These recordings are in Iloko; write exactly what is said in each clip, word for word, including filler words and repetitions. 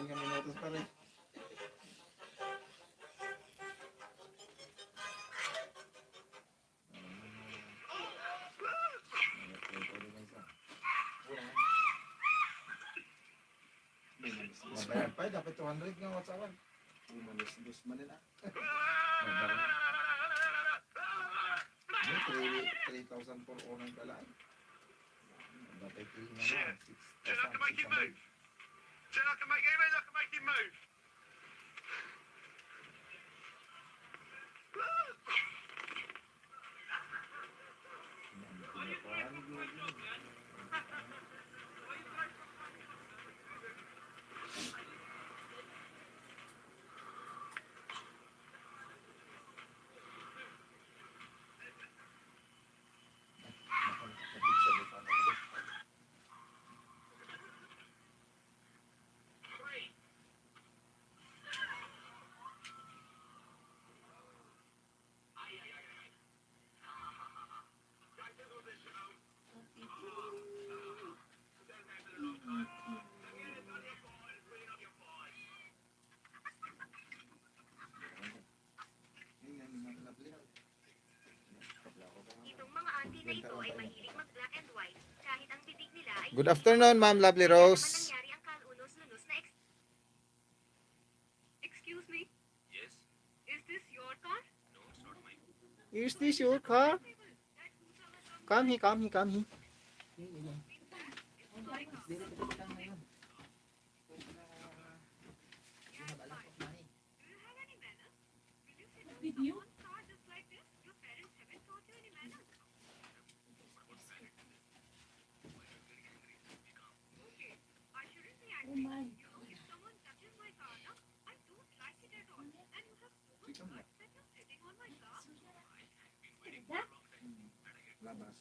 Nga minutos pa rin. Mabayad pa, dapat two hundred nga whatsapp. Umalis, dos man nila. Ano, three, three thousand for orang ka lang. Dapat three na lang, six thousand six hundred. Sila ka mag-email, sila ka mag-email. Itong mga auntie na ito ay mahilig mag-black and white, kahit ang bibig nila ay Good afternoon, Ma'am Lovely Rose. Nangyari ang kalunos-lunos na ex- Excuse me? Yes? Is this your car? No, it's not mine. Is this your car? Come here, come here, come here. It's my car. Dili ko lang ngayon. Pwede na, ah, di mag-alam of money. Do you have any manners? Will you sit on someone's car just like this? Your parents haven't taught you any manners. Okay, I shouldn't be angry. You know, if someone touches my car, na, I don't like it at all. And you have so much guts that you're sitting on my car. Labas.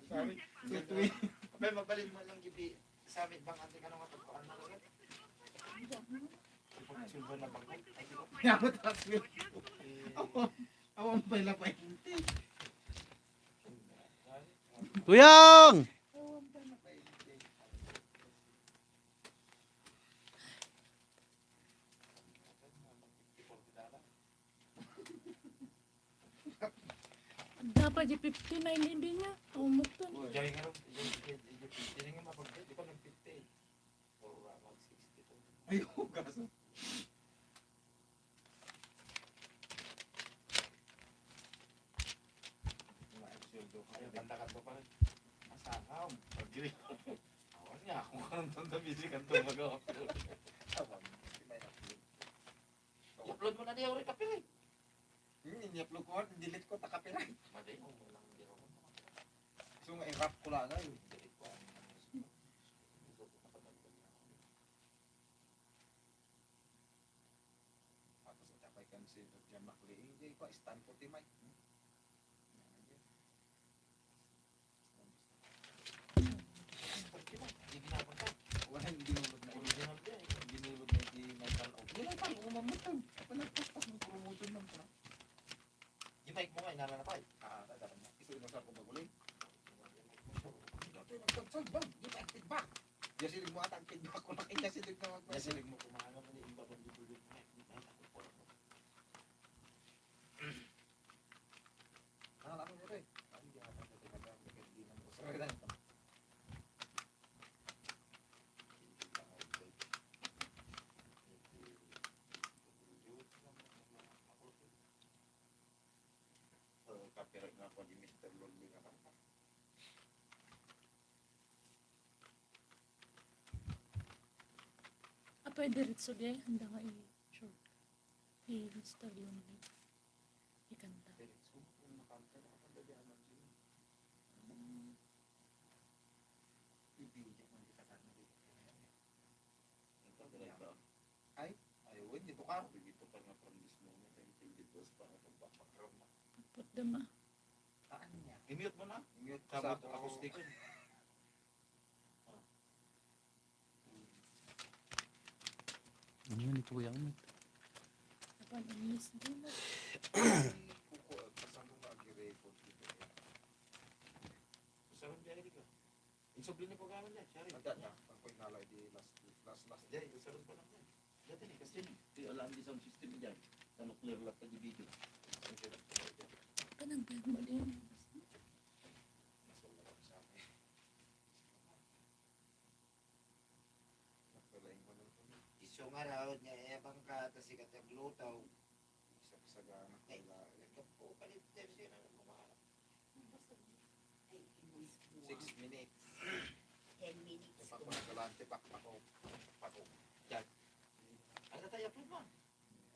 Sorry. Sorry. Abay, mabalin mo lang, Gibi. Sabi, bang ante ka nung kapagpaan na ulit? Silver na bangko. Ay, di ko. Yabot ang silver. Awan, awan pala pa hindi. Tuyang! Dapat di fifty-nine hindi niya. Umukton. Jay nga, jay, jay, jay, fifty na nga mapag-, di ba nag-fifty? Or, uh, mag-sixty to. Ay, oh, kaso. Mga sweldo ka. Ay, tanda ka to pa rin. Masakaw. Pag-, awan niya, kung anong tanda, busy ka to mag-upload. Tawag, di ba yung upload? I-upload mo na niya, uri, kapil eh. Hmm, i-upload ko, delete ko, ta copyright. Madi, kung walang biro mo. So, nga, i-wrap ko lang, ay. Delete ko ang Tapos, itapay kan si John McLean, hindi ko, stand ko, ti Mike. Hmm? Wala, hindi mo ba na original niya, eh. Ginulod na di Michael O. Hindi lang tayo umamot lang. Wala, tapos mag-promotion lang pala. Di Mike mo nga, inana na tayo. Ah, dapat na. Isu-, inusar ko baguling. Dati nagsagsag ba? Di ba ang feedback? Di silig mo ata ang feedback ko. Nakita silig na mag- Di silig mo kumano, ano, yung babang di bulit mo. Di ba? Nakala ko nito eh. Ay, di ata sa tinatawag na kaibigan ko. Sorry lang. Copyright nga po ni Mister Lonely nga kanta. Apay, diretso di ay. Handa nga i-short. Hey, Mister Lonely. Ikanta. Diretso, kung makanta, nakakanta di alam sino. Hindi, hindi man kita sana di. Ay, ay, wen, dito ka. Dito ka nga from this moment until the cross, para sa background na. Putda ma. Taan niya. I-mute mo na. I-mute ko sa acoustic. Ano ni Tuyang? Insubli ni programa niya, siya rin. Ada na, ang koy nala di last, last, last day. Isa rin pa lang yan. Dati ni, kasi ni, di alam di sound system niya. Ano, clear lang pag video. Kanang bago mo din. Isu nga raw, niya, eh, bangka, tas ikat yung luto. Sagsagana ko. Ay, la. Ito po, palit, sir, sir, ano, mga Six minutes. Ten minutes. Tipak ko na galante, pakpak ko. Pakpak ko. Diyan. Ano tayo, approve, ma'am?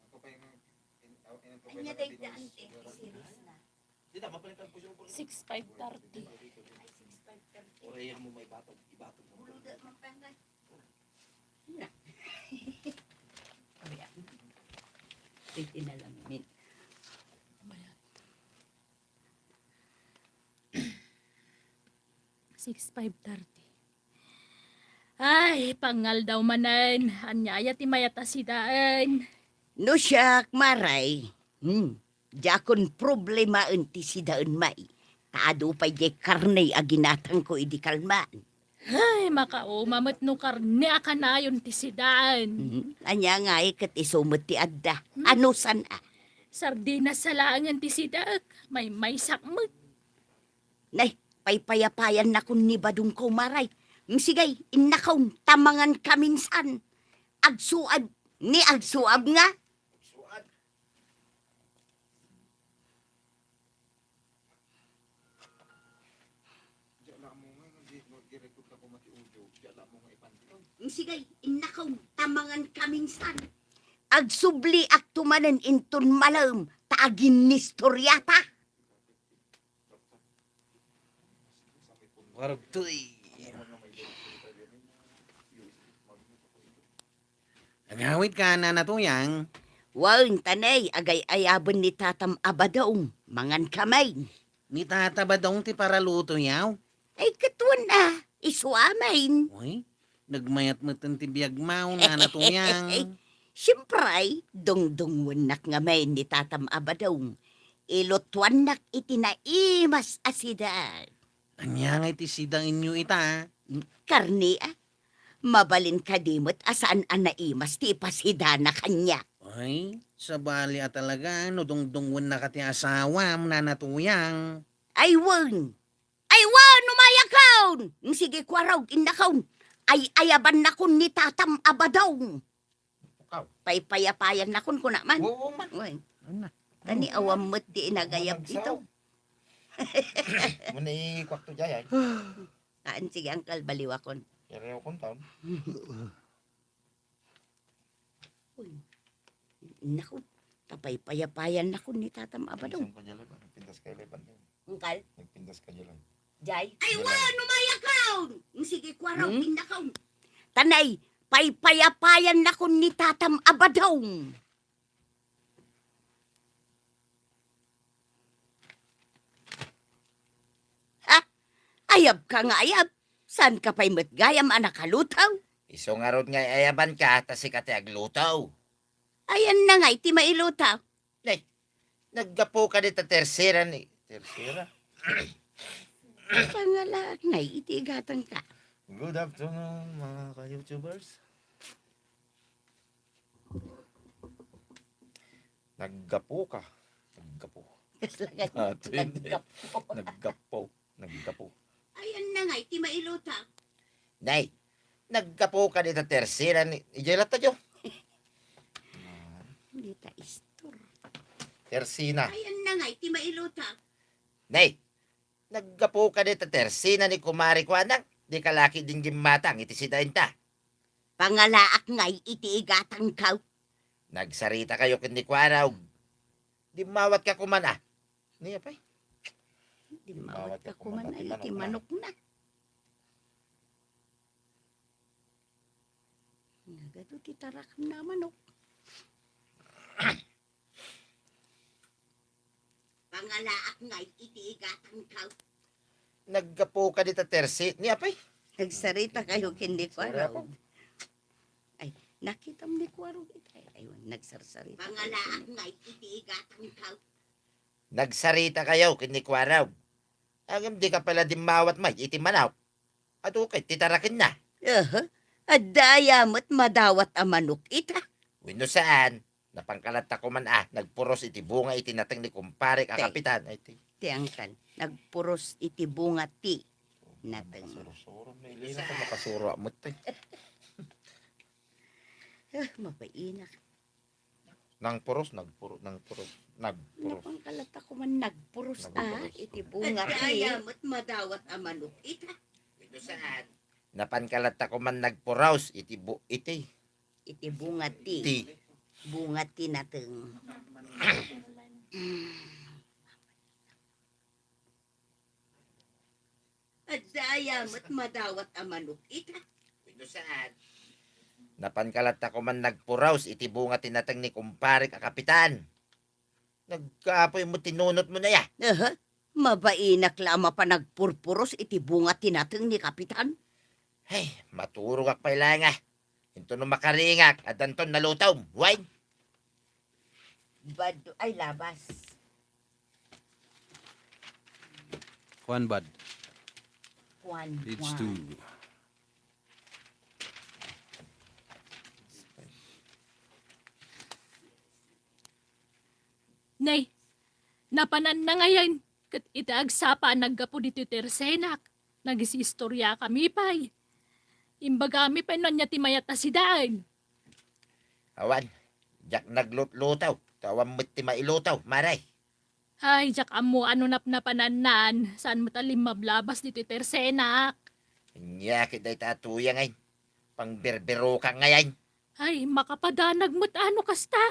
Ako pa yung in-, in-, in-, Anya tayo daan, te, series na. Di na, mapalitan ko yung Six five thirty. Ay, six five thirty. Oray mo may batog, ibatog mo. Buluda, mapangay. Ayan. Pwede na lang, min. Six five thirty. Ay, pangal daw manen. Anya aya ti mayat a sidaen? No siak, Maray. Hmm. Diakon problemaen ti sidaen, may. Ta adu pay diay karne a ginatangko idi kalman. Ay, makauma met no karne a kanayon ti sidaen. Mhm. Ania ngay ket isu met ti adda. Hmm. Anusan a? Sardinas sa laengen ti sidaek. Maymaysak met. Nay, paypayapayannakon ni badongko, Maray. Msigay, innakon, ta mangan kaminsan. Agsuad, ni agsuab nga? Agsuad. Msigay, innakon, ta mangan kaminsan. Agsubliakto manen inton malem, ta aginnistoryata. Waragtoy. Agawidka, Nana Tuyang. Wen, ta nay, agay-ayaben ni tatam a badong, mangan kami. Ni tata badong ti paralutoyaw? Ay, ket wen a, isu amin. Uy, nagmayat met ti biagmaw, Nana Tuyang. Siempre, dungdungngoennak ngamin ni tatam a badong. Ilutuannak iti naimas a sida. Ania ngay ti sidaenyo ita? Karne a. Mabalin kadi met a saan a naimas ti ipasidana kaniak. Ay, sabali a talaga, no dungdungngoennaka ti asawam, Nana Tuyang. Ay, wen. Ay, wen, umayakon! Sige, kuarog, innakon. Ay, ayabannakon ni tatam a badong. Paypayapayannakon kuna man. Oo man. Wen. Ano na? Tani awan met ti inagayab ito. Muna ikuakto jay, ay. Haan, sige, angkal, baliwakon. Yarewakon taon. Uy. Naku, tapaypayapayannakon ni tatam a badong. Isang kanyalay ba? Nagpintas kayo, Leban, yun. Angkal? Nagpintas kayo lang. Jay? Ay, wen, umayakon! Sige, kuarog, innakon. Tanay, paypayapayannakon ni tatam a badong. Ha? Ayabka nga ayab? Saanka pay met gayam a nakaluto? Isu ngarud nga ayabanka, ta sika ti agluto. Ayanna ngay ti mailuto? Nay, naggapu kadi ta tersera ni, tersera? Pangalaak ngay iti igatangka. Good afternoon, mga ka-YouTubers. Naggapu ka. Naggapu. Kasla nga. Ah, ito yun. Naggapu. Naggapu. Naggapu. Ayanna ngay ti mailuto. Nay, naggapu kadi ta tersina ni, idiay latta, Jo. Dita istor. Tersina. Ayanna ngay ti mailuto. Nay, naggapu kadi ta tersina ni Kumare Kuanang, di ka laki din gimmatang iti sidaenta. Pangalaak ngay iti igatangko. Nagsarita kayo ken ni Kuarog. Dimmawat ka kuman, a. Ni apay? Dimmawat ka kuman, a, iti manok na. Nagadu ti tarak na manok. Pangalaak ngay iti igatangko. Naggapu kadi ta tersi, ni apay? Nagsarita kayo ken ni Kuarog. Ay, Nakitam ni Kuarog itay. Ayun, nagsarsarita. Pangalaak ngay iti igatangkaw. Nagsaritakayo ken ni Kuarog. Ngem dika pala dimmawat may iti manok. Adu ket ti tarakenna. Aha. Adda aya met madawat a manok ita? Wenno saan, napan ka latta koman a nagpuros iti bunga iti nateng ni kumparek a Tay. Kapitan. Ay, ti. Ti angkan, nagpuros iti bunga ti nateng. Makasuro-suro, may lina ka makasuro, amot, tay. Ah, mabainak. Nangpuros, nagpuro-, nangpuros, nagpuros. Napan ka latta koman nagpuros, ah, Nagpuros. Iti bunga ti. Adda aya met madawat a manok ita? Wenno saan. Napan ka latta koman nagpuros iti bu-, iti. Iti bunga ti. Ti. Bunga ti nateng. Adda aya met madawat a manok ita? Wenno saan. Napan ka latta koman nagpuros iti bunga ti nateng ni kumparek a kapitan. Nagkaapoy met ti nunotmo aya. Aha. Mabainak la a mapan nagpurpuros iti bunga ti nateng ni kapitan. Ay, maturogak pay laeng a. Intono makaringak, addanton nalutom. Wine. Bad, ay, labas. Kuan, bad. Kuan, Page kuan. Two. Nay, napanan na ngayen, ket iti agsapa a naggapu ditoy tersenak, nagisiistoriakami pay. Imbagami pay no ania ti mayat a sidaen. Awan, diak naglutluto, ta awan met ti mailuto, mare. Ay, diak ammo ano napnapanannan, saan met a limmablabas ditoy tersenak. Ania ket dayta a tuyang ay, pangberberokak ngayen. Ay, makapadanag met ano kasta.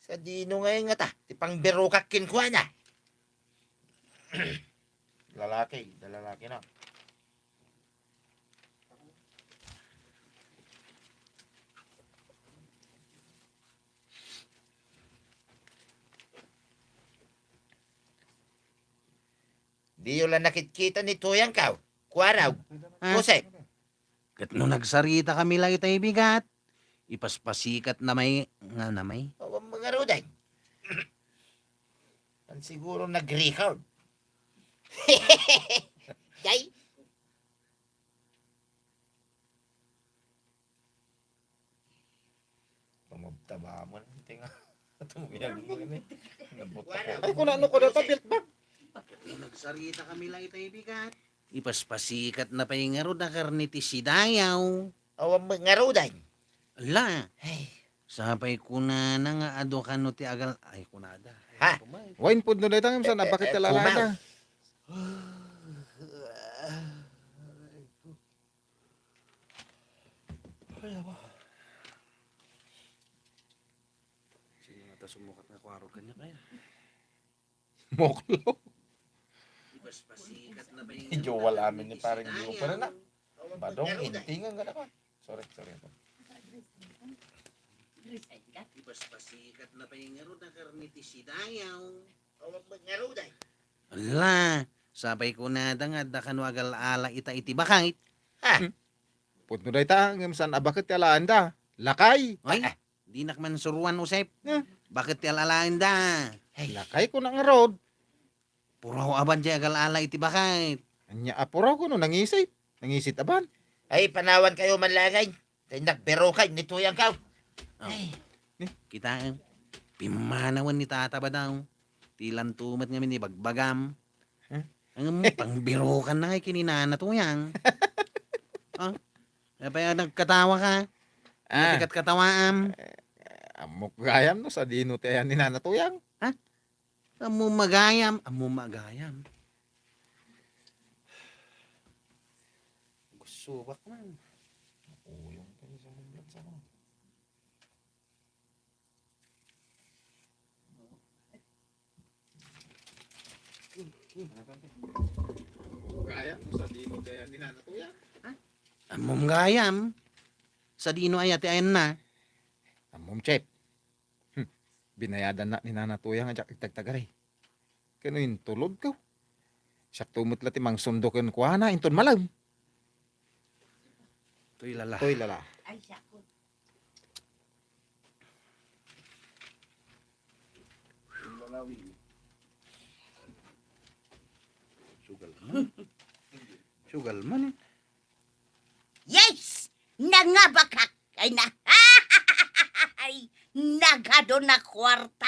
Sadino ngay ngata ti pangberokak kenkuana? Lalaki, da lalaki na. Diyo la nakitkita ni Tuyangkaw, Kuaraw, Ah. Joseph. Ket no nagsaritakami la itay bigat, ipaspasikatna may, nga namay. Awan mangarudan. An siguro nag-record. Day. Pamabtaba mo na, tingnan. Tumiyag mo ini. Nabutak. Ay, kung ano ko na, pabilt ba? Nagsaritakami la itay bigat. Ipaspasikatna pay ngarud a karne ti sidayaw. Awan met ngarudan. Ala. Ay. Sapay kunana nga adu kano ti agal-, ay, kunada. Ay, Ha? Kumay. Wine food no dayta ngem saan a bakit Eh, eh, talaga? Ay, awa. Sino nga ta sumukat nga kuarog kanya kaya? Moklo. Medyo wala amin ni parang blooper na. Badong, intingan ka na ka. Sorry, sorry. Ipaspasikatna pay ngarud a karne ti sidayaw. Awan met ngarudan. Ala, sapay kunada nga adda kano agal-ala ita iti bakay. Ha? Hmm. Pudno dayta, ngem saan a bakit ti alaanda? Lakay. Ay, Ah. Dinak man suruan, Josep. Eh. Bakit ti al-alaanda? Ay. Lakay ko na ngarud. Puraw aban jay agal-ala iti bakay. Anya a puraw ko no nangisit. Nangisit aban. Ay, panawan kayo man langay. Tay nagberokay ni Tuyang kaw. Oh. Ay. Ni? Kita, eh. Pimmanawan ni Tata Badaw. Ti lantumet ngamin ni Bagbagam. Huh? Ang pangbirokan na nga kini Nana Tuyang. Oh. Kaya pa nagkatawa ka. Ah. Nagkatkatawaam. Eh, ammok gayam no, sadino ti ayan ni Nana Tuyang? Ha? Ammo magayam, ammo magayam. Gusto ba man? Uyong pa sa mga sa mga. Gayam, sadino ti ayan ni Nana Tuyang? Ha? Ammom gayam. Sadino aya ti ayanna? Ammom, Chef. Hmm. Binayadan na ni Nana Tuyang a diak agtagtagari. Kano intulod ko? Siak to met la ti mangsundo kenkuana, inton malem. Toy lala. Toy lala. Ay, siya ko. Sugal man. Sugal man eh. Yes! Nangabakak! Ay na! Ay, nagado na kwarta!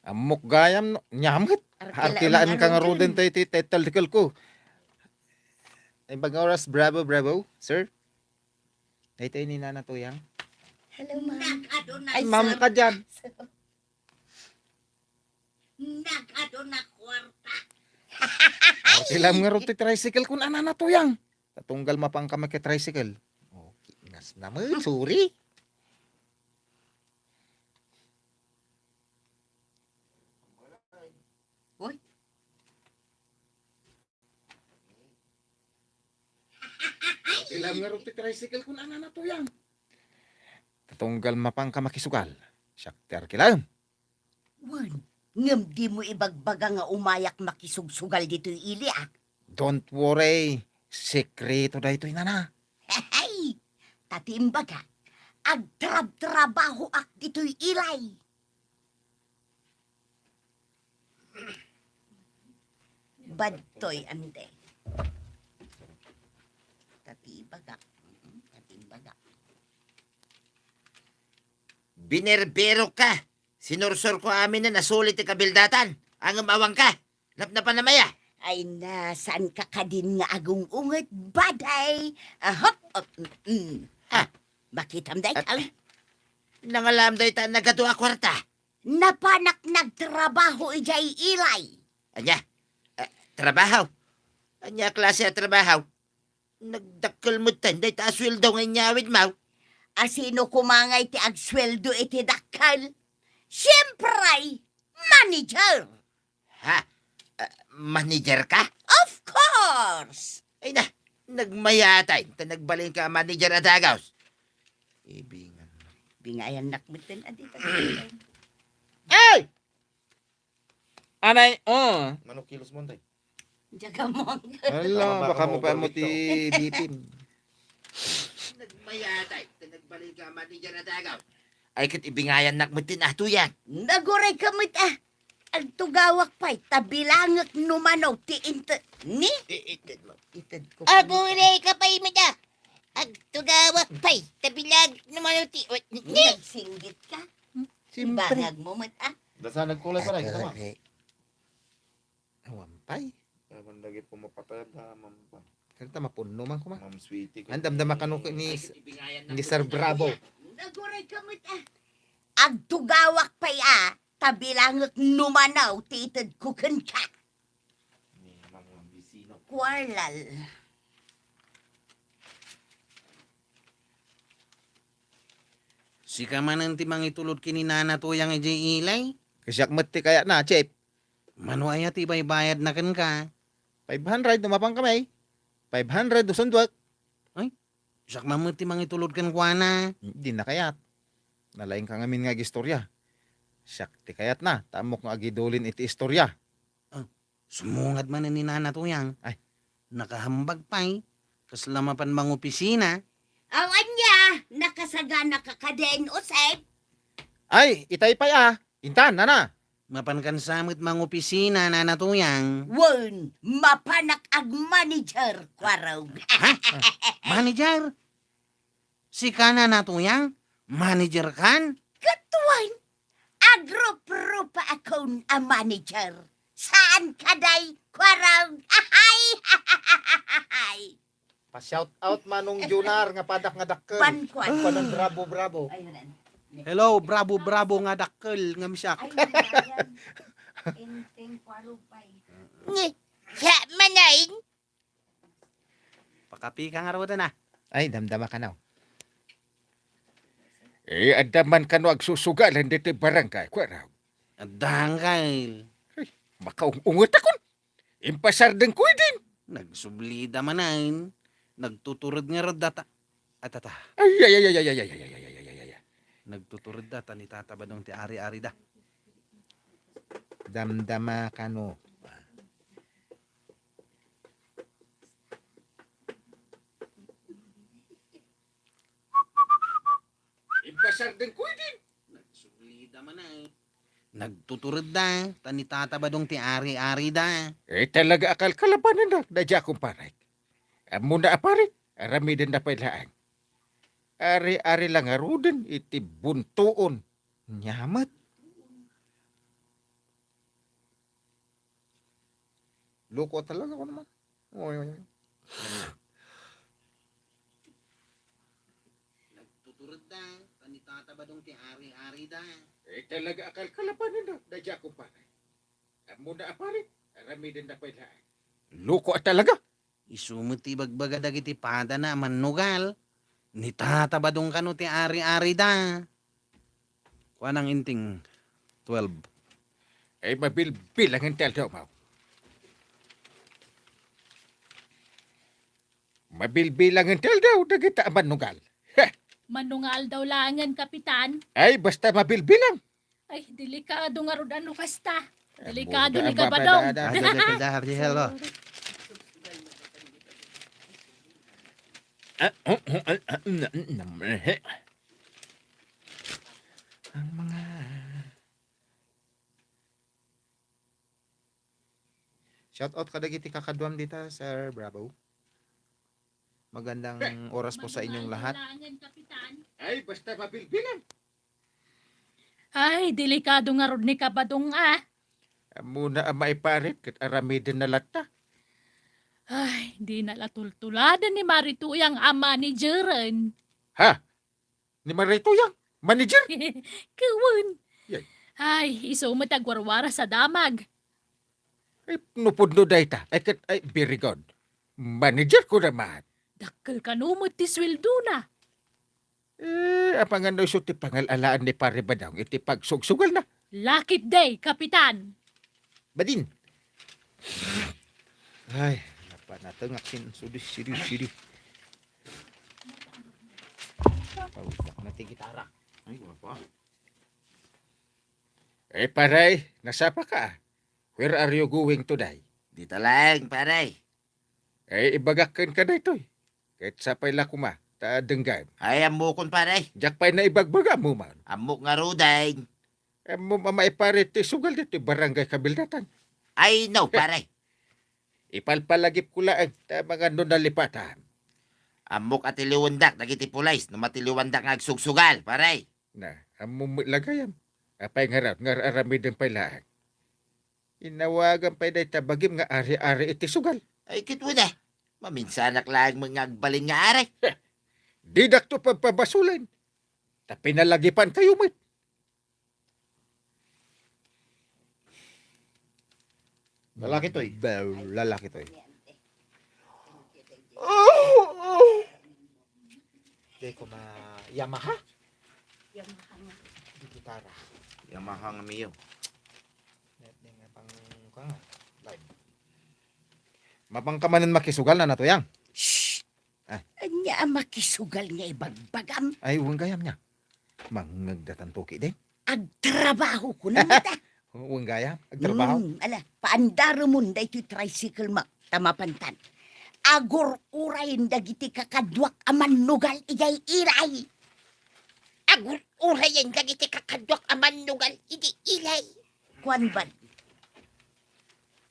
Ammok gayam no, nya met. Arkilaan ka nga ruden tayo ti title ko. Ay, bag oras, bravo, bravo, sir. Daytoy ni Nana Tuyang. Hello, ma'am. Ay, ma'am ka dyan. Nagado na kwarta. Arkilam nga ruden ti tricycle kun Nana Tuyang. Tatunggal mapangka makitricycle. Okay, nas naman, sorry. Uy. Arkilam nga ruden ti tricycle kun Nana Tuyang. Tatunggal mapangka makisugal. Siak ti arkilam. Wen, ngem dimo ibagbaga nga umayak makisugsugal ditoy ili, a? Don't worry. Sekreto daytoy, Nana. Hehe! Ta ti imbaga, agtrabtrabahoak ditoy ilay. Badtoy, ante. Ta ti ibagak. Mm, ta ti ibagak. Binerberok ka. Sinursurko amin a nasuli ti kabildatan. Ngem awan ka. Napnapan a maya. Ay na, saan ka kadin nga agung-unget, baday? Ahop, op, mm. Ha? Makitam dayta. Nangalam dayta nagadu a kwarta. Napanak nagtrabaho idiay ilay. Ania? Ah, trabaho? Ania a klase a trabaho? Nagdakkel metten dayta a sueldo nga inyawidmo. A sino koma ngay ti agsueldo iti dakkel? Siempre, manager! Ha? Ah, manager ka? Of course! Ay na, nagmayatay ta nagbalinka a manager a dagus. Ibingan. Bingayannak metten a dita. Ay! Anay, oh. Manok kilos mo, tay. Jagamong. Hala, baka mo pa mo ti bitin. Nagmayatay, ta nagbalinka a manager a dagus. Ay, ket ibingayannak met ti natuyan. Naguray ka met, a. Agtugawak pay, ta bilangek no mano ti inte-, ni? I-, ited mo. Ited ko. Aguray ka pay met, a. Agtugawak pay, ta bilangek no mano ti, ni? Nagsinggit ka? Siyempre. Ibangag mo met, a. Basta nagkulay pa rin, kita mo. Aguray. Awan pay. Awan lagi pumapatay da, Ma'am. Kanta mapunno man kuma. Ma'am Sweetie, andam da makano ni, ni Sir Bravo. Naguray ka met, a. Agtugawak pay, a, ta bilangek no mano ti ited ko kenka. Ni Ma'am Bisino. Kuarlal. Sika manen ti mangitulod ken ni Nana Tuyang idiay ilay? Kasiak met ti kayatna, Chief. Mano aya ti ibaybayadna kenka? Five hundred no mapan kami. Five hundred no sunduek. Ay, siak man met ti mangitulod kenkuana. Dinna kayat. Nalaingka ngamin nga agistorya. Siak ti kayatna, ta ammok nga agidulin iti istorya. Ah, sumungad manen ni Nana Tuyang. Ay. Nakahambag pay. Kasla mapan mangopisina. Aw, ania, nakasagana ka kadin, Usep? Ay, itay pay, a. Intan, nana. Mapankan sa met mangopisina, Nana Tuyang? Wen, mapanak agmanager, kuarog. Ha? Manager? Sika, Nana Tuyang? Manager kan? Ket wen, agruprupa akon a manager. Saan ka day, kuarog? Ahay! Pa-shout out Manong Junar nga padak nga dakkel. Ban kuan. Kuan, bravo, bravo. Ayun, an-, hello, bravo, bravo nga dakkel ngem siak. Ay, ayan. Enteng kuarog pay. Nge, siya manain? Pakapi ka nga rudan, a. Ay, damdama ka na. Eh, adda man kano agsusugalan ditoy barangay, kuarog. Adda, angkel. Ay, makaung-unget akon. Impasardengko idin. Nagsubli da manen. Nagtutured ngarud data. Atata. Ay, ay, ay. Nagtutured data ni Tata Badong ti ari-arida. Damdama kano. Impasardengko idin. Nagsubli da manen. Nagtuturedda, ta ni Tata Badong ti ari-arida. Eh, talaga a kalkalabanennak daydiay a kumparek. Ammona a pare, aramidenna pay laeng. Ari-ari la ngaruden iti buntoon. Nia met. Loko talaga, kuno man. Oy, oy, oy. Nagtuturedda, ta ni Tata Badong ti ari-arida. Eh, talaga a kalkalabanennak daydiay a kumparek. Ammona a pare, aramidenna pay laeng. Loko a talaga. Isu met ti ibagbaga dagiti padana a mannugal. Ni Tata Badong kano ti ari-arida. Kuanang inting twelve. Ay, mabilbilangen ti aldaw, Maw. Mabilbilangen ti aldaw, dagita a mannugal. Heh! Mannugal daw laengen, Kapitan. Ay, basta mabilbilang. Ay, delikado ngarud a no kasta. Delikado ni Kabadong. Ah, delikado, hello. Ang mga Shout out kadagiti kakaduam dita, Sir Bravo. Magandang oras po sa inyong lahat. Ay, basta mabilbilang. Ay, delikado ngarud ni Kabadong, ah. Ammona a maiparit ket aramidenna latta. Ay, dina la tultuladen ni Mari Tuyang a manageren. Ha? Ni Mari Tuyang, manager? Wen. Yay. Ay, isu met agwarwaras a damag. Ay, no pudno dayta. Ay, ket, ay, very good. Manager ko naman. Dakkel kano met ti sueldona. Eh, amangan no isu ti pangal-alaan ni Pare Badong iti pagsugsugalna. Lakip day, Kapitan. Badin. Ay, napanatengak sin sudi, sidi, sidi. Pautak na ti gitara. Ay, wala pa. Eh, pare, nasapa ka? Where are you going today? Dita laeng, pare. Eh, ibagak kenka daytoy. Ket sapay la koma, ta denggem. Ay, ammokon, pare. Diak pay naibagbaga, ammom man. Ammok ngaruden. Ammom a maiparit ti sugal ditoy barangay Kabildatan. Ay, no, pare. Ipalpalagipko laeng, ta amangan no nalipatan. Ammok a tiliwendak dagiti pulis no matiliwandak nga agsugsugal, pare. Na, ammom met la gayam. Apay ngarud, nga ar-aramiden pay laeng. Inawagan pay dayta bagim nga ari-ari iti sugal. Ay, ket wen, eh. Maminsanak laeng met nga agbalin nga ari. Heh, didakto pagpabasolen. Ta pinalagipankayo met. Lalaki toy. Ba, lalaki toy. Di ko ma-, Yamaha? Yamaha nga. Di gitara. Yamaha nga Mio. Net nga pang, kuan nga, live. Mapang ka manen makisugal na nato, yang? Shh! Ah. Ania a makisugal nga ibagbagam? Ay, wen gayam nia. Mangngeg datan toki den. Agtrabaho ko na mata. Wen gayam, agtrabaho. Hmm, ala, paandaremon daytoy tricycle mo, ta mapantan. Agur-urayen dagiti kakaduak a mannugal idiay ilay. Agur-urayen dagiti kakaduak a mannugal idi ilay. Kuan bad.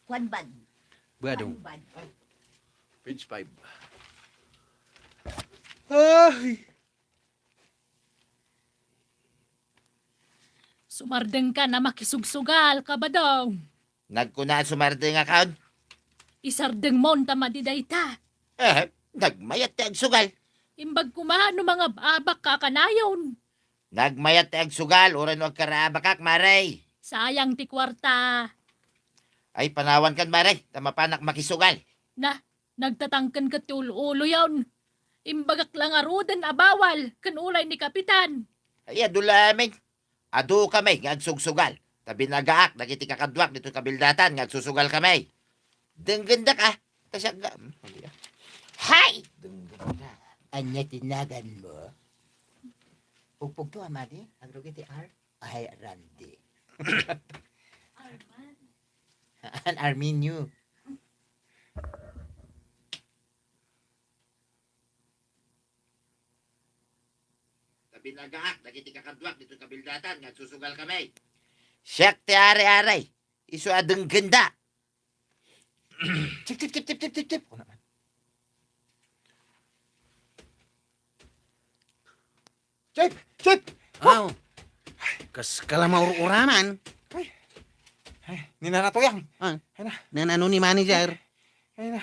Kuan bad. Badong. Kuan bad. Page five. Ay! Sumardengkan a makisugsugal, Kabadong. Nagkuna a sumardengakon? Isardengmon ta madi dayta. Eh, nagmayat ti agsugal. Imbag koma no mangab-abak ka a kanayon. Nagmayat ti agsugal, uray no agkaraabakak, Mare. Sayang ti kuarta. Ay, panawankan, Mare, ta mapanak makisugal. Na, nagtatangken ket ti ul-uloyon. Imbagak la ngaruden a bawal ken ulay ni Kapitan. Ay, adu laeng. Adu kami nga agsugsugal. Ta binagaak dagiti kakaduak ditoy Kabildatan nga agsusugal kami. Denggendak, ah. Ta siak nga, hmm, ania? Hay! Denggendak. Ania ti naganmo? Ugpugto, a madi? Agrugi ti R? Ay, Randy. Arman. An Arminio. Ta binagaak dagiti kakaduak ditoy Kabildatan nga agsusugal kami. Siak ti ari-ari. Isu a denggenda. Chip, chip, chip, chip, chip, chip, chip. Una man. Chip, chip. Aw. Kas kala maur-uraman. Ay. Ay, ni Nana Tuyang. Ah. Ay na. Nanano ni manager? Ay na.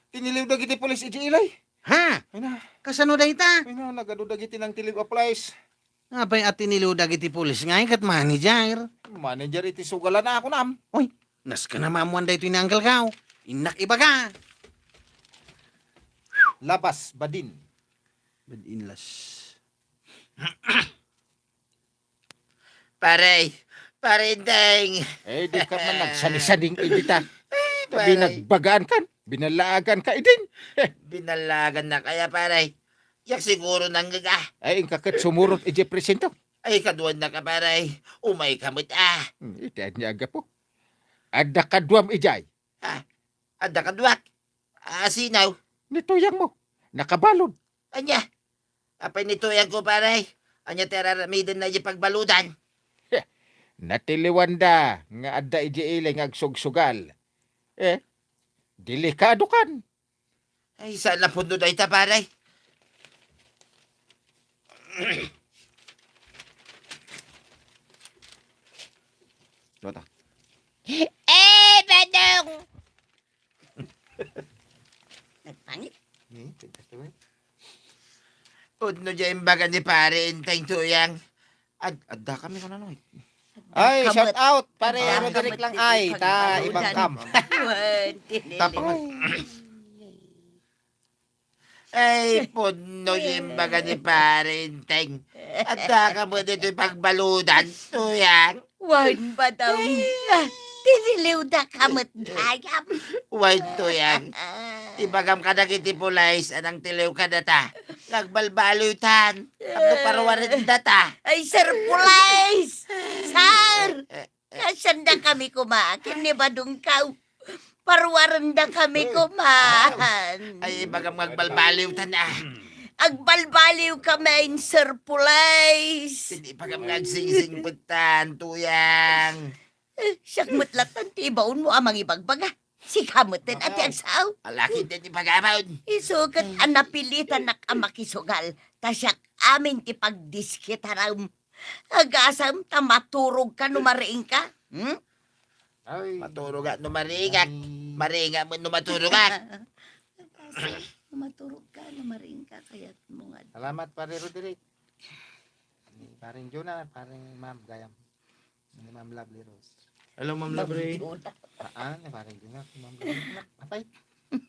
Tiniliw dagiti pulis iti ilay. Ha? Ay na. Kasano dayta? Ay na, nagadu dagiti nangtiliw a pulis. Apay a tiniliw dagiti pulis nga ket manager? Manager iti sugalan a kunam. Oy, nasken a maammuan daytoy ni Uncle Kao. Innak ibaga. Labas, badin. Badin las. Pare, Pare Enteng. Eh, di ka man nagsanisaning idita. Ay, pare. Binagbagaan kan, binalaagan ka idin. Binalaagan na kaya, pare. Yak siguro nanggaga. Ay, inka ket sumurot iti presinto. Ay, kaduan na ka, pare. Umay ka met, ah. Hmm, iti ania a gapu. Adda kaduam idiay. Ah, adda kaduak. Ah, sino? Ni Tuyang mo. Nakabalud. Ania? Apay ni Tuyang ko, pare? Ania ti ar-aramiden na iti pagbaludan? Heh, natiliwanda nga adda iti ili nga agsugsugal. Eh, delikado kan. Ay, saan na puno dayta, pare? Dota. Eh, Badong! Nagpangit. Ni, pintas naman. Pudno dya imbaga ni Pare Enteng, Tuyang. Ad-, adda kami kuno, no? Ay, shout out, Pare Roderick lang ay, ta ibang kam. Tapang. Ay, pudno dya imbaga ni Pare Enteng. Adda ka mo dito'y pagbaludan, Tuyang. Wen, Badong. Tiniliwda ka met gayam. Wen, Tuyang. Ibagam kadagiti pulis a nangtiliw kadata. Nagbalbaliwtan. Tapno paruwarendata. Ay, Sir Pulis! Sir! Eh, eh. Kasanda kami kuma, ken ni Badong kaw. Paruwarenda kami kuman. Ay, ibagam nga agbalbaliwtan, ah. Agbalbaliw kami, Sir Pulis. Iti ibagam nga agsingsingpettan, Tuyang. Eh, siak met latan ti ibaon mo a mangibagbaga. Sika met ten a ti agsao. Alaki den ti pagabon. Isu ket a napilitanak a makisugal. Ta siak amin ti pagdiskitaram. Agasam ta maturog ka no mariing ka. Hmm? Ay. Maturog ka no mariingak. Ay. Mariingak met no maturogak. Agasam, maturog ka no mariing ka, kayat mo nga. Salamat, Pare Roderick. Ni Paring Jonah, Paring Ma'am Gayam. Ni Ma'am Lovely Rose. Hello, Ma'am Lovely. Jonah. Ah, ah, ni Paring Jonah, Ma'am Lovely. Apay?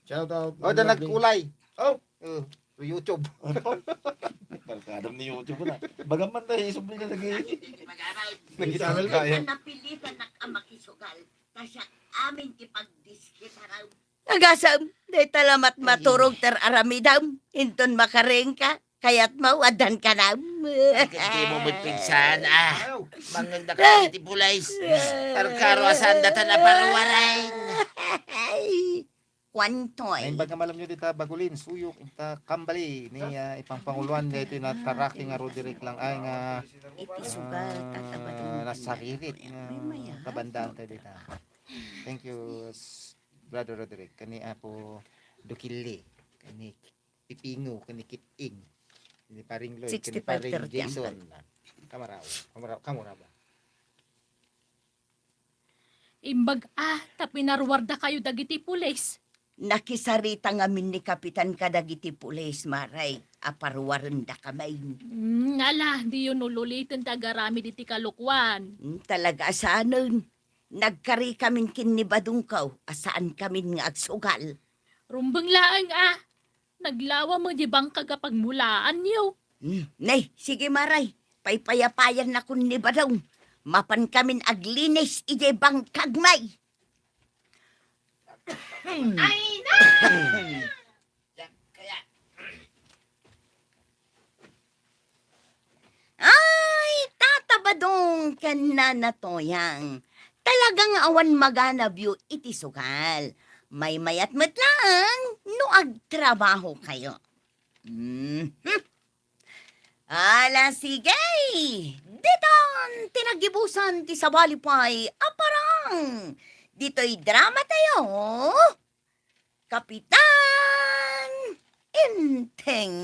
Shout out, Oh, Ma'am da Lovely. Nagkulay. Oh. Oh, to YouTube. Barkadam ni YouTube na. Bagaman tayo, isubli na lagi. Nag-channel kaya. Napilitan na ka makisugal. Ta siak amin ti pagdiskitaram. Agasam, dayta la met maturog ti ar-aramidam. Inton makariing ka, kayat mo, addan kanam. Agad di mo met pigsan, ah. Mangngegda ka iti pulis. Tarkaro a saan data na paruwaren. Ay, kuantoy. Naimbag nga malamyo dita Bagulin, Suyok, inta Kambali, ni, ah, ipangpanguloan daytoy nataraki nga Roderick lang ay nga, Iti sugal, ah, tatabadon nasaririt nga May mayat. Kabandaan tayo dita. Thank you, s-, Brother Roderick. Kani Apo Dukili, kani Pipino, kani Kiting, kani Paring Lloyd, kani Paring Jason. Kamaraw, kamaraw, kamura ba? Imbag a, ta pinaruwardakayo dagiti pulis. Nakisarita ngamin ni Kapitan kadagiti pulis, Maray, a paruwarendakami. Mm, ala, diyo nululiten ti agaramid iti kalokuan. Mm, talaga a saanen. Nagkarikamin ken ni Badongkaw a saankamin nga agsugal. Rumbeng laeng a, naglawa met di bangkag a pagmulaanyo. Hmm, nay, sige, Maray. Paypayapayannakon ni Badong. Mapankamin aglinis idiay bangkagmi. Ay, na! Ay, Tata Badong ken Nana Toyang, talaga nga awan maganabyo iti sugal. Maymayat met laeng no agtrabahokayo. Mhm. Ala, sige. Ditan ti naggibusan ti sabali pay a parang ditoy drama tayo, Kapitan Enteng.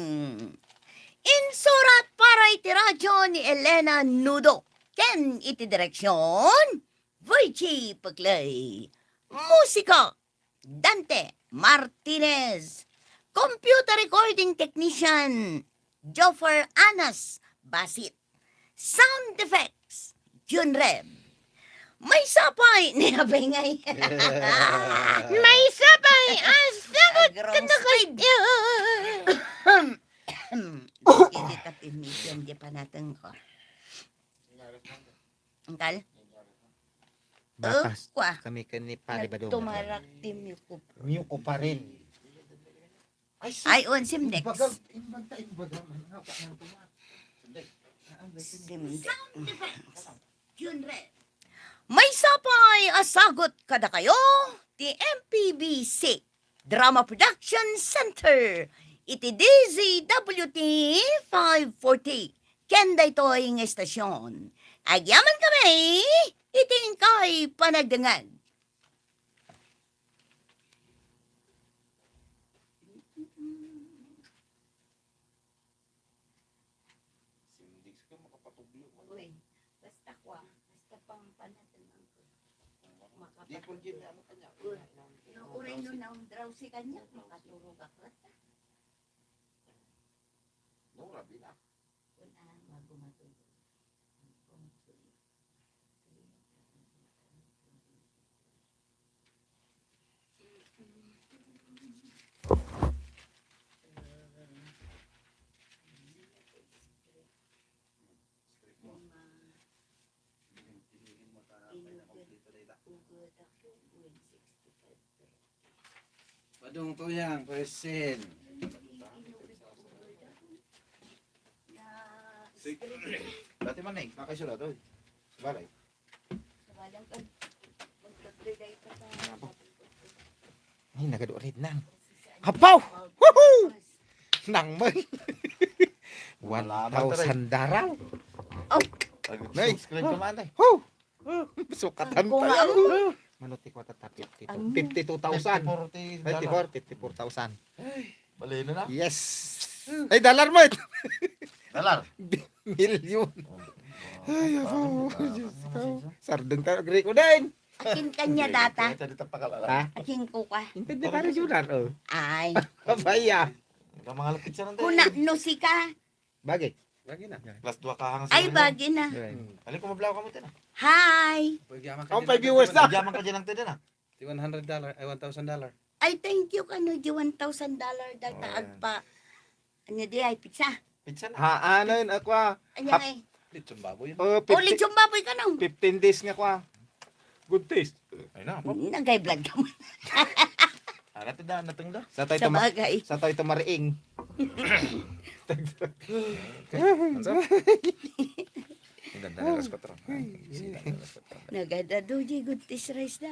Insurat para iti radyo ni Elena Nudo ken iti direksyon, Virgie Peclay. Musika, Dante Martinez. Computer recording technician, Joffer Anas Basit. Sound effects, Jun Rem. Maysa pay, ni abay ngay. Maysa pay, a sagut kadakayo. Hindi tapin mission di panateng ko. Angkal? Bakas. Oh, kwa. Kami ken ni Pare Badong. Nagtumarak ti muko. Muko pa rin. Ay, si Ay, on, Simdex. Imbaga, imbaga, imbaga, man, nga, pa, nga, pa, nga. Simdex. Sound effects. Junre. Maysa pay a sagut kadakayo ti M P B C Drama Production Center iti D Z W T five forty. Ken daytoy nga estasyon, agyaman kami iti inkay panagdengngeg. Simdigs ka, makapatuglo man. Uy, basta kwa, basta pang panatan ang ko. Di, makapatuglo. Pag yun, ano kanya? Uy, no, uray no naundraw si kanya, makaturog ako. No, rabi na. Kun ang magumatulog. Padong Tuyang, present. Sige. Dati man, eh, nakaisulat, oy. Balay. Ay, nagadu rin nang. Apaw! Woohoo! Nang man. One thousand dollar. Oh. Nay. Subscribe ka man, eh. Woo! Sukatan tayo. Mano ti kwata ta fifty-two? Ano? Fifty-two thousand. Fifty-four ti dollar. Fifty-four, fifty-four thousand. Ay, baleno na. Yes. Ay, dollar mo ito. Dollar. Million. Oh. Ay, apo, Diyos ko. Sardeng tayo, agree ko din. Akin kanya data. Kaya dito pakalala. Ha? Akin ko ka. Intindi para, Junior, oh. Ay. Abaya. Ikaw, mga lapit siya ng tayo. Kuna, no, sika. Bagay. Bagay na. Plus dua ka hang Ay, sila. Bagay na. Right. Hmm. Alin ko mablaw ka mo, Tina? Hi! Pagyaman ka Ang dyan pag lang, viewers na. Pagyaman ka dyan lang, Tina, na. Di one hundred dollar, ay, one thousand dollar. Ay, thank you kano, di one thousand dollar data Oh, yan. Agpa. Ano di ay, pizza? Pizza na. Ha, ano yun, ako, ah. Ano Hap- ay? Lechon baboy yun. Oh, Oh, fifty lechon baboy ka, no? Fifteen days nga, kwa. Good taste. Ay na, pa. Nagay vlog ka mo. Ano to da, natong da? Sa tayo Sa tama-, bagay. Sa tayo tamariing. Ano? Ang ganda ng alas kwatro. Ay, ang ganda ng alas kwatro. Nagada do, di good taste rice da.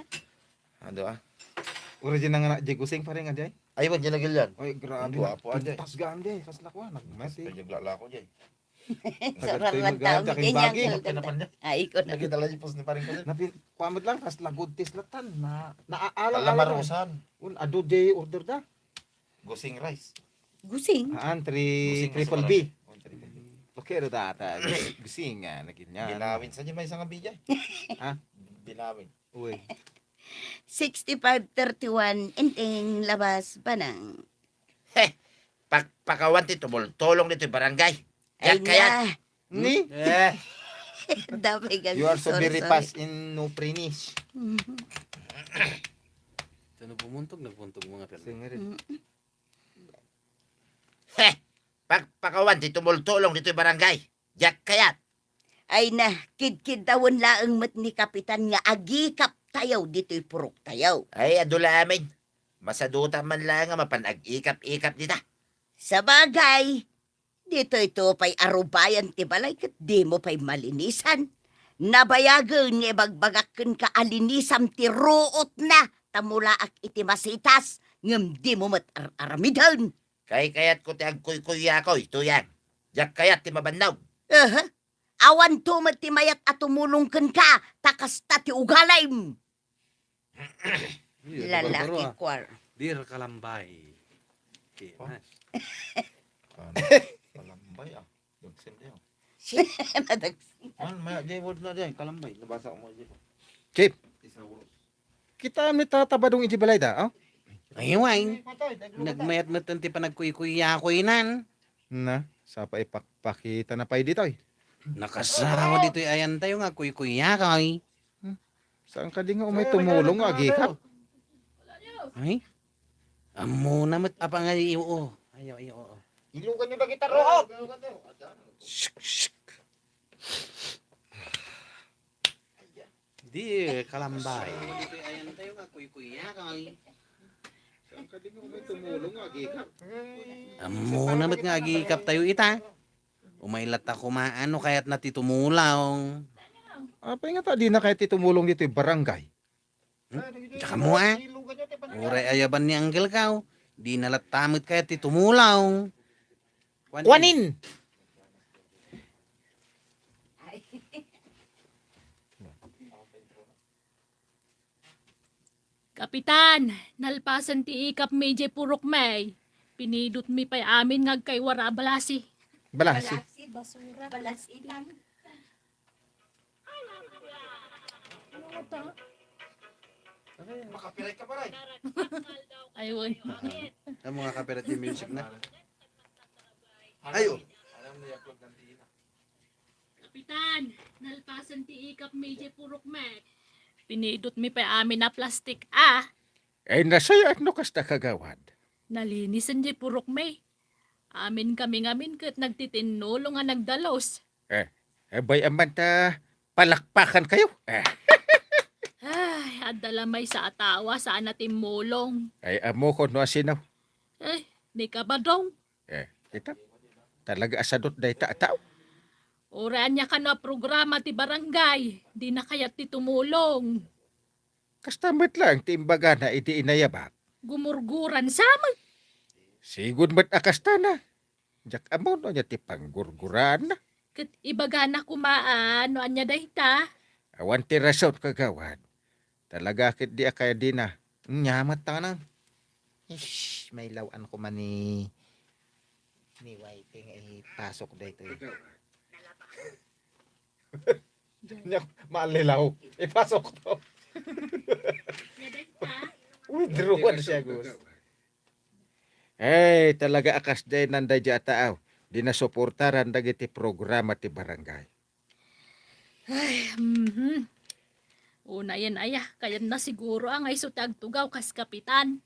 Adu, ah. Original nga na, Jay Gusing, pare nga, Jay. Ay, wag niya lagyan. Ay, grabe. Ang gwapo, ah, Jay. Pintas gaan, Jay. Kasla ko, ah, nagmati. Pwede glala ko, Jay. Sarap Tagatay lang maganda, tao, kaking ganyan, bagay. Ay, ko na. Nakita lang yung post ni parang ko. Napin-, kuamot lang, kasla good taste latan. Na, naaalala lang. Kalamarusan. Un, adu, Jay, order da. Gusing rice. Gusing? Haan, three, Gusing triple rice B. Pala. Oh, triple B. Okay, adu data. Gus-, gusing, ah, naging yan. Binawin sa niya, may isang abidya. Ha? Binawin. Uy. Sixty-five thirty-one, Enteng, labas, Banang. Heh, pagpakawan ti tumultulong ditoy barangay. Ay, Yak kayat. Nga. Ni? Eh. Dapay kami, You are so sorry, very sorry. Fast in no finish. Mhm. Ito na pumuntog, nagpuntog mga pera. Singirit. Mm. Heh, pagpakawan ti tumultulong ditoy barangay. Yak kayat. Ay na, kidkidawon laeng met ni Kapitan nga agikap tayo ditoy purok tayo. Ay, adu la amin. Masaduta man laeng nga mapan ag-ikap-ikap dita. Sabagay, ditoy to pay arubayan ti balay ket dimo pay malinisan. Nabayagen nga ibagbagak kenka a linisam ti ruotna, ta mulaak iti masitas, ngem dimo met ar-aramiden. Kaykayatko ti agkuykuyakoy, Tuyang. Diak kayat ti mabannog. Aha. Awanto met ti mayat a tumulong kenka, ta kasta ti ugalim. Iya, di Lalaki barbaro, ah. Kwar. Dear Kalambay. Okay, Oh. Mas. Kan-, Kalambay, ah. Dagsen diay. Si-, madagsen. Man, may, di word na diay, Kalambay. Nabasa ko mo diay. Chief, Isaurus. Kitaem ni Tata Badong iti balay da, oh? Ay, way. Nagmayat met ti panagkuykuyakuynan. Na, sapa ipakpakita na pay ditoy. Nakasawa ditoy ayantayo nga kuykuyakay. Hmm. Saan ka di nga umay tumulong nga agikap? Ay? Ammona met a pangay, oo. Ayaw, ayaw, oo. Ilugan nyo na kita, Rook! Shik, shik. Di, Kalambay. Ammona met nga agikap tayo ita. Umay latta kumaan no kayatna ti tumulong. Apay nga ta, dina kayat ti tumulong ditoy barangay? Hmm? Diak ammo, ah. Uray ayaban ni Uncle Kao, dina latta met kayat ti tumulong. Kuanin. Kuanin. Kapitan, nalpasen ti ikapmi idiay purokmi. Pinidotmi pay amin nga agkaywara a balasi. Balasi. Balasi, basura, balasi. Makapirate ka, pare. Ay, wen. Ang mga copyright yung music na. Ayo. Alam na i-upload ng tina. Kapitan, nalpasen ti ikapmi idiay purokmi. Pinidotmi pay amin a plastik, ah. Ay, nasayat no kasta, kagawad. Nalinisen diay purokmi. Amin kami ngamin ket nagtitinnulong a nagdalus. Eh, eh, bay-am man ta palakpakan kayo. Eh. Ay, adda la maysa a tao a saan a timmulong. Ay, ammokon no asino. Eh, ni Kabadong. Eh, kita. Talaga a sadot dayta a tao. Uray ania kano a programa ti barangay, dina kayat ti tumulong. Kasta met laeng ti imbagana idi inayabak. Gumurguran sa met. Sigud met a kasta na. Diak ammo no ania ti panggurguraanna. Ket ibagana koma a no ania dayta. Awan ti rason, kagawad. Talaga ket di a kayat dina. Ania met ta nang. Ish, mailaw-an koma ni, ni Whitey nga ipasok daytoy. Nia, maalilaw. Ipasok to. Withdraw siya, Gus. Eh, talaga a kasdiay nan daydiay a taaw. Dina suportaran dagiti programa ti barangay. Ay, mhm. Unayen aya, kayatna siguro a nga isu ti agtugaw kas kapitan.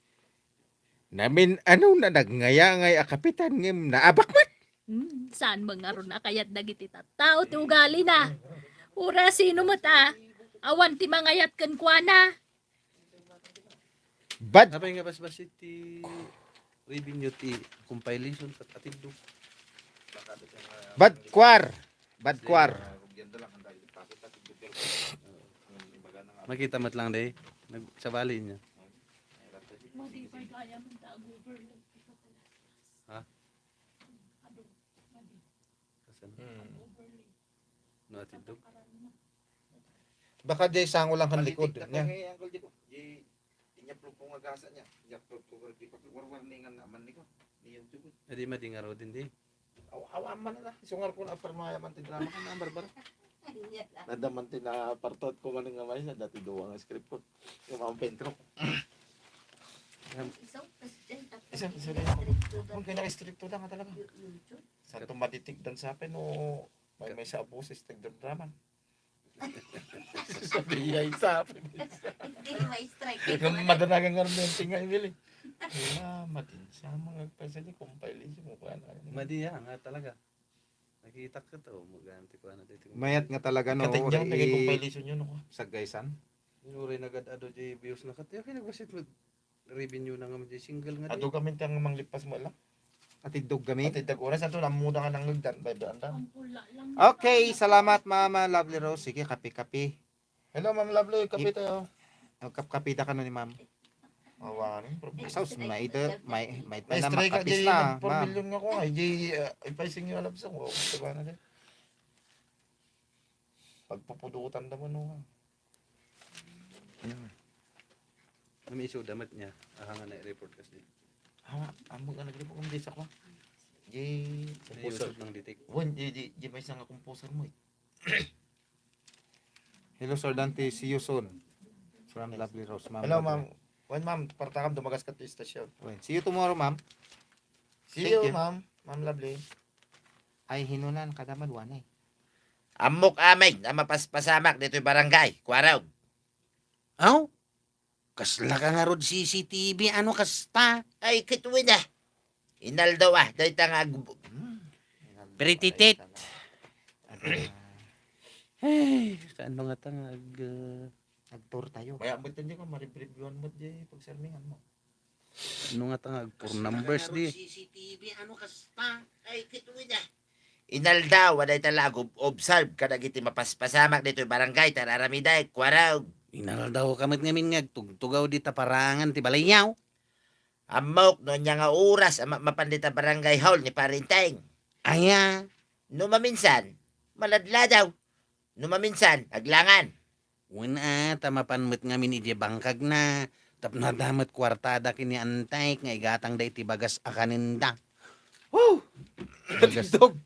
Namin-ano na nagngayangay a kapitan ngem naabak met. Hmm, saan met ngarud a kayat dagiti tattao ti ugalina? Uray sino met a, awan ti mangayat kenkuana. Bad Apay nga basbas iti revenue ti compilation ket atiddog. Bad kwar. Bad kwar. Makita met lang, day. Nagsabali niya. Ha? Kasan? Hmm. No, atiddog. Baka di sango lang han likod niya. Kay Uncle Jiko, di inyaplog ko nga gasa niya. Inyaplog ko nga di pa warwarningan nga man ni ko. Ni YouTube. Adi madingarod, hindi. Aw-, awan man na. Isungar ko na, apar maya man ti drama ka na, Barbara. Nada man ti napartot ko man nga maysa, dati duwa nga script ko. Yung mga pentro. Isa, isa, isa. Kung kaya naka-stricto lang talaga. Sa tumatikdan sa akin, no, may, may sa boses, nagdradraman. Sabi niya, isa. Hindi, may strike. Yung madanagan nga rin yung tingay, Willy. Wala, matin siya, mga pasali, compilation mo, kaya na. Madi yan, nga talaga. Nakita ko to, maganti ko na dito. Mayat nga talaga, no, Katinjang, uri naging compilation yun, no? Sagaysan. Yun, uri nagad-ado, di views na kat-, yung pinagbasit mo, revenue na nga, di single nga, Ado di. Kami tiyang manglipas mo lang. Atiddog kami. Atiddog oras, ato, namuda nga nangagdan, bay, bay, andan. Okay, salamat, Mama Lovely Rose. Sige, kape-kape. Hello, Ma'am Lovely, kape tayo. Oh, kap-, kape da kano ni Ma'am. Awan, problema. Asaw, may ito, may, may May na strike ka, makapis di na, nag four Ma'am. Million nga ko, ay, di, uh, ipay singyo alabsong, oh, diba na din? Pagpupudutan da man, no. Ano? Ano may isuda met niya? Aha nga na-report kasi. Ah, amo nga nag-report, hindi sa kwa. Di, May composer. Usap ng detect. Wen, di, di, di may isang composer mo eh. Hello, Sir Dante. See you soon. From Yes. Lovely Rose. Ma'am Hello, Lovely. Ma'am. Wen, ma'am, partakam dumagas ka to istasyon. Wen. See you tomorrow, ma'am. See Thank you, you. Ma'am. Ma'am Lovely. Ay, hinunan, kada man, wan eh. Ammok amin a mapaspasamak ditoy barangay, kuarog. Aw? Kasla ka ngarud C C T V, ano kasta? Ay, kitwin ah. Inaldaw ah, dayta nga ag-, hmm. Pretty tit. Ay, kaano nga ta nga ag-, uh, Nagtour tayo. Kaya mo tindi ka, maribribyuan mo di pagsermingan mo. Ano nga ta nga ag-, for numbers di? C C T V, ano kasta? Ay, kitwin ah. Inaldaw a dayta la ag-ob-, observe kadagiti mapaspasamak ditoy barangay, tararamiday, kuarog. Inaldaw ka met ngamin nga agtugtugaw dita parangan ti balayyaw. Ammok no ania nga oras a ma-, mapan dita barangay hall ni Parinteng. Aya? No maminsan, maladladaw. No maminsan, aglangan. Wen a, ta mapan met ngamin idiay bangkagna, tapno adda met kuartada ken ni Antek nga igatangda iti bagas a kanenda. Woo! Bagas. Natindog.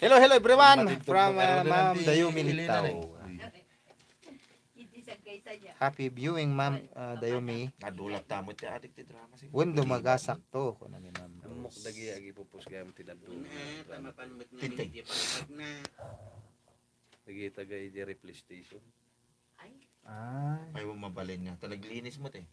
Hello, hello everyone. Natindog from, na uh, karon Ma'am Dayumi Litao. Happy viewing, Ma'am, uh, Dayumi. Nadulat ta met ti adik ti drama siguro. Wen, dumagasak to, kuna ni Ma'am Rose. Ammok dagi agipupus gayam ti dadduma. Wen a, ta mapan met ngamin idiay bangkagna. Dagita ga idiay replay station. Ay. Ay, wa mabalin nga. Ta naglinis met eh.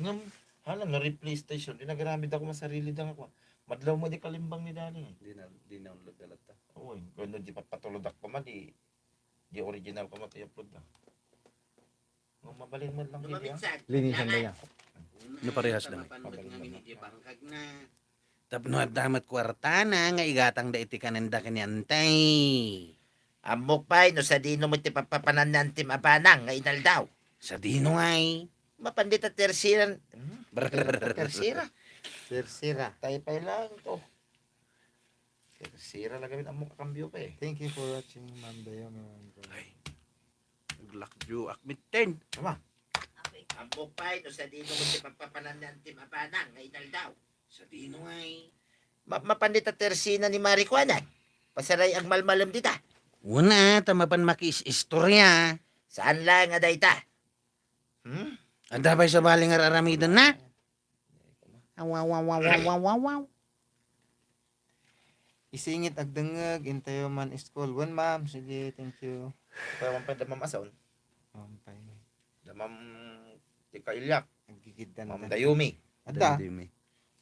Ngem, hala, na-replay station. Di nagaramid ako masarili da nga kuan. Madlaw mo di kalimbang ni Dani eh. Di na, di na-download da latta. Uy, kuno di papatulodak pa man, di, di original pa man i-upload na. Ngem mabalin mo lang, Lydia. Linisan da yan. No, parehas da, may. Tapno adda met kuartana nga igatangda iti kanenda ken ni Antay. Ammok pay no sadino met ti papapanan ni Antim a banang nga inaldaw. Sadino ngay? Mapan dita tersira. Hmm? Tersira. Tersira. Tay pay lang to. Tersira la gamin, ammok a kambio pa eh. Thank you for watching, Ma'am Dayo, Ma'am Dayo. Ay. Naglakyo ak mitten. Ama. Ampok pay no sadino met ti papapanan ni Antim a banang nga inaldaw. Sadino ngay? Ma-, mapan dita tersina ni Mari Kuanan. Pasaray agmalmalem dita. Wen a, ta mapan makiis-istorya. Saan laeng a dayta? Hmm? Adda pay sabali nga ar-aramiden na? Aw, aw, aw. Isingit agdengngeg, intayo man iskul. Wen, ma'am. Sige, thank you. Kaya man pay da Ma'am Ason. Ma'am pay. Da Ma'am Tika Ilyak. Naggigiddan Ma'am da. Dayumi. Adda. Dayumi.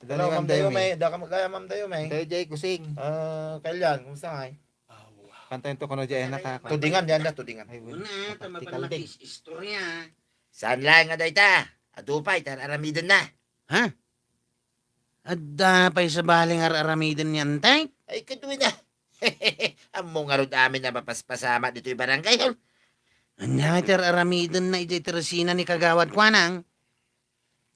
Adda. Hello, ni Ma'am Ma'am Dayumi. Dayumi. Da ka magkaya, Ma'am Dayumi. Intayo jay kusing. Ah, Kalian, kumusta ngay? Kantayin to kuno jay, anak, ha? Tudingan, diyan da, tudingan. Ay, wen. Una, tama pa Practical din. Makis-istorya. Saan laeng nga dayta? Adu pay, ta ar-aramiden na. Ha? Adda pay sabali nga ar-aramiden ni Antek? Ay, kaduy na. Ammo ngarud amin a mapaspasama ditoy barangay hall. Ania ti ar-aramiden na idiay tersina ni Kagawad Kuanang?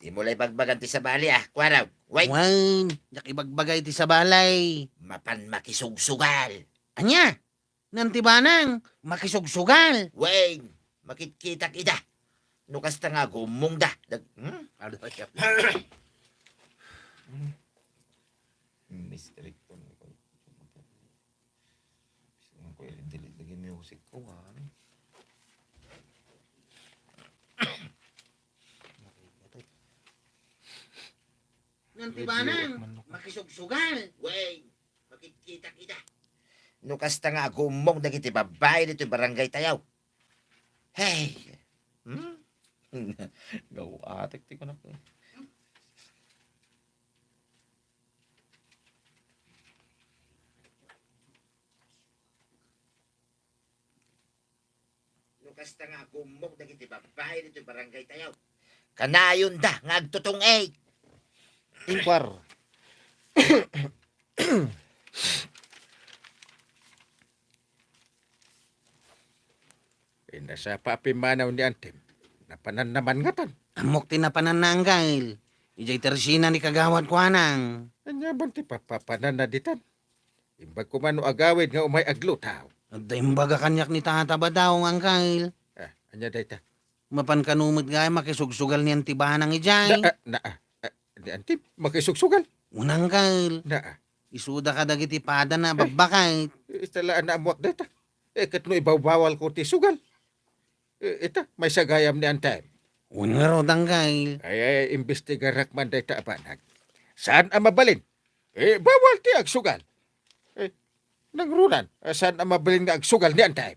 Di mo la ibagbagan ti sabali, ah, Kuarog. Wait. Wen, diak ibagbaga iti sabali. Mapan makisugsugal. Ania? Nanti banang, makisugsugal. Wen, makitkitak ida. No kasta nga agummong da. Dag-, hmm? Ano ba siya? Mystery ko. Gusto ko i-delete lagi music ko, ah. Nanti banang, makisugsugal. Wen, makitkitak ida. No kasta nga agummong dagiti babbai ditoy barangay tayo. Hey! Hmm? Gaw atik ti kunak. No kasta nga agummong dagiti babbai ditoy barangay tayo. Kanayonda nga agtutong-eg. Inquire. Inasapa a pimmanaw ni Antim. Napananna man ngatan. Ammok ti napananna, Anggail. Idiay tersina ni Kagawad Kuanang. Ania man ti papapananna ditan? Imbag koma no agawid nga umay aglutaw. Adda imbaga kaniak ni Tata Badaw, Angkel. Ah, ania dayta? Mapan kano met gayam makisugsugal ni Anti Banang idiay. Na, ah, na, ah, ah, ni Anti, makisugsugal? Wen, Angkel. Na, ah. Isuda kadagiti padana, babbaket. Eh, ita la, naammoak dayta. Eh, ket no ibawbawalko ti sugal. Eh, ita, maysa gayam ni Anti. Wen ngarud, Angkel. Ay, ay, imbestigarak man dayta a banag. Saan a mabalin? Eh, bawal ti agsugal. Eh, nangrunan, ah, saan a mabalin nga agsugal ni Anti?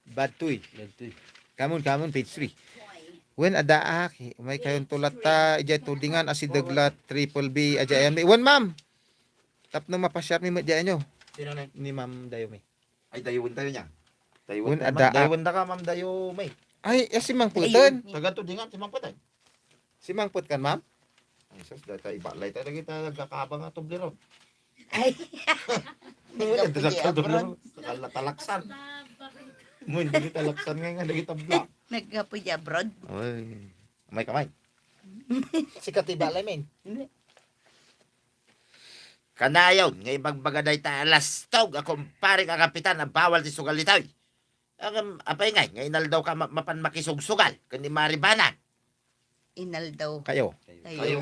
Badtoy. Badtoy. Come on, come on, page three. Wen, addaak, umaykayonto latta, idiay tudingan, asideg la triple B, idiay ayam. Wen, ma'am. Tapno mapasiarmi met idiay, no? Sino, Nay? Ni Ma'am Dayumi. Ay, dayuwen tayo niya. Dayuwen Wen, tayo, adda, ma'am. Ah. Dayuwen da ka, Ma'am Dayumi. Ay, eh, si Mang Puten. Taga tudingan, si Mang Puten. Si Mang Put kan, ma'am? Ay, sus, data ibalay tayo lagi tayo nagkakabang nga tubli ron. Ay. Ano, nagkakabang tubli ron? Kala talaksan. Mo, hindi talaksan nga, nga, lagi tabla. Nagkapoy abroad. Ay, may kamay. Sikat ibalay, men. Hindi. Kanayon nga ibagbaga dayta a lastog a kumpare a kapitan a bawal ti sugal ditoy. Ngem apay ngay nga inaldaw ka ma-, mapan makisugsugal ken ni Mari Banang? Inaldaw. Kayo. Kayo. Kayo.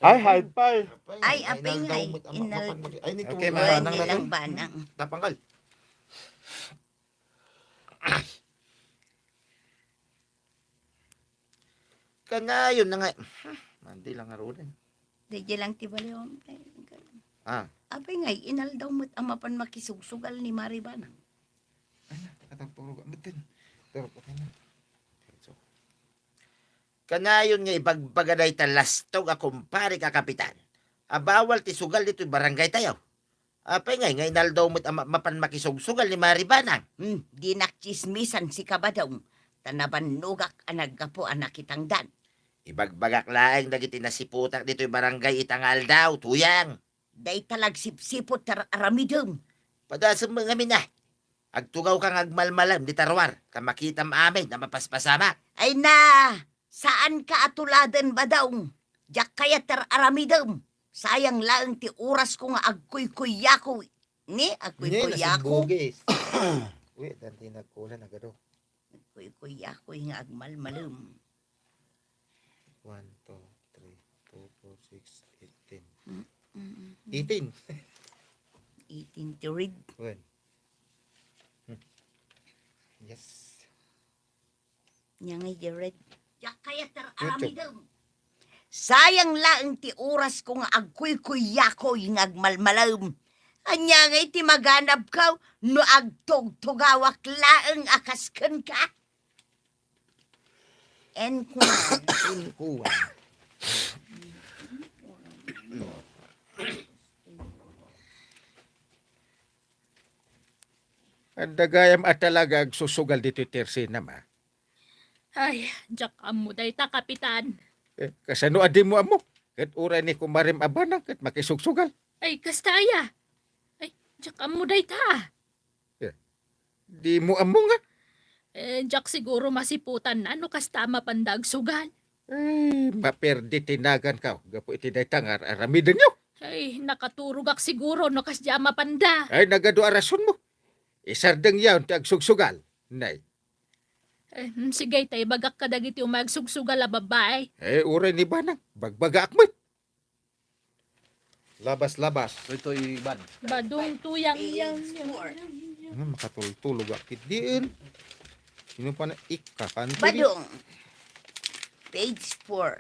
Ay, high five. Ay, apay ngay, inaldaw met a ma-, inal-, mapan maki-, ay, ni Okay, Tulo. Ma'am. Ay, Banang na nilang to. Banang. Tapanggal. Kanayon na nga, hmm, mandi lang nga rudan. Daydi lang ti baliwam. Ah. Apay ngay, inaldaw met a mapan makisugsugal ni Mari Banang. Ay na, nakatagpuro ka. Ba't din? Pero okay na. So, kanayon nga ibagbaga dayta lastog a kumpare a kapitan a bawal ti sugal ditoy barangay tayo. Apay ngay nga inaldaw met a ma-, mapan makisugsugal ni Mari Banang? Hmm, dinak tsismisan, Kabadong, ta nabannogak a naggapu a nakitangdan. Ibagbagak laeng dagiti nasiputak ditoy barangay ita nga aldaw, Tuyang. Dayta la agsipsiput ti ar-aramidem. Padasem met ngamin a. Agtugawka nga agmalmalem dita ruar, ta makitam amin a mapaspasamak. Ay na, saanka a tuladen, Badong. Diak kayat ti ar-aramidem. Sayang laeng ti orasko nga agkuykuyako. Ni, agkuykuyako. Ni, nasimbugis. Uy, dati nagkulan, nagado. Agkuykuyako nga agmalmalem. One, two, three, four, four, six, eighteen. Mm, mm, mm. Eighteen. Eighteen to read. When? Hmm. Yes. Nya ngay di read. Diak kayat ti ar-aramidem. Sayang laeng ti orasko nga agkuykuyako nga agmalmalem. Ania ngay ti maganabko no agtugtugawak laeng a kas kenka? Enkuan. Enkuan. Adda gayam a talaga agsusugal ditoy tersinam, a. Ay, diak ammo dayta, Kapitan. Eh, kasano a dimo ammo? Ket uray ni kumarem a banang ket makisugsugal. Ay, kasta aya. Ay, diak ammo dayta, a. Eh, dimo ammo nga? Eh, diak siguro masiputanna no kasta a mapanda agsugal. Eh, maperdi ti naganko gapu iti dayta nga ar-aramidenyo. Ay, nakaturogak siguro no kasdiay a mapanda. Ay, nagadu a rasonmo. Isardengyon ti agsugsugal, nay. Eh, mm, sige, ta ibagak kadagiti umay agsugsugal a babbai. Eh, uray ni banang, bagbagaak met. Labas, labas. Ito, Iban. Badong, Tuyang, yang, yang, yang, yang. Ano, makatultulog ak ket diin. Sino pa na ikkakanto di? Badong. Page four.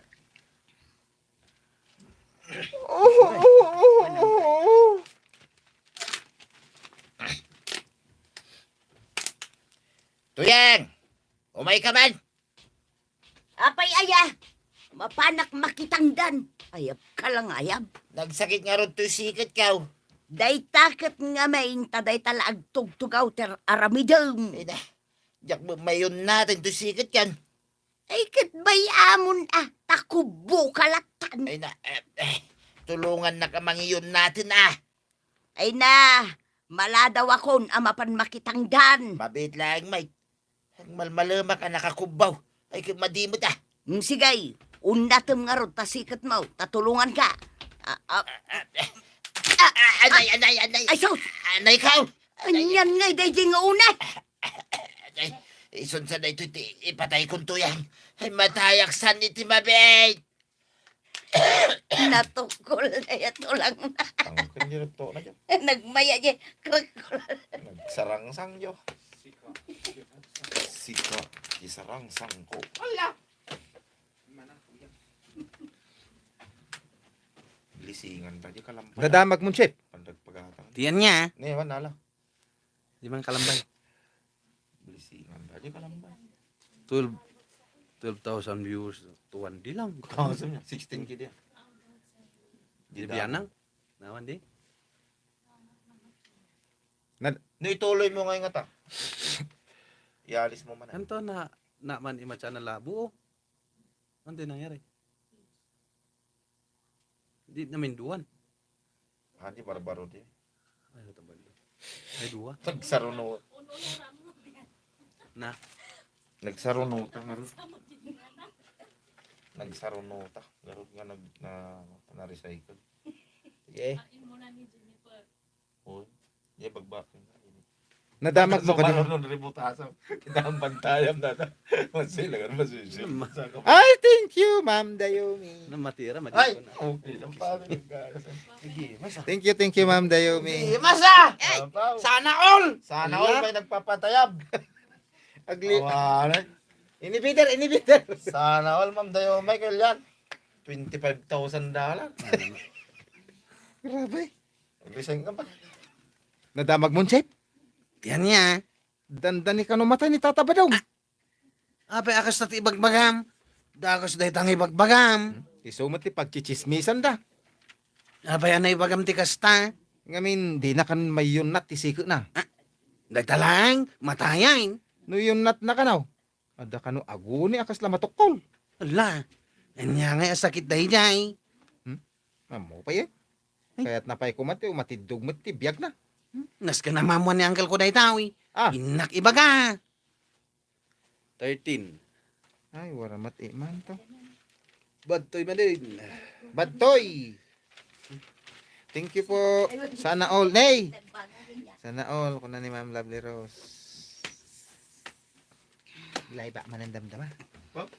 Tuyang! Umay ka man! Apay aya? Mapanak makitangdan. Ayab ka lang, ayab. Nagsakit ngarud toy siketko. Dayta ket ngamin, ta dayta la agtugtugaw ti ar-aramidem. Ay na, diak met mayunnaten toy siketko. Ay, ket bay-amon a, ta kubbo ka lattan. Ay na, eh, eh, tulongannak a mangiyunnaten a. Ay na, maladawakon a mapan makitangdan. Mabiit laeng, Mike. Agmalmalemak a nakakubbaw. Ay, ket madi met a. Mm, sige, unnatem ngarud ta siketmo, ta tulonganka. Ah, ah. Ah, ah, ah, anay, anay, anay. Ay, sus! Anay ka! Anian ngay daydi nga una? Ay, isunsa daytoy ti ipatay kon tuyang. Ay, matayaksan iti mabit. Natukkol na ya tulang na. Ang kandiretto na dyan. Nagmaya di. Krukol. Nagsarangsang yo. Sika, isarangsang ko. Ala! Lisingan ka, di ka lampay. Nadamag mo, Chip. Pandag paghatang. Tiyan niya. Ne, wala la. Di man kalambay. Blessingan ka, di kalambay. Twelve, twelve thousand viewers, two one di lang. Kaso niya, sixteen K diyan. Di biyanang? Naman di? Na, no, ituloy mo ngayon nga ta. Ialis mo man. Anto na, na man ima channel la buo? Ano din nangyari? Di namin duwan. Ah, di barbaro di. Ay, ano tawag doon? Ay, duwa. Nagsaruno. Na? Nagsaruno ta, ngarud. Nagsaruno ta. Ngarud nga nag-, na, na-recycle. Sige. Oy, di bagbak. Nadamag mo kadi. Marunong ributaso. Kita ang bantayam na ta. Masilagan, masisil. Ay, thank you, Ma'am Dayumi. Namatira, ay, madikon na. Okay lang pare. Sige, masa. Thank you, thank you, Ma'am Dayumi. Sige, masa! Ay, apaw. Sana all! Sana all may nagpapatayab. Agli-, awanan. Inhibitor, inhibitor. Sana all, Ma'am Dayumi, kailan? Twenty-five thousand dollar. Grabe. Resign ka ba? Nadamag mo, Chip? Tiyan niya. Dandani kano matay ni Tata Badong. Ah, apay, akas ta ti ibagbagam. Dagus dayta nga ibagbagam. Hmm? Isu met ti pagchichismisan da. Apay, ano ibagam ti kasta? Ngamin, di na kan mayunnat ti sike na. Ah, dayta lang, matayen. No yunnat na kano. Adda kano aguni a kasla matukkol. Ala, ania ngay a sakit daydiay? Hmm? Ammo pay, eh. Ay. Kayat na pay koma ti umatiddog met ti biag na. Hmm? Nasken a maammuan ni uncle ko dayta, wi. Ah. Innak ibaga. Thirteen. Ay, wara met iman to. Badtoy malin. Badtoy! Thank you po. Sana all. Nay! Sana all. Kuna ni Ma'am Lovely Rose. Lay ba man ang damdama? Pop?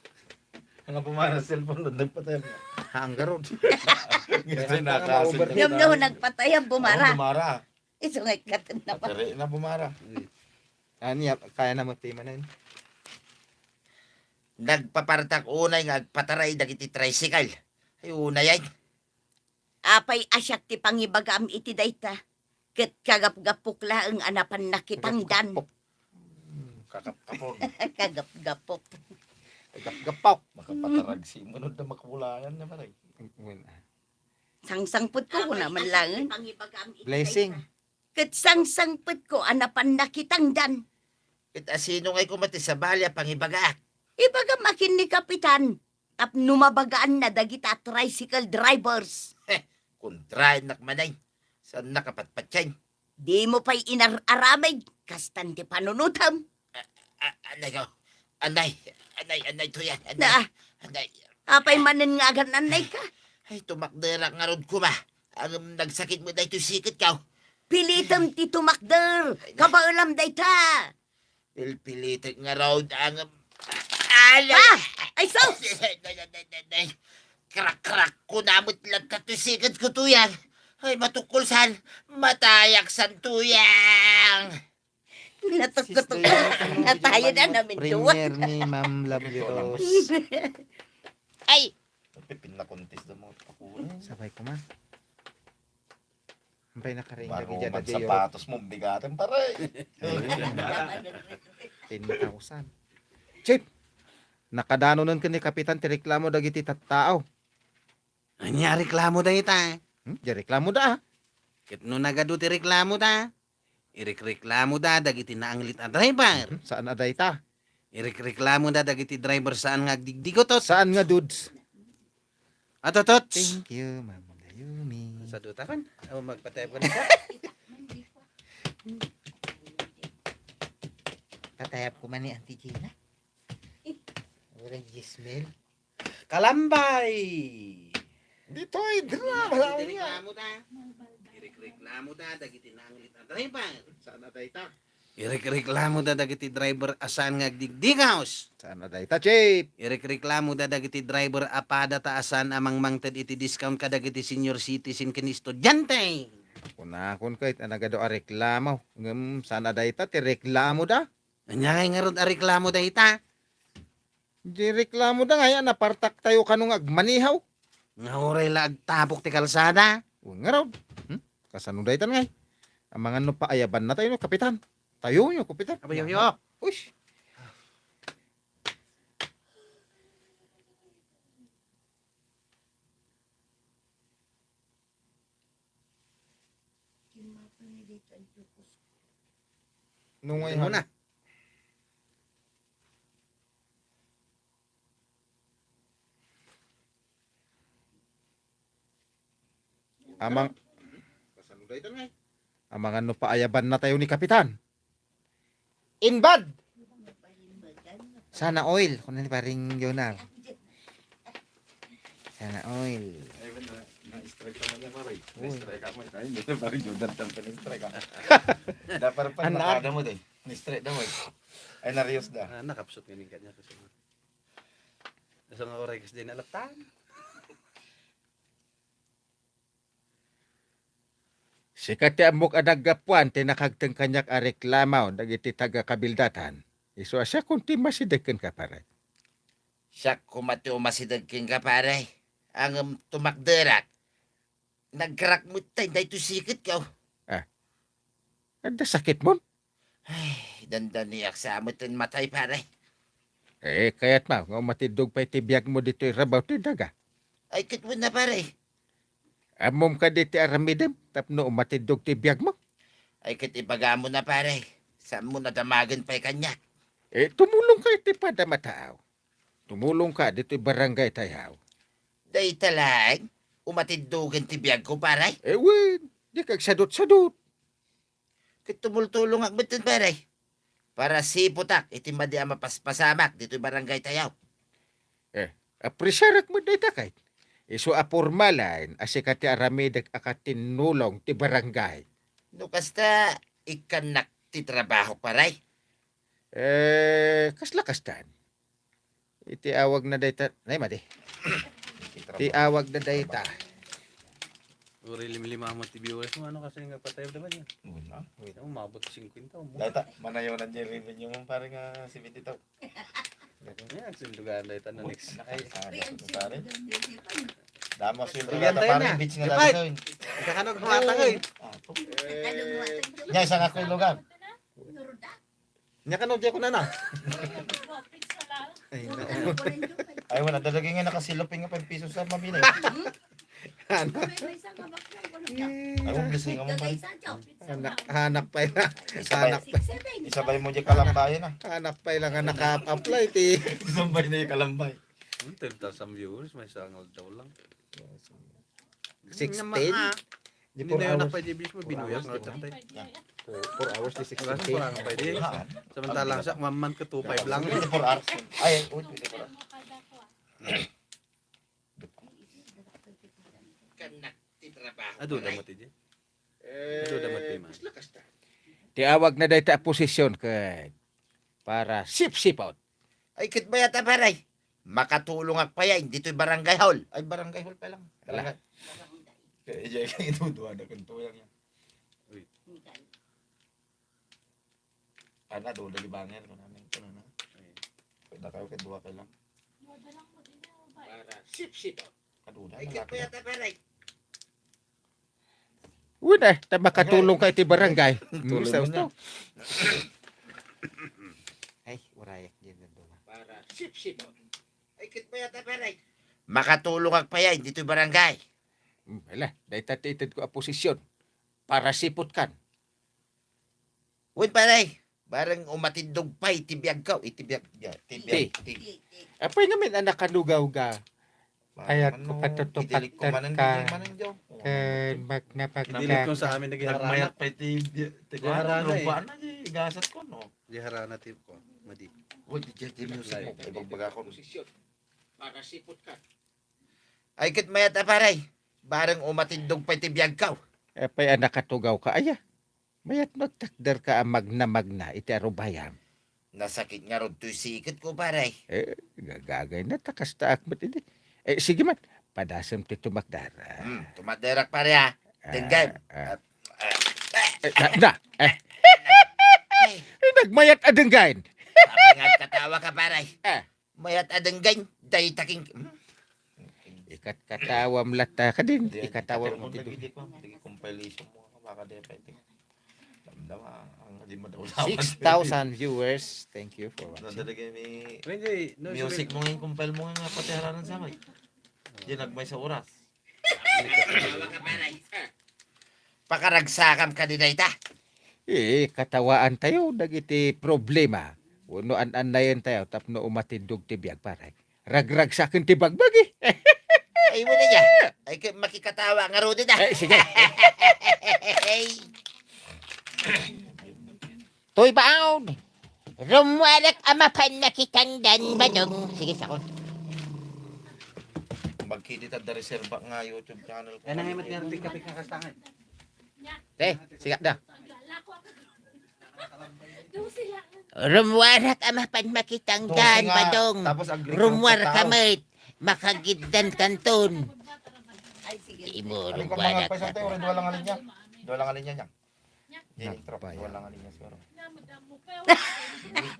Ang bumara sa cellphone, nagpatay mo. Ha, ang garod. Gusto na kasi. Yam no, nagpatay ang bumara. Oh, bumara. Isu nga ikatan na pa. Diri na bumara. Ania, kaya na mo ti manen. Nagpapartak unay nga agpataray dagiti tricycle. Ay, unay ay. Apay a siak ti pangibagam iti dayta, ket kagapgapok laeng a napan nakitangdan. Kagapgapok. Hmm, kakapkapon. Kagapgapok. Kagapgapok. Makapatarag si Manod na makabulayan na pare. Wen, ah. Sangsangpetko, kuna man laeng. Blessing. Ket sangsangpetko a napan nakitangdan. Ket asino ngay koma ti sabali a pangibagaak? Ibagam a ken ni Kapitan. Tapno mabagaanna dagita tricycle drivers. Heh, kontraennak manen. Saannak a patpatien. Dimo pay inar-aramid, kastan ti panunotem. A-, a-, anay ko. Anay, anay, anay, tuyan, anay. Na. Anay. Apay manen nga agan-annayka? Ay, tumakderak ngarud koma. Ngem nagsakit met daytoy siketko. Pilitem ti tumakder. Ay, na. Kabaelam dayta. Pilpilitek ngarud ang, ala! Ah! Ay, sus! Krak-krak ko namut lang katusigan ko, tuyang. Ay, matukol san, matayak san, tuyang. Natukot-tukot. Natayo na namin duwa. Premier ni Ma'am Lovely Rose. Ay! Pipin na contest ng mga pakulan. Sabay ko, ma. Ampay nakaring. Baro dagiti man adda sapatos mo, bigaten, pare. Ten thousand. Chip! Nakadanonen ken ni Kapitan ti reklamo dagiti tattao. Ania reklamo dayta? Hmm? Di reklamo da, ah. Ket no nagadu ti reklamo da, irikreklamo da dagiti naanglit a driver. Mhm. Saan a dayta? Irikreklamo da dagiti driver saan nga agdigdigotot. Saan nga dudes? Ato, Tots. Thank you, Ma'am Dayumi. Saduta kan? O, magpatayap ka na ka? Patayap ko man ni Auntie Gina. Walang Gismel. Kalambay! Ditoy, dira, wala ko niya. Reklamo ta. Reklamoda dagiti naanglit a driver. Saan a dayta? Irekreklamoda dagiti driver a saan nga agdigdigaus. Saan a dayta, Chief? Irekreklamoda dagiti driver a padata a saan a mangmangted iti discount kadagiti senior citizen ken estudiante. Kunakon kayat a nagadu a reklamo. Ngem saan a dayta ti reklamoda? Ania ngay ngarud a reklamo dayta? Di reklamo da nga, ya, napartak tayo kano nga agmanihaw. Nga uray la agtapok ti kalsada. O, ngarud. Hmm? Kasano daytan ngay? Amangan no paayaban na tayo, no, Kapitan. Tayo nyo, Kapitan. Abayo, yo. Uy. Nung ay muna. Amang, amangan no paayaban na tayo ni Kapitan. Inbad! Sana oil, kuna ni Paring Jonar. Sana oil. Ay, wala. Na-strike ka man niya, pare. Uy. Na-strike ka man. Ay, hindi, pare, Jordan, tampa na-strike, ah. Dapat pa, Anak. Nakada mo, eh. Na-strike daw, eh. Ay, narios da. Ah, nakapsot nga ning kanya kasi. Asa nga oray kasi din alatan? Sika ti ammok a naggapuan ti nakagteng kaniak a reklamo dagiti taga-Kabildatan. Isu a siak ti umasideg kenka, pare. Siak koma ti umasideg kenka, pare. Ngem tumakderak. Nagkarak met tay daytoy siketko. Ah. Adda sakitmon? Ay, dandaniak sa met ti matay, pare. Eh, kayatmo nga umatiddog pay ti biagmo ditoy rabaw ti daga? Ay, ket wen a, pare. Ammom kadi ti aramidem tapno umatiddog ti biagmo? Ay, ket ibagam a, pare. Saanmo a damagen pay kaniak? Eh, tumulongka iti padam a tao. Tumulongka ditoy barangay tayo. Dayta laeng umatiddogen ti biagko, pare? Eh, wen, dika agsadutsadut. Ket tumultulongak metten, pare. Para siputak iti madi a mapaspasamak ditoy barangay tayo. Eh, apresiarak met dayta, kayat. Isu a pormalan a sika ti aramidek a katinnulong ti barangay. No kasta, ikkannak ti trabahok, pare. Eh, kasla kastan. Iti awag na dayta, nay, madi. Ti awag na dayta. Uri limlima mo ti viewers mo, ano kasi nga patay naman yan? Wala. Wait, umabot singkwenta mo. Dayta, manayonan di revenue mo, pare, nga seventy thousand. Yan, sindugan dayta na next. Ay, pare. Damo sweldo dayta, pare, beach nga dayta. Ika kano gumata ko eh. Nya, isang ako yung lugar. Nya kano, di ako na na. Ay, na. Ay, wala. Dalagi nga nakasilupin nga five pesos sa mabili. Ano? Ay, huwag gising mo pa. Anak, anak pa yun. Isabay, isabay mo di kalambayan, ah. Anak pa lang ang naka-apply, ti. Isabay na yung kalambay. Hmm, ten thousand viewers, may isang aldaw lang. Sixteen? Hindi na yun ang pwede mismo, binuyas nga tatay. Four, four hours di sixteen K. Wala sa parang pwede. Samantalang sa one month ka two five lang. Twenty-four hours. Ay, oh, twenty-four hours. Adu da mo ti di. Adu da mo ti man. Ti awag na dayta a posisyon ket para sipsipot. Ay, ket bayat a, pare. Makatulongak pay ditoy barangay hall. Ay, barangay hall pa lang. Ala. Barangay. Kaya diyan kayo ituduha na kung tuyang yan. Uy. Ana, dula di banger ko namin. Ano na? Pwede na kayo, kaya duha kayo lang. Para sipsipot. Kaduda. Ay, ket bayat a, pare. Uy, na, ta makatulong ka iti barangay. Tulong mo niya. Ay, urayak din ang duma. Para sipsip. Ay, ket bayat a, pare. Makatulongak pay ditoy barangay. Hmm, ala, dayta ti itedko a posisyon. Para sipot kan. Wen, pare. Bareng umatiddog pay ti biagko, iti biag, ya, ti biag, ti. Apay ngamin a nakalugaw ga. Kaya ano, patutupak idilik ko manen ka. Ken magna-, idilik ko sa amin, nagiharanak. Nagmayat pa iti, ti kuan, harana, eh. Lupa na, eh, gasat ko, no? Giharana ti kuan, madi. Uy, di, di, di, music mo. Ibagbaga ko. Para sipot ka. Ay, ket mayat a, pare. Bareng umatiddog pay ti biagko. Apay a nakatugawka aya? Mayat no agtakderka a magna-magna iti arubayam. Nasakit ngarud toy siketko, pare. Eh, gagagayna ta kastaak met idi. Eh, sige man, padasem ti tumakder. Hmm, tumakderak, pare, ah. Ah, Denggan. Ah. Ah, ah, Eh, na, na, eh. Ay. Eh, nagmayat a denggan. Apay nga agkatawaka, pare? Ah. Mayat a denggan, dayta king-, hmm? Ikatkatawam latta kadin, Di, ikatawam dagiti mo ti kuan, dagiti compilation mo, baka di pa iti. Damdama, ang di madawdawan. Six thousand viewers, thank you for watching. Nadala kami Hindi, no, music sabi mo ngayon, compile mo nga pati haranan sa may. Di nagmay sa oras. Pakaragsakam kadi dayta. Eh, katawaantayo dagiti problema. Wenno an-annayentayo tapno umatindog ti biag, pare. Ragragsaken ti bagbagi. Ay, wala niya. Ay, kay makikatawa ngarud ida. Eh, sige. Ay. Toy baon. Rummuarak a mapan makitangdan, Badong. Sige, sakon. Magkidit at reserva nga YouTube channel ko. Ay, nangay, matiar, tigkapit nga kastangan. Eh, siga da. Rummuarak a mapan makitangdan, Dose nga, Badong. Tapos agree ka Rummuar ka tao. Met. Makagiddan kanton. Ay, sige. Imo, Ano ka mga rummuarak paisa ka. Tayo, duha lang alin niya. Duha lang alin niya niya. Jentrom, Nagbayad. Wala nga niya siguro.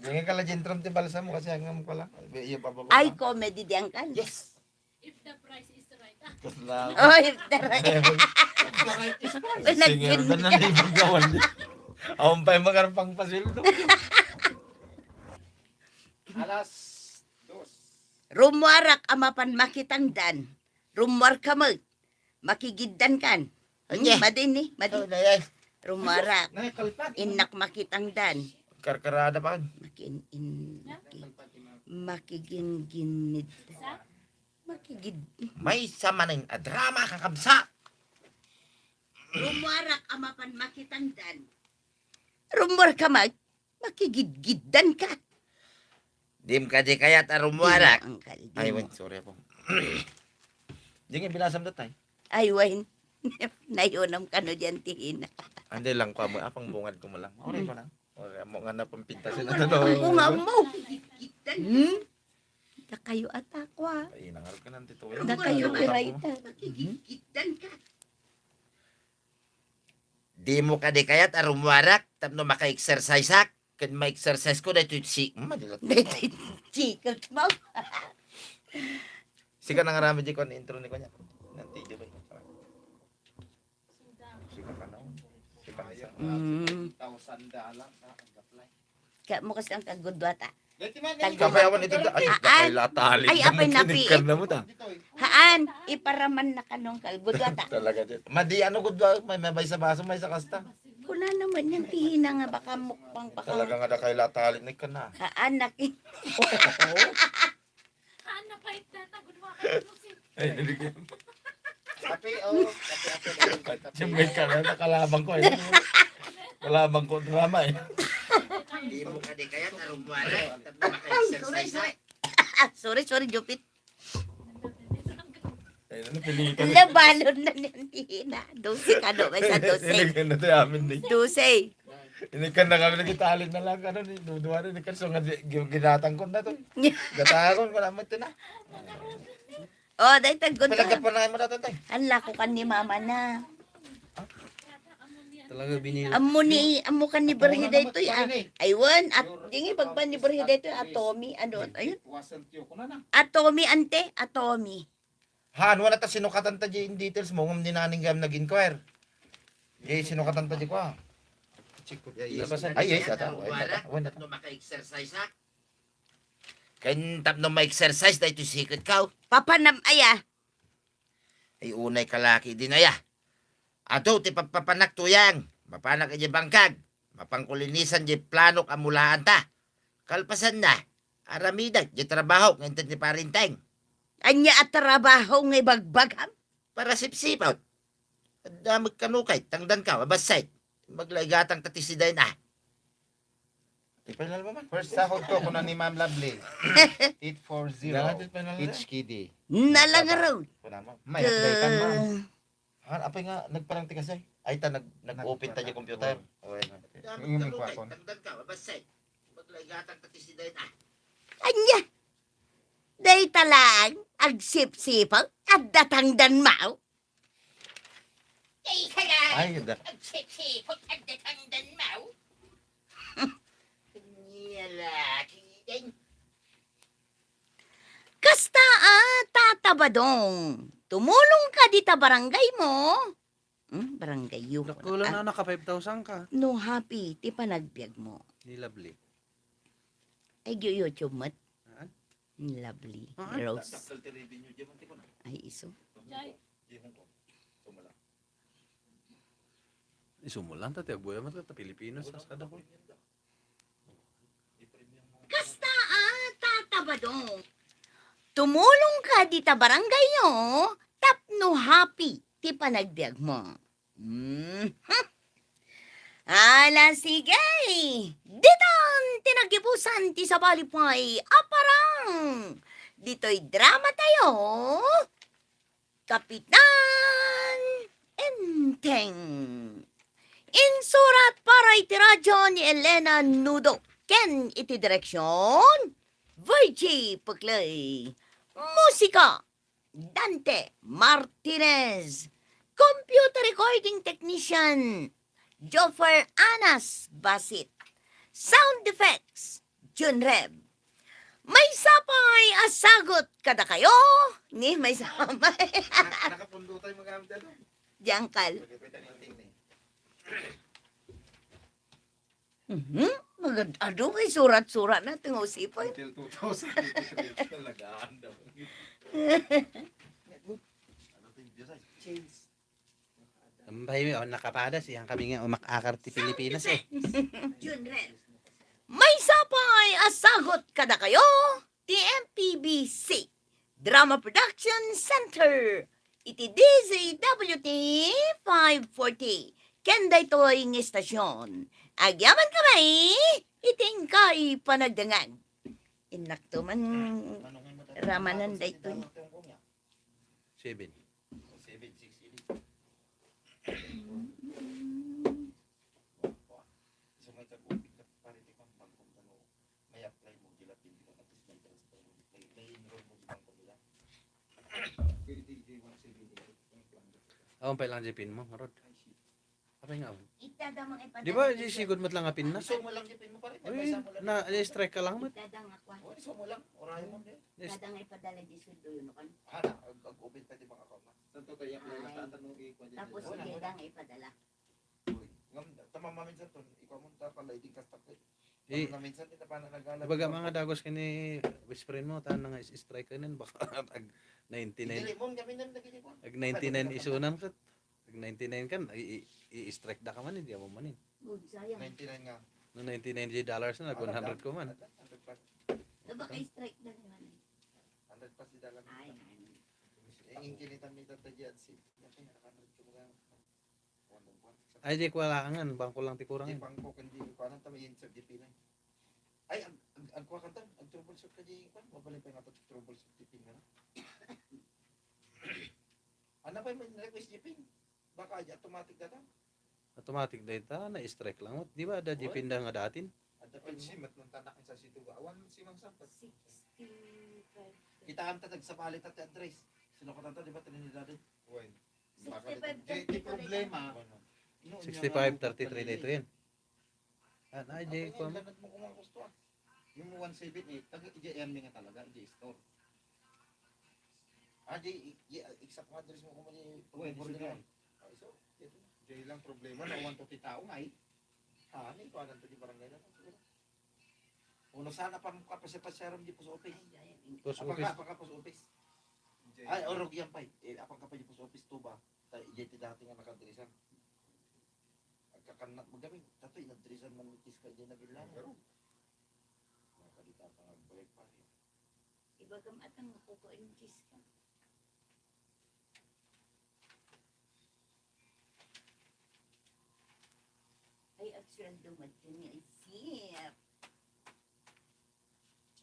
Yung kala Jentrom ti balsa mo kasi hanggang mo pala. Iya, bababa. Ay, comedy di ang kan. Yes. If the price is right. Ah. Kasla. Oh, if the right. Singer na na ni paggawan di. Awan pa'y makarapang pasildo. Alas dos. Rummuarak a mapan makitangdan. Rummuar ka met. Makigiddan kan. Anya? Hmm, madin ni, madin. Oh, nayay. Rummuarak. Nay, kalpat. Innak makitangdan. Karkarada pa. Makin-, in-, maki-, makigingginid. Makigid-, Maysa manen a drama, kakabsat. Rummuarak a mapan makitangdan. Rummuar ka met. Makigidgiddan ka. Dim kadi kayat a rummuarak. Ay, wait, sorry, Apo. Di nga binasam datay. Ay, wait. Nayunam kano diyan ti ina. Andi lang ko, amo, apang bungad ko mo lang. Oray ko lang. Oray mo nga napampintas na to. Ang bunga mo. Hmm? Dakayo ata ko, ah. Ay, nangarap ka nang tito. Dakayo, oray ta. Makigidgiddan ka. Dimo kadi kayat a rummuarak tapno maka-exercise-ak? Ken ma-exercise ko daytoy si-, hmm, madala. Daytoy sikek mo. Sika nangaramid di kuan intro ni kuan niya. Nanti di ba? Sika ka na. Sika sa Mm. Kaya mo kasi ang kagudwata. Tagka- Kapayawan ito da-, ay, Haan. Ay, apay, napi. Tinikan na mo ta. Haan, iparaman na kanong kalbudwata. Talaga, di. Madi, ano, gudwa, may, may, may sa baso, may sa kasta. Kuna naman yan, tihina nga baka mukbang, baka Talaga nga da kay latalik na ka na. Haan, naki-, Haan, napait na, tagod mo ka, Lucy. Ay, hindi ko. Kape, oh. Kape, kape, kape, kape. Siyempre ka na, nakalabang ko, eh. Kalabang ko, drama, eh. Hindi mo ka di kaya, tarong mo, ano, tapos maka-exercise, Sorry, sorry. Ah, sorry, sorry, Jupit. Ay, ano, pilitan. Labalon na niyan, di na. Dose ka, no? May sa dose. Hindi ka na tayo amin, eh. Dose. Inikan na kami, nagitalit na lang, ano, ni Duduan, inikan, so nga, gi-, ginatang ko na to. Gatahon ko naman ito na. Oh, dahil tagod Talaga ka. Pa na mo natatay. Ang lako kan ni mama na. Talaga binili. Amo ni, amo kan ni Berhe daytoy, ah. Aywan, at, di nga, pagpan ni Berhe daytoy, Atomy, ano, ayun. Atomy, ante, Atomy. Han, wala ta sinukatan ta di in details mo, ngem ni naning gam nag-inquire. Di sinukatan ta di kwa. Check ko di ay, yes. Ay, yes, ata. Ay, ata. Wala ta. Tapno maka-exercise, ha? Ken tapno ma-exercise, daytoy siket ka, oh. Papanam aya. Ay, unay kalaki din aya. Adu ti pagpapanak tuyang, mapanak iti bangkag, mapangkulinisan di planok a mulaanta. Kalpasanna, aramidak di trabaho nga inted ni Parinteng. Anya a trabaho nga ibagbagam? Para sipsipot. Adda met kano kay tangdan ka, mabassit. Maglaigatang ta ti siday na. Ipay lalma man. First sahod ko, kuna ni Ma'am Lovely. Eight four zero. Dapat ipay lalma. H K D. Nalangarong. Kuna mo. May update, ma'am. Apay nga, nagparang ti kasi? Ay, ta, nag-, nag-open ta di computer. Nagparang. Oy. Ingin ko akon. Tangdan ka, mabasay. Maglaigatang ka ti siday na. Anya? Dayta lang, agsipsipag, adda tangdan mo? Dayta lang, ay, da- agsipsipag, adda tangdan mo? Anya lagi din. Kasta a, Tata Badong, tumulong ka dita barangay mo. Hmm, barangay yo. Dakkel na, naka five thousand ka. No happy ti panagbiag mo. Ni Lovely. Ay, gi-YouTube met. Haan? Ni Lovely. Haan? Rose. Dakkel ti revenue, di man ti kuna. Ay, isu. Jay. Di man ko. Sumulang. Isu mo lang, ta ti agbuya met ta Pilipinas, sa kada ko. Kasta a, Tata Badong. Tumulong ka dita barangay yo, tapno happy ti panagbiag mo. Mhm. Ala, sige. Ditan ti naggibusan ti sabali pay a parang. Ditoy drama tayo. Kapitan Enteng. Insurat para iti radyo ni Elena Nudo ken iti direksyon, Virgie Puclay. Musika, Dante Martinez. Computer recording technician, Joffer Anas Basit. Sound effects, Jun Reb. Maysa pay a sagut kadakayo, ni maysa pay. Na-, nakapundo tayo magamit ito. Diyan kal. Pwede, pwede natin eh. Mhm. Magad-, adu, kay surat-surat na, tingusipan. Until two thousand twenty-three, talaga, andam. Ano to yung Diyos ay? Change. Ambay, oh, nakapadas, yan kami nga umakakar ti Pilipinas, eh. Junrel. Maysa pay a sagut kadakayo ti M P B C Drama Production Center iti D Z W T five forty. Ken daytoy nga istasyon, agyaman kami iti inkay panagdengngeg. Innakto man ramanan daytoy. Seven. Seven, six, eight. Isu nga ita-, pare, ti pampang kung ano, may apply mo, di latin, di ba, at least may transfer, may, may enroll mo, di ba, kung ilan? Pwede, di, di, one seven eight. Awan pa ilang J P N mo, ngarud. Ay, shit. Apay nga, oh. Itadang ipadala. Di ba, di sigud met lang a pin na? Isu mo lang di pin mo, pare. Uy, na, strike ka lang met. Itadang ako. Oh, isu mo lang. Orayo mo, di. Itadang ipadala di sundo yun, kan? Ah, na, ag-, ag-open pa di mga account na. Santo tayo, ay. Tapos, wala, wala. Itadang ipadala. Uy, ngam, tama maminsan to, ikaw mo ta pala, iting kastak, eh. Eh, na minsan, di na pa na nagala. Ibaga mga dagos kini best friend mo, tan nga is-, strike ka nin, baka ag ninety-nine. Hindi, mo, kami na nagiging. Ag ninety-nine isunan ka. Ag ninety-nine kan, i-, i-, i-strike da ka man, hindi mo manin. Good, sayang. Ninety-nine nga. No ninety-nine di dollars na, nag one hundred ko man. Hundred plus. Diba kay strike na naman eh? Hundred plus di dollar. Ay, ay. Eh, yung kinitan ni Tata Jad, si, yung kaya naka-hundred ko mga, one, one, one. Ay, di ko wala angan, bangko lang ti kurang. Di bangko, kundi, kuanan ta, may insert di pinay. Ay, ag-, ag-, agkuha ka ta, ag-troubleshoot ka di, kuan, mabalin pa nga ta troubleshoot di pinay. Ano pa yung request di pin? Baka aja automatic data? Automatic data, na-strike lang. Di ba, da, oy, depende nga datin? Ada pa yung simat ng tanak sa situ. Awan si Mang Sampat. Sixty-five. Kita ang tatag sa palit at address. Sino ko tanto, di ba, Trinidad? Wen. Baka sixty-five, di, di problema. Ano? No, sixty-five, thirty-three na ito yan. Ah, na, J, kuwan. Lanad mo kung ang gusto, ah. Yung one seven eight, taga, ija yan nga talaga, ija store. Ah, di, di, exact address mo kung mali. Uy, di sige. Ah, so, ito. Di lang problema, na one to ti tao nga, eh. Ah, ano yung kuwanan to di barangay na? Uno sana pang kapasya-pasyaran di post office. Post office. Apaka, apaka post office. Ay, orog yan pa, eh. Eh, apang kapag di post office to ba? Ta-, di ti dati nga nakadresan. Agkakannak mo gamin. Tato, inadresan mo ng kiss ka dyan na bilang. Pero, nakadita pa nga break pa rin. Ibaga matang makukuha yung cheese ka. Ay, at sweldo mo, Jenny, ay sip.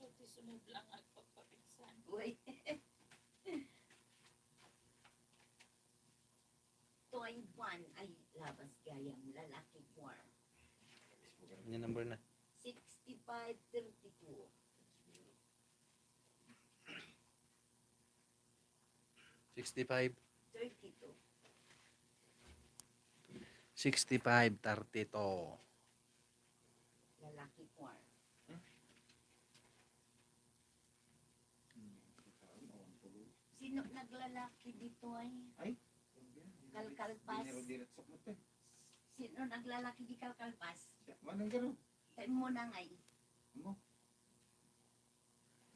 Pati sunod lang agpagpapinsan. Uy. Five one ay labas gayam lalaki four. Ano number na? Sixty-five thirty-two. Sixty-five. Thirty-two. Sixty-five, thirty-two. Lalaki four. Sino naglalaki dito ay? Ay? Kalkalpas. Dinero diretso ko, te. Sino naglalaki di kalkalpas? Siya, manang garo. Tayo mo na ngay. Ano?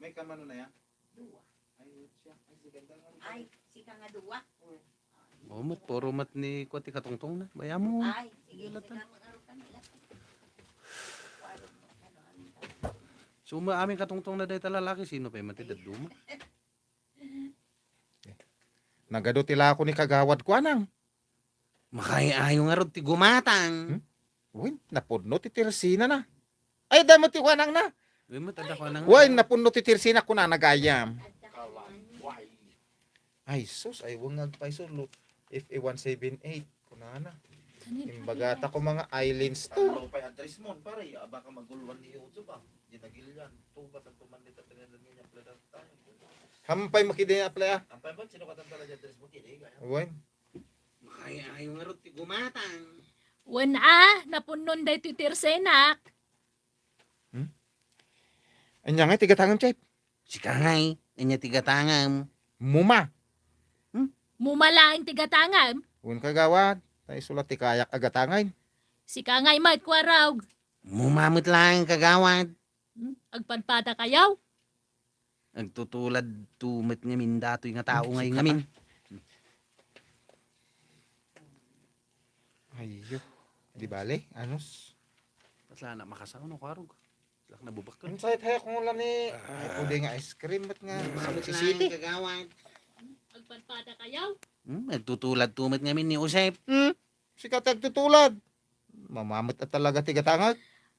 May kamano na yan? Dua. Ay, siya. Ay, si ganda nga. Ay, sika nga dua. Oh, mat, puro mat ni kuwat ti katungtong na. Baya mo. Ay, sige, Wala sika tan- nga arukan nila. Ano, ano, ano. Suma amin katungtong na dayta lalaki, sino pa yung matidad duma? Nagadu ti lako ni kagawad ko, anang. Makay-ayo nga rod ti gumatang. Hmm? Uy, napunno ti tirsina na. Ay, damo ti kuanang na. Uy, matada ko nang Uy, napunno ti tirsina ko na nagayam. Adda ka man. Why? Ay, sus, ay, wang agpaiso, lo. F A one seven eight, kunana. Kanina Imbagata ko mga island store. Ano pa'y address mo, pare? Aba ka maguluan ni YouTube, ah. Di nagilian. Tubat ang tuman dito, pinadala niya, play tayo. Hampay makidi apply, ah. Ang pa'y ba, sino ka tantala di address mo? Kini, kaya? Uy, Makay-ayo nga rod ti gumatang. Wen a, napunnon daytoy ti irsenak. anya nga, tigatangam, Chef? Sika ngay, anya tigatangam. Muma. Muma laeng tigatangam. Uy, kagawad. Tayo sulat ti kayak agatangay. Sika ngay met, Kuarog. Mumamit lang kagawad. Hmm? Agpadpada kayo? Agtutulad tumet ngamin datoy nga tao ngay ngamin. Ayyo. Di bale, anus. Patla na makasaw no karog. Lak na bubak ka. Ang sakit haya kung ulan ni, ay, pwede nga ice cream, ba't nga Mumamit City? Lang kagawad. Agpadpada kayo? Hmm, agtutulad tumet ngamin ni Josep. Hmm? Sika ti agtutulad. Mamamit at talaga ti gatangag.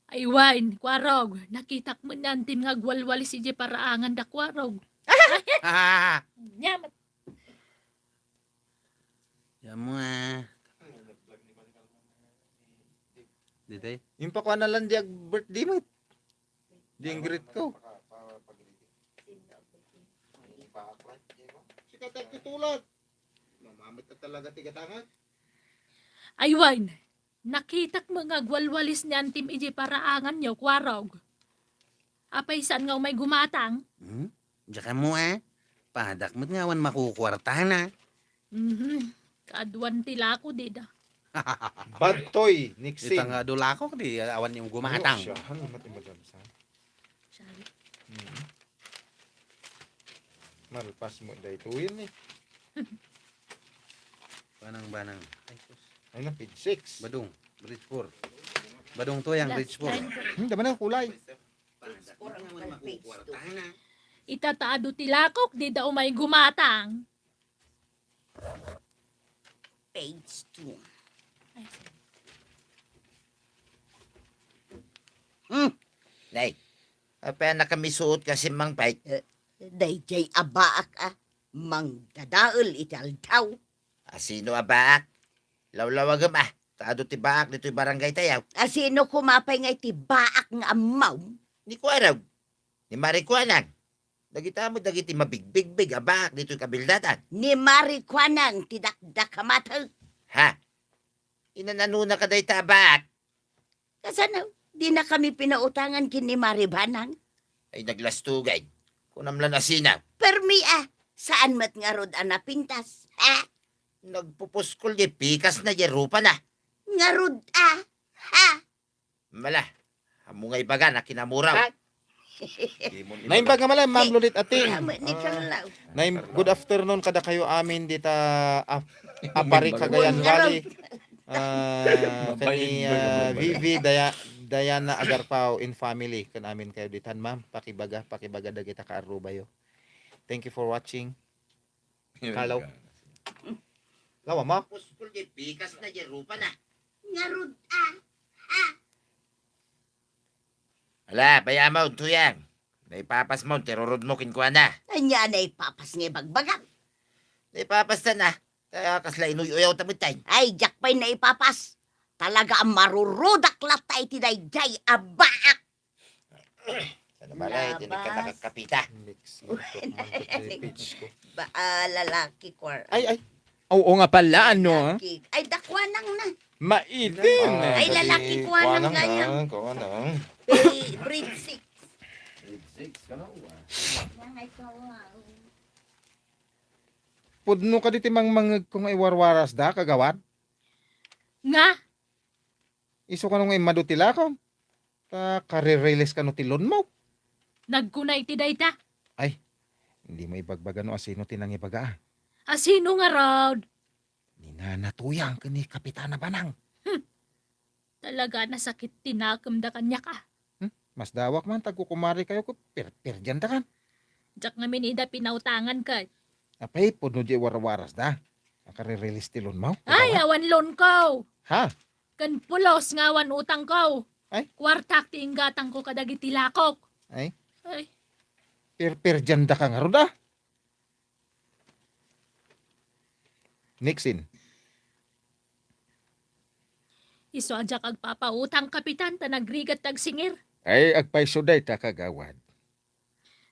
Ay, Wayne, Kuarog, nakitak mo ni Antim nga agwalwalis iti paraangan da Kuarog. Nya, mat- Yan mo ah. Di tayo. Yung pakuha na lang di ag-birthday mo. Di ang greet ko. Sika ti agtutulad. Mamamit at talaga ti gatangag. Ay, Wayne, nakitak mo nga agwalwalis ni Antim iti paraangan nyo, Kuarog. Apay saan nga umay gumatang? Hmm? Diyan ka mo ah. Padak mo't nga awan makukuwarta na. Mhm. Kaduan ti lako, di da. Badtoy, Nixin. Ita nga dulakok di awan yung gumatang. Siya, ano, mati madam sa? Sorry. Mhm. Malpas mo dahil tuwin eh. Banang banang. Ay, sus. Ay na, page six. Badong, bridge four. Badong to yung bridge four. Hmm, dama na kulay. Page four ang pal page two. Itataado ti lakok, di da umay gumatang. Page two. Hmm. Nay, apay a nakamisuot kasi Mang Pay? Eh, dayjay a baak a mangdadael iti aldaw. Asino a baak? Lawlawagem a, ta adu ti baak ditoy barangay tayo. Asino koma pay nga iti baak nga ammom? Ni Kuarog, ni Mari Kuanang. Dagita met dagiti mabigbigbig a baak ditoy kabildatan. Ni Mari Kuanang ti dakdakamaten. Ha? Inananona ka dayta a baak? Kasano? Dinakami pinautangan ken ni Mari Banang. Ay, naglastugay. Kunam lan asino? Permi a, saan met ngarud a napintas? Ha? Nagpupuskol di pikas na di rupa na. Ngarud a? Ha? Mala, amo nga ibaga na kinamuraw. Ha? Naimbag nga malay, Ma'am Lodit Ating. Amo ni Carlo. Naim-, good afternoon kada kayo amin dita ap-, apari Cagayan Valley. Ah, kani ah, Vivi, Daya-, Diana Agarpao in family kan amin kayo ditan, ma'am. Pakibaga, pakibaga dagita ka Arubayo. Thank you for watching. Carlo. Lawa mo? Puskol di pikas na di rupa na. Ngarud a. Ha? Ala, bayamaw, tuyang. Naipapas mo, tirurod mo, kinkuana. Anya naipapas nga ibagbagam? Naipapas ta na. Kaya kasla inuy-uyaw ta met, tay. Ay, diak pay naipapas. Talaga a marurudak latta iti daydiay a baak. Sana balay, iti Labas. Nagkakakapita. Next, ito, ang page ko. Ba, ah, lalaki, kwar-, Ay, ay. Oo nga pala, ano? Lalaki. Ay, dakwanang na. Maiden. Ah, Ay, lalaki, kwanang kwanang gayam. Na, kwanang. Ba-, grade six. Grade six, kano? Pudno kadi ti mangmangegko nga iwarwaras da, kagawad? Nga? Isu kano nga immadu ti lakaw? Ta karirilis kano ti loan mo? Nagkuna iti dayta. Ay, hindi mo ibagbaga no asino ti nangibaga, ah. Asino ngarud? Ni Nana Tuyang ken ni Kapitana Banang. Hmm. Talaga, nasakit ti nakemda kaniak, ah. Hmm? Masdawak man, tagkukumari kayo ko, per-, perdian da kan. Diak ngamin ida pinautangan ket. Apay, pudno di warwaras da. Akaririlis ti loan mo. Ay, awan loan ko. Ha? Ken pulos nga awan utang ko. Ay? Kuartak ti inggatang ko kadagiti lakok. Ay? Ay. Per-, perdian da ka ngarud, ah. Next scene. Isu a diak agpapautang, Kapitan, ta nagrigat ti agsingir. Ay, agpayso dayta, kagawad.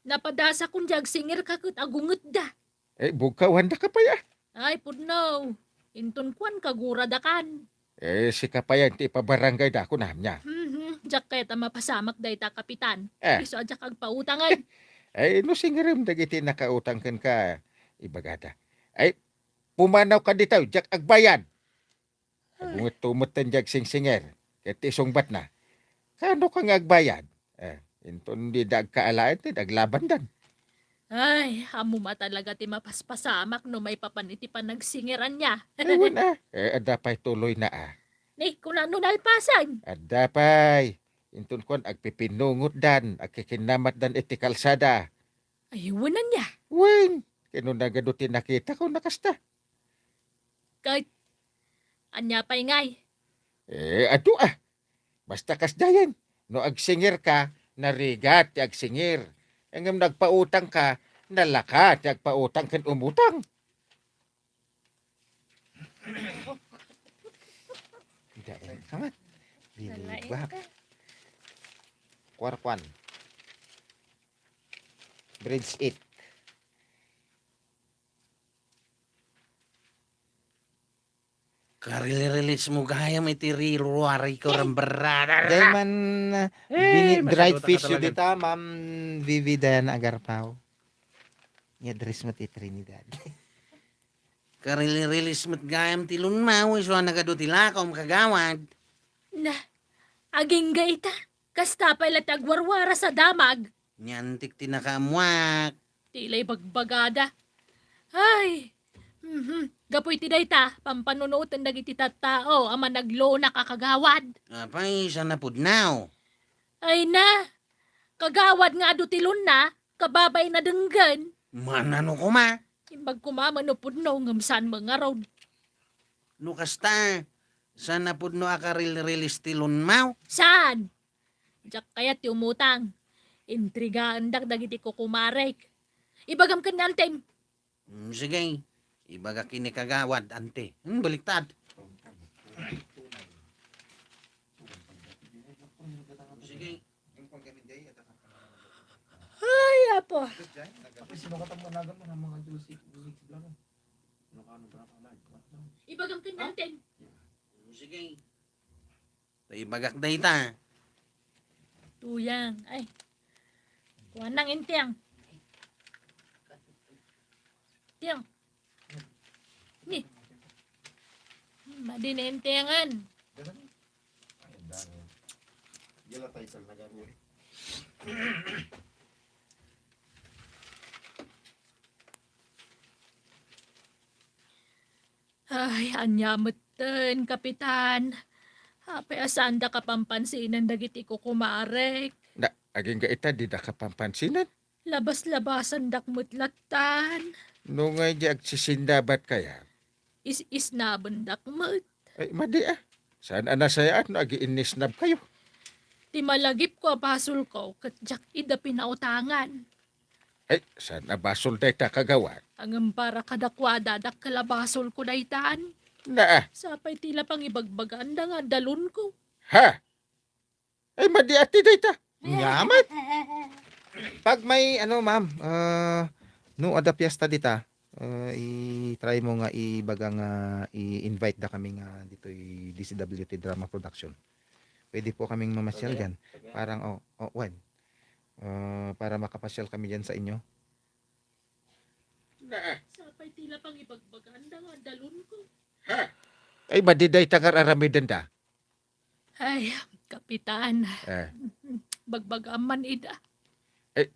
Napadasakon ti agsingir ka ket agungetda. Ay, bugkawanda ka pay, ah. Ay, pudno. Inton kuan, kaguradakan. Eh, sika pay ti ipabarangay da, kunam niya. Mhm, diak kayat a mapasamak dayta, Kapitan. Eh. Isu a diak agpautangan. Ay, no singirim dagiti nakautang kenka, ibagada. Ay, pumanaw ka ditaw, diak agbayad. Ay. Agunget to metten diak singsingir, ket ti sungbatna. Kano ka nga agbayad? Eh, inton dida agkaalaen, ti aglabandan. Ay, ammo ma talaga ti mapaspasamak no maipapan iti panagsingiran niya. Ay, wen, ah. Eh, adda pay tuloy na, ah. Ni, kuna no nalpasan? Adda pay. Inton kuan, agpipinnungotdan, agkikinnamatdan iti kalsada. Ay, wen ania? Wen, kano nagadu ti nakita ko nakasta. Ket, ania pay ngay? Eh, adu, ah. Basta kasdiayen, no agsingir ka, narigat ti agsingir. Ngem nagpautang ka, nalaka ti agpautang ken umutang. Daan ka man. Nalaing Binibak. Ka. Kuarkuan. Bridge eight. Karirilis mo gayam iti riruari ko ran, brother. Dayman, ah, Eh, bini-, dried masyado fish ka yu talaga. Dita, Ma'am Vivi Diana Agarpao. Nga dress mo ti Trinidad. Karirilis met gayam ti loan mo, isu a nagadu ti lakom, kagawad. Na, agingga ita. Kasta pay la ti agwarwaras a damag. Niantik ti nakaammuak. Ti la ibagbagada. Ay, mhm. Gapu iti dayta, pampanunoten dagiti tattao a managloanak a kagawad. Apay, saan a pudno? Ay na, kagawad nga adu ti loanna, kababain a denggen. Manano koma? Imbag koma no pudno ngem saan met ngarud. No kasta, saan a pudno a karirilis ti loan mo? Saan? Diak kayat ti umutang. Intrigaendak dagiti kukumarek. Ibagam ken ni antem. Mm, sige. Ibagak ken ni kagawad, ante. Hmm, baliktad. Sige. Ay, apo. Ibagam ken ni antem. Sige. Ta ibagak dayta. Tuyang. Ay. Kuanang intiang. Tiang. Ni. Madi na intiangan. Ay, ania metten, Kapitan. Apay a saanda kapampansinan dagiti kukumarek? Na, agingga ita, dida kapampansinan? Labas-labasandak met lattan. No ngay di agsisinnabat kaya? Is-isnabendak met. Ay, madi, ah. Saan a nasayaat no agiinnisnab kayo? Ti malagipko a basolko, ket diak ida pinautangan. Ay, saan a basol dayta, kagawad? Ngem para kadakuada, dakkel a basolko daytan. Naa. Sapay ti la pangibagbagaan da nga dalunko. Ha? Ay, madi ati dayta. Nga met. Pag may, ano, ma'am, ah, no, adda fiesta dita, ah, i-try mo nga ibaga nga i-invite da kami nga ditoy D C W T Drama Production. Pwede po kaming mamasyal diyan. Parang, oh, oh, when? Ah, para makapasyal kami diyan sa inyo. Naa. Sapay ti la pangibagbagaan da nga dalunko. Ha? Ay, madi dayta nga ar-aramiden da. Ay, Kapitan. Eh. Bagbagaam man ida. Eh,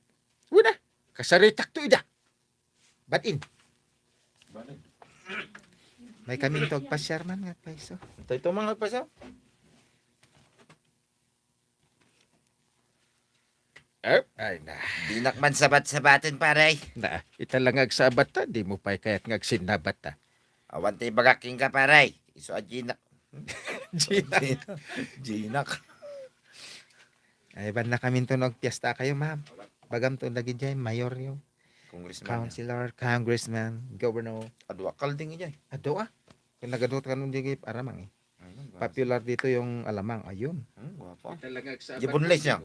una, kasaritakto ida. Batin. May kami ito agpasyar man nga paiso. Ito, ito mga agpasyar. Eh, ay na. Dinak man sabat-sabaten, pare. Na, ita lang nga agsabat ta, di mo pay kayat nga agsinnabat ta. Awan ti ibagak kenka, pare. Isu a Gina. Gina. Gina. Ay, ban na kami to nagpiesta kayo, ma'am. Bagam to lagi dyan, mayor yung Congressman. Councilor, congressman, governor. Adua kalding ijay. Adua? Kung nagadot ka nun, di aramang eh. Ayun, guwapo. Popular dito yung alamang. Ayun. Hmm, guwapo. Di boneless niya.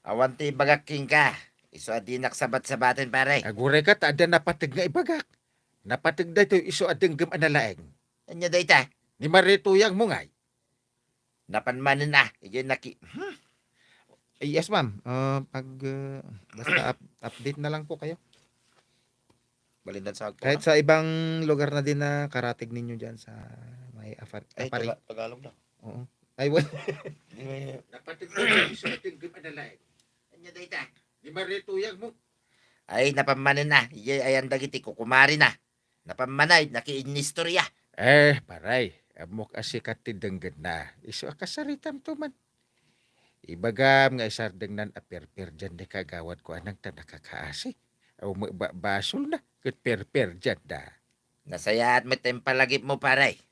Awan ti ibagak kenka. Isu a dinak sabat-sabaten, pare. Aguray ka, ta adda napateg nga ibagak. Napateg daytoy isu a denggem a nalaeng. Anya dayta? Ni Marituyang mo ngay. Napan manen a. Ijay naki-, hmm. Yes, ma'am. Ah, pag, ah, basta up-, update na lang po kayo. Balindan sa agto, kahit no? Sa ibang lugar na din na karatig ninyo dyan sa may Afar-, ay, Apari. Taga-, Tagalog na. Oo. Ay, wala. Di may napateg ko sa ating group na live. Anya dayta? Ni Marituyang mo. Ay, napan manen na. Ijay ayan dagiti kukumari na. Napan manen, nakiinistorya. Eh, paray, ammok a sikat ti denggenna. Isu a kasaritam to man. Ibagam nga isardengnan a perperdian ni kagawad ko anang ta nakakaasi. Aw, ma-, ba-, basolna, ket perperdian da. Nasayaat met ti impalagipmo, pare.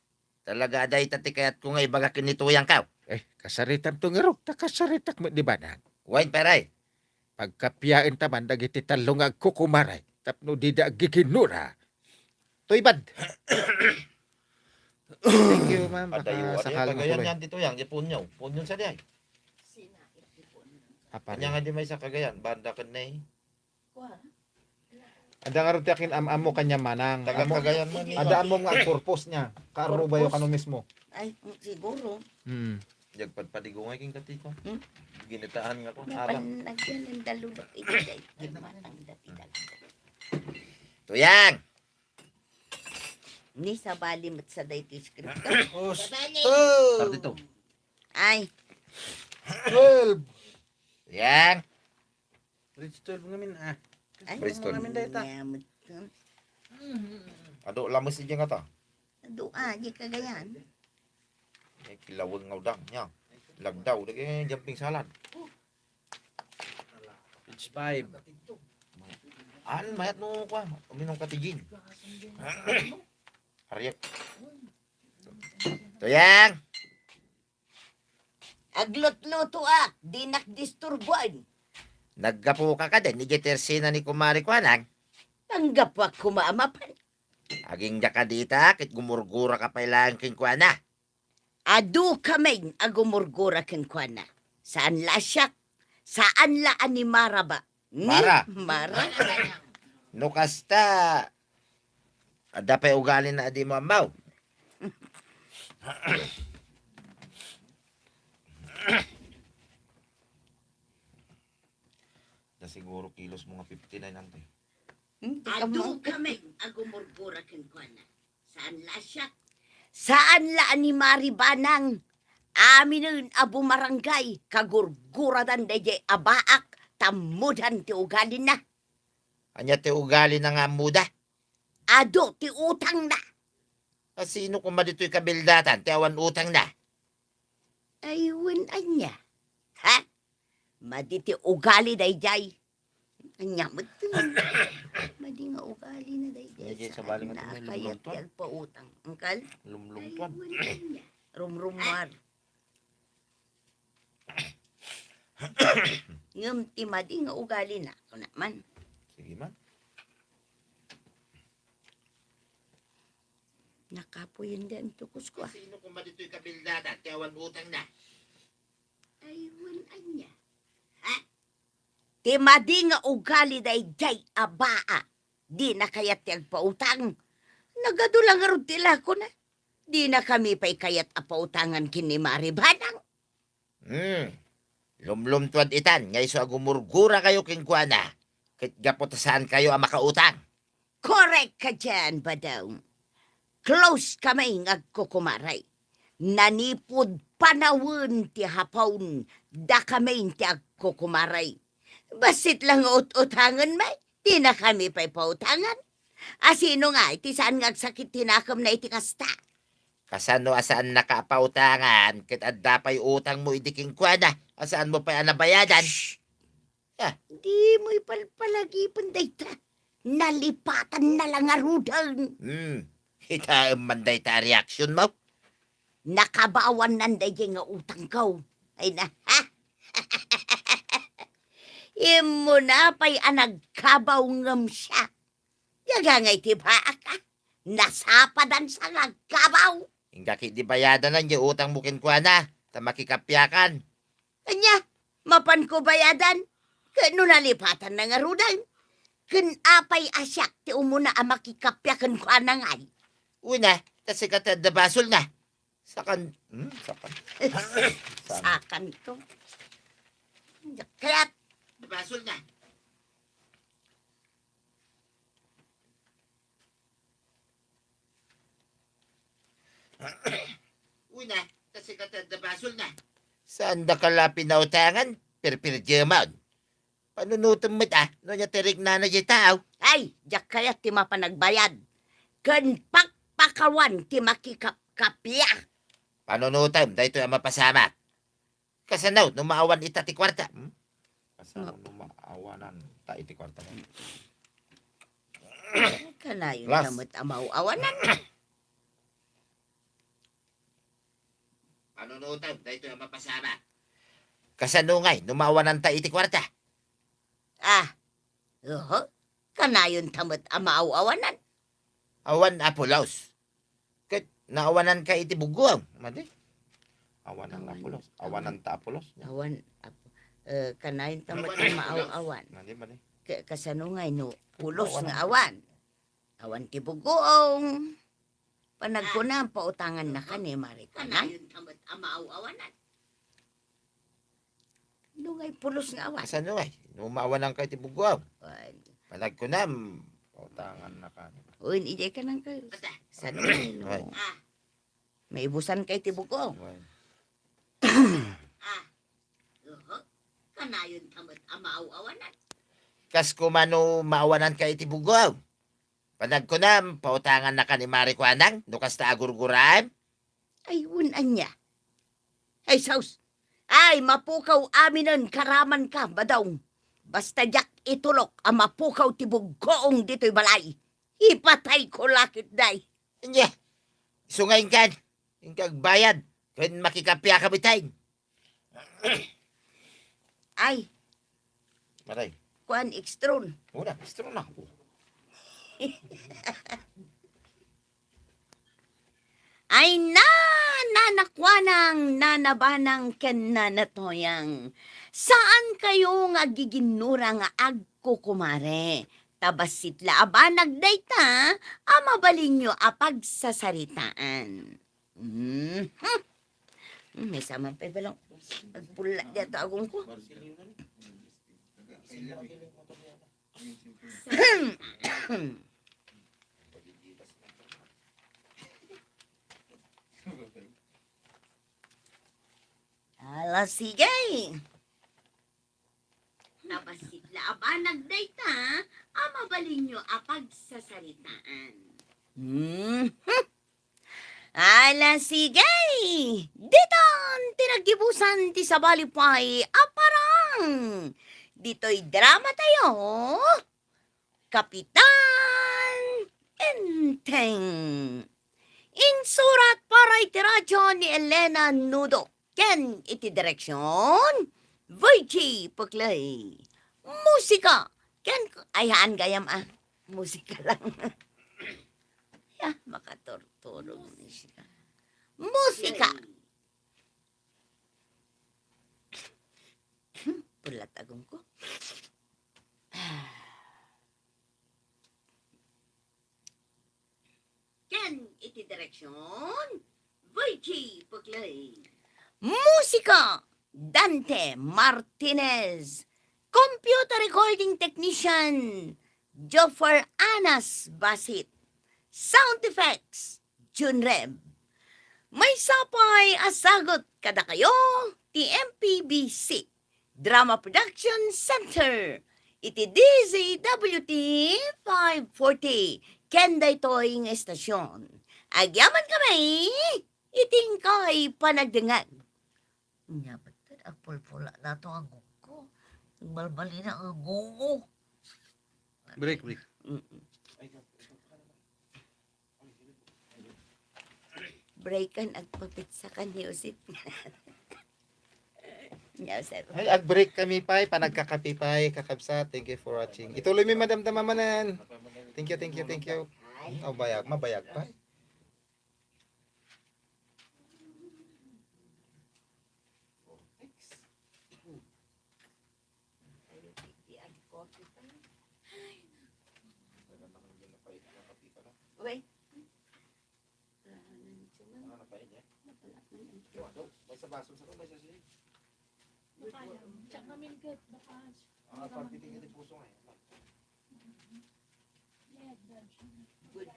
Talaga a dayta ti kayatko nga ibaga ken ni Tuyang kaw. Eh, kasaritam to ngarud, ta kasaritak met ni Banag. Wen, pare. Pagkapiaen ta man dagiti tallo nga agkukumaray tapno dida aggiginnura. Toy bad. Thank you, ma'am. Padayo, baka adayo, sakali kagayan makuloy. Yan dito, yan, di punyo. Punyo sa diay. Apari. Kanya nga di may sa kagayan, banda ken ni. Ada nga rutiakin am-amo kanya manang. Taga Cagayan man, eh. Ada amo nga purpose niya. Karubayo kano mismo. Ay, mm, siguro. Mm. Jagpadpadigo nga king katiko. Hmm? Ginitaan nga ko. Napan-, abang. Nagyan ang dalulok iti day. Di matang dati talaga. Tuyang! Ni sabali met sa day ti script. Sabali. Thirty-two. Ay. Twelve. Tuyang! Bridge twelve ngamin, ah. Ay, bridge twelve ngamin dayta. Nyamot ko. Adu, lamus iti nga ta. Adu, ah, di kagayan. Eh, kilaweng nga udang, nya. Lagdaw, dagi jumping salad. Page five. An, mayat no, kwa, uminom ka ti gin. Ariek. Tuyang! Aglutlutoak, dinak disturbuan. Naggapuka kadin, iti tersina ni kumari kuanang? Nanggapuak kuma a mapan. Agingga ka dita, ket gumurgura ka pay laeng kenkuana. Adu kamin a gumurgura kenkuana. Saan la a siak, saan la a ni Mara ba? Hmm? Mara. Mara. No kasta, adda pay ugalina a di mo ammaw. Da siguro kilos mo nga fifty-nine, ante. Hmm, tika mo. Adu kamin a gumurgura kenkuana. Saan la a siak? Saan la a ni Mari Banang? Aminen a bumarangay, kagurguradan daydiay a baak, tammudan ti ugalina. Ania ti ugalina nga ammuda? Adu ti utangna. A sino koma ditoy kabildatan ti awan utangna? Ay, wen ania? Ha? Madi ti ugali daydiay. Ania met ti madi nga ugalina daydiay. Daydiay, saan sabali nga na kayat ti agpautang? Angkal? Lumlumtuan. Ay, wen ania? Rumrumuar. Ngem ti madi nga ugalina, kuna man. Sige man. Nakapuyen diay tukos ko, ah. Sino koma ditoy kabildadan ti awan utangna? Ay, wen ania? Ha? Ti madi nga ugali daydiay a baa, dina kayat ti agpautang. Nagadu la ngarud ti lakona. Dina kami pay kayat a pautangan ken ni Mari Banang. Hmm. Lumlumtuad itan nga isu a gumurgurakayo kenkuana, ket gapu ta saankayo a makautang. Korek ka dian, Badong. Close kami nga agkukumare. Nanipud panawen ti hapon, dakami ti agkukumare. Bassit la nga ut-utangenmi, dina kami pay pautangan. A sino ngay ti saan nga agsakit ti nakemna iti kasta? Kasano a saannaka a pautangan ket adda pay utangmo idi kenkuana a saanmo pay a nabayadan? Shh! Ah. Dimo ipalpalagipen dayta. Nalipatanna la ngaruden. Hmm. Kitaem man dayta a reaksionmo. Nakabawannan daydiay nga utangko. Ay na, ha? Immuna pay a nagkabaw ngem siak. Diak ngay ti baak, a. Nasapadan sa nga agkabaw. Inggak idi bayadanan diay utangmo kenkuana, ta makikappiakan. Ania, mapanko bayadan? Ket no nalipatanna ngaruden, ken apay a siak ti umuna a makikappia kenkuana ngay? Wen a, ta sika ti adda basolna. Sakan, hmm, sakan. Sakan. Sakanto. Kayat. Basolna. Wen a, ta sika ti adda basolna. Saandaka la pinautangan, pirpirdieman. Panunotem met a, no ania ti riknana diay tao. Ay, diak kayat ti mapan agbayad. Ken pakpakawan ti makikapkapia. Panunotem daytoy a mapasamak. Kasano no maawan ita ti kuarta? Hmm? Kasano no maawanan ta iti kuarta? Kanayon ta met a maaw-awanan. Panunotem daytoy a mapasamak. Kasano ngay no maawanan ta iti kuarta? Ah, oho. Kanayon ta met a maaw-awanan. Awan a pulos. Ket naawananka iti buggoam. Madi. Awanan a pulos. Awanan ta a pulos. Awan a pu-, eh, kanayon ta met a maaw-awan. Madi, madi. Ka-, kasano ngay no pulos nga awan? Awan ti buggoam. Panagkunam, pautangannaka ni Mari Kuanang. Kanayon ta met a maaw-awanan. Dungay pulos nga awan. Kasano ngay? No maawananka iti buggoam. Wen. Panagkunam, pautangannaka. Wen, idiay kanangka. Kasano ngay no? Wen. Maibusanka iti buggoam. Wen. Kanayon ta met a maaw-awanan. Kas koma no maawananka iti buggoam. Panagkunam, pautangannaka ni Mari Kuanang, no kasta a gurguraem. Ay, wen ania? Ay, sus! Ay, mapukaw aminen karamanka, Badong. Basta diak itulok a mapukaw ti buggoam ditoy balay. Ipatayko la ketdi. Ania? Isu nga inkan, inka agbayad, ken makikappia ka bitay. Ay. Maray. Kuan, extron. Wala, extron na. Ay na, Nana Kuanang, Nana Banang, ken Nana Toyang. Saankayo nga agiginnura nga agkukumare. Ta bassit la a banag dayta a mabalinyo a pagsasaritaan. Mhm. Hmm, maysa man pay bala. Agpulla diay ta agongko. Ala, sige. Ta bassit la a banag dayta a mabalinyo a pagsasaritaan. Mhm. Ala, sige! Ditan ti naggibusan ti sabali pay a parang ditoy drama tayo, Kapitan Enteng. Insurat para iti radyo ni Elena Nudo. Ken iti direksion, Virgie Puclay. Musika. Ken, ay, haan gayam, ah. Musika lang. Ya, makaturturog ni siya. Musika. Pulat agong ko. Ken iti direksyon, Virgie Puclay. Musika, Dante Martinez. Computer recording technician, Joffer Anas Basit. Sound effects, Jun Reb. Maysa pay a sagut kadakayo ti M P B C Drama Production Center iti D Z W T five forty ken daytoy nga estasyon. Agyaman kami iti inkay panagdengngeg. Nya, ba't agpulpula na to ang ko? Balbalina ang gungo. Break, break. Mm-mm. Breakan, agpapitsa ka ni Usit. Ni Usit. Ay, ag-break kami pay, panagkakape pay, kakabsat. Thank you for watching. Ituloy mi, Madam Damamanan. Thank you, thank you, thank you. Ay. Oh, bayag, mabayag pa. Uy. May sa baso sa may sa siya. Tsaka minggit, baka. Ah, pagpiting iti puso nga eh. Good.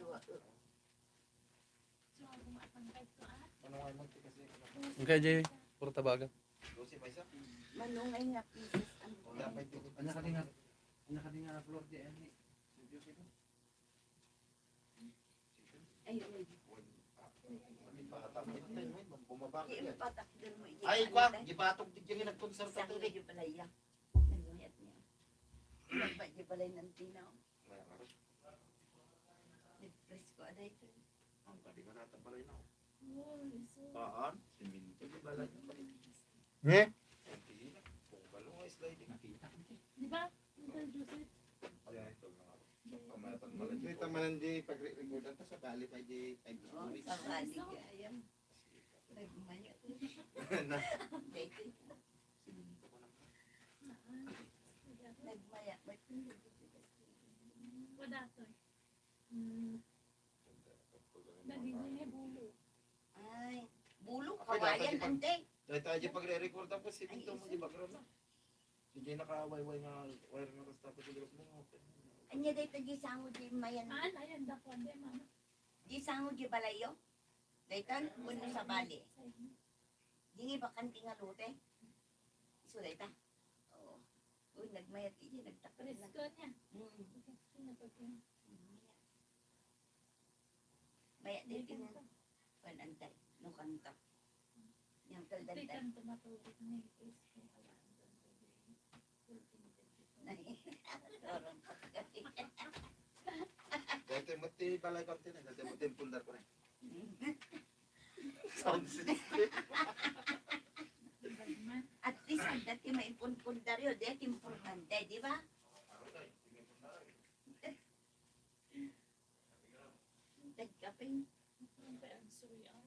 Ano nga yung magtikasi? Okay, Jay. Puro tabaga. Manungay nga pieces ang. Wala pa yung. Anya ka din nga, anya ka din nga floor di, eh. Ayun. Bumaba ka yan. Impatak din mo, Ay, kwa, gibatog di yung nagkonserto. Sangga di pala iya. Nagmayat niya. Nagbayat di pala yung nantinaw. Nagpresko, aday ko. Ang pati ka nata balay na. Paan? Siminto di balay. Eh? Di ba? Uncle Joseph? Ay, ito na nga. Kita man di pagre-recordan ta sa bali pa di five stories. Sa bali kaya yan. Nagmaya. Na. Nagmaya. Wala to. Hmm. Nagiging bulo. Ay, bulo, kawayan, ante. Dahil tayo pagre-record tapos si Pinto mo di background na. Sige, nakawayway nga wire nga basta pag-ilot mo. Anya dayta di sango di mayan. Haan, ayan, dakuan di, mama. Di sango di balayo? Daytan, uno sa bali. Di nga bakante nga lote. Isu dayta. Oo. Uy, nagmayat iti, nagtakrit na. Presko niya. Mm. Nagmayat. Mayat di iti nga. Kuan, antay. No kanto. Yang kaldantan. Iti kanto matulog ni Chris. Dati mo ti balay ko, ti, dati mo ti pundar ko na. Sound system. At least, ang dati maipunpundar yun. Di, importante, di ba? Nagkaping. Ang suya.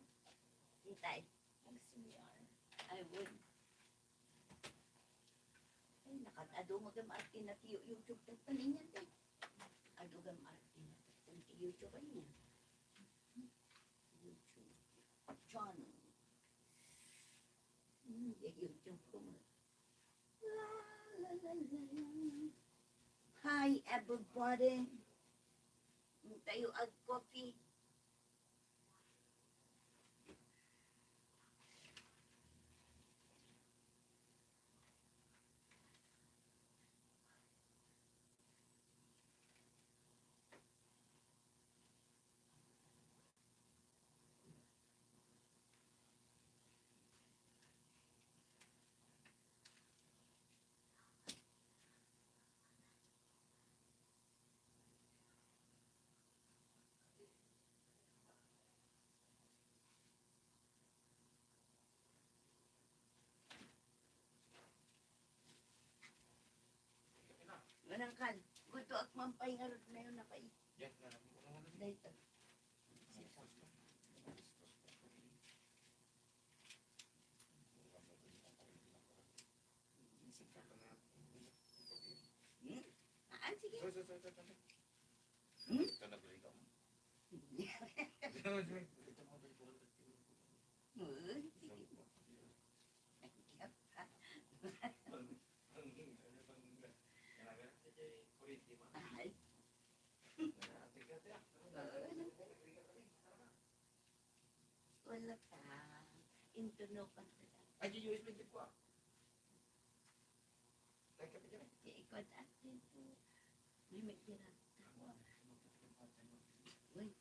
Itay. Ang suya. I would. Ay, nakat-, adu nga gam arte na ti YouTube, tagpanin yan, te. Adu gam arte na ti YouTube, ay, yan. YouTube channel. Hmm, yung YouTube ko mo. La, la, la, la, la. Hi, everybody. Tayo ag coffee. Nangkan, gusto ak mampay nga rod na yun, napay. Yan, nga lang, wala, wala. Dahil ito. Hmm? Ah, sige. Sorry, sorry, sorry, sorry. Hmm? Ito na ba ikaw? Ito mo ba ito? Hmm, sige. Ay. Wala pa. Intuno pa. Ay, di U S B ko, ah. Ay, kapit yan, eh. Di ikaw dati po. Di may ginagawa. Uy.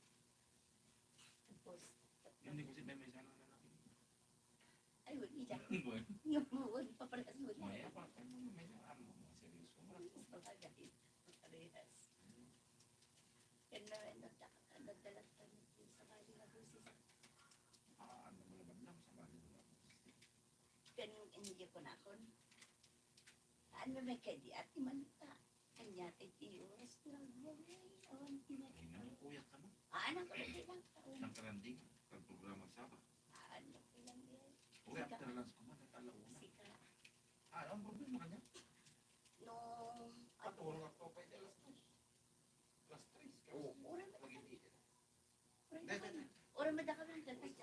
Tapos, hindi ko si Meme sana na lang. Ay, wala iya. Wala. Yung wala pa pala, wala. Maya pa, ano, may ano, seryoso. Wala pa, guys. Parehas. Kaya na, nagdala-, nagdala kami sa kanya na boses. Ah, ano mo naman lang sa kanya na boses? Kaya hindi ko na ako. Ano may kaya di ati man ta? Kanya, ti oras lang yan, eh. Awan, tinatay. Ay, nang kuya ka mo? Ah, nang kuya lang. Nang karanding, pag programa sa ba? Ah, ano ko lang yan. Uy, sika. After lunch ko man, natalaw na. Sika. Ah, ang problema kanya? Nung, ano, patulog ako pa, alas dos. Alas tres, oo, alas tres. Oras na. Mag-ibig. Oras na. Dahil, dahil. Oras na kami, dahil.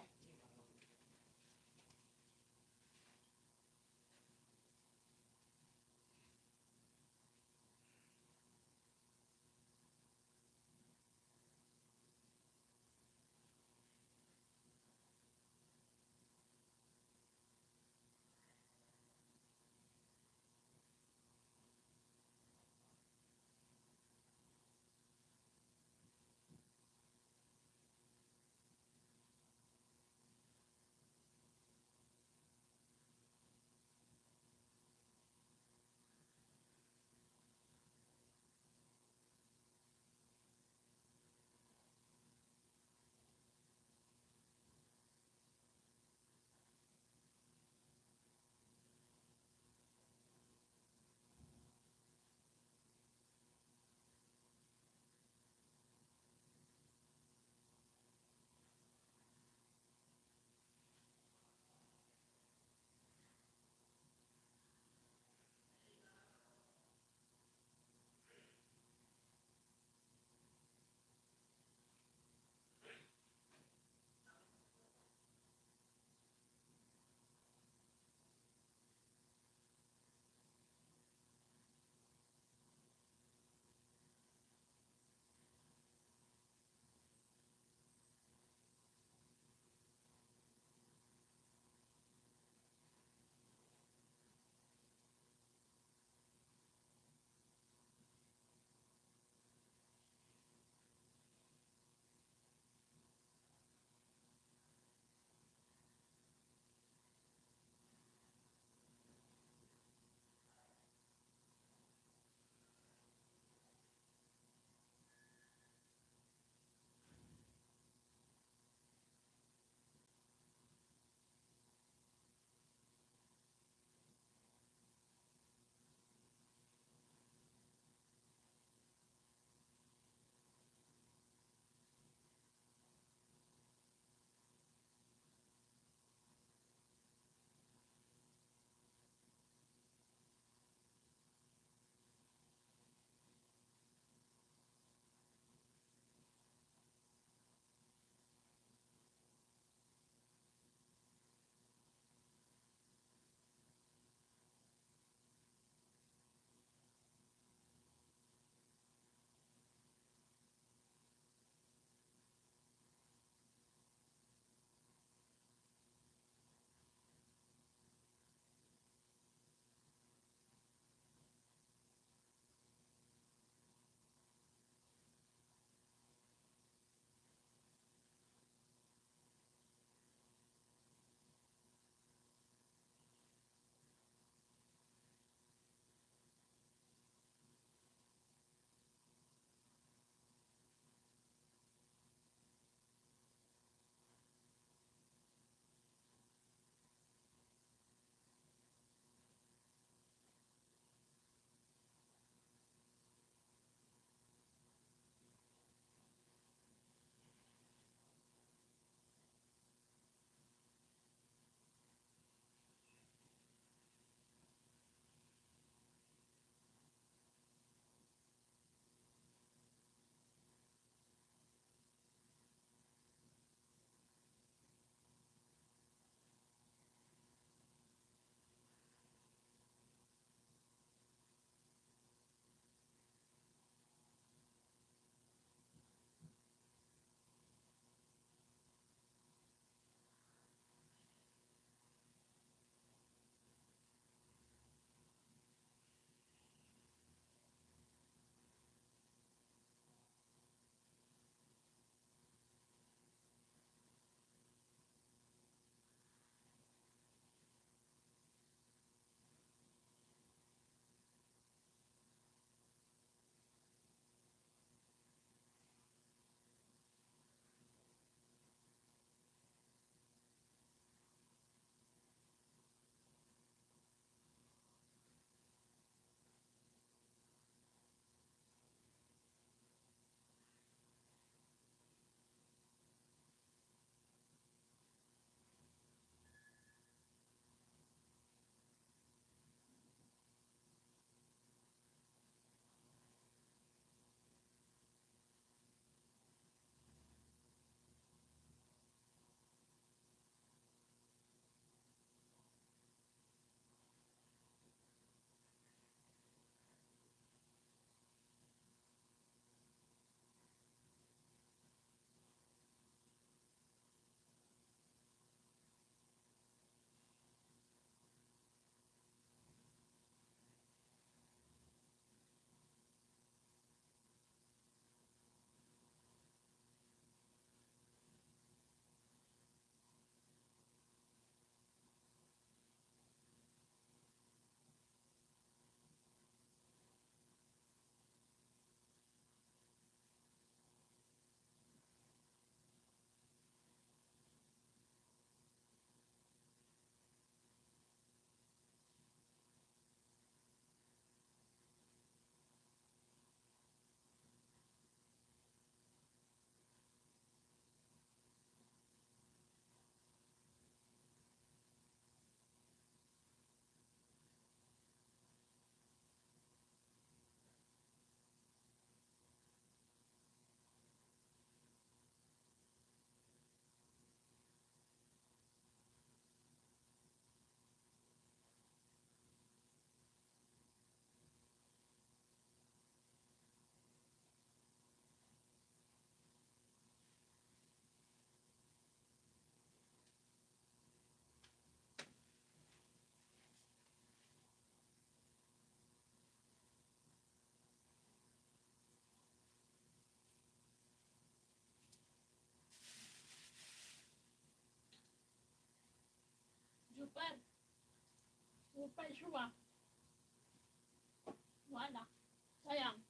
Super. Super, sure. Wala. Sayang.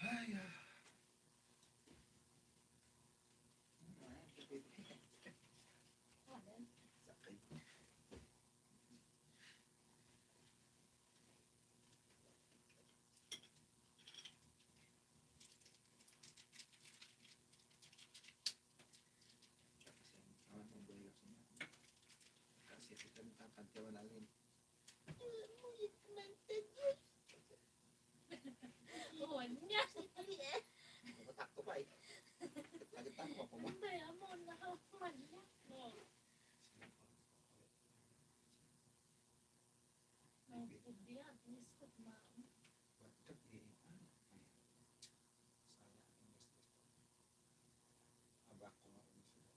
Ay, ah. Sakit. Kasi kita nakakadyawan alin. Oo, niya. Matakto pa eh. Kagetan ko pa mo. Hindi, amo, nakakuha niya. Oo. Ang pudi, at least, kung ma-, Batak eh. Sayang ang gastos ko. Abak ko nga kung sino.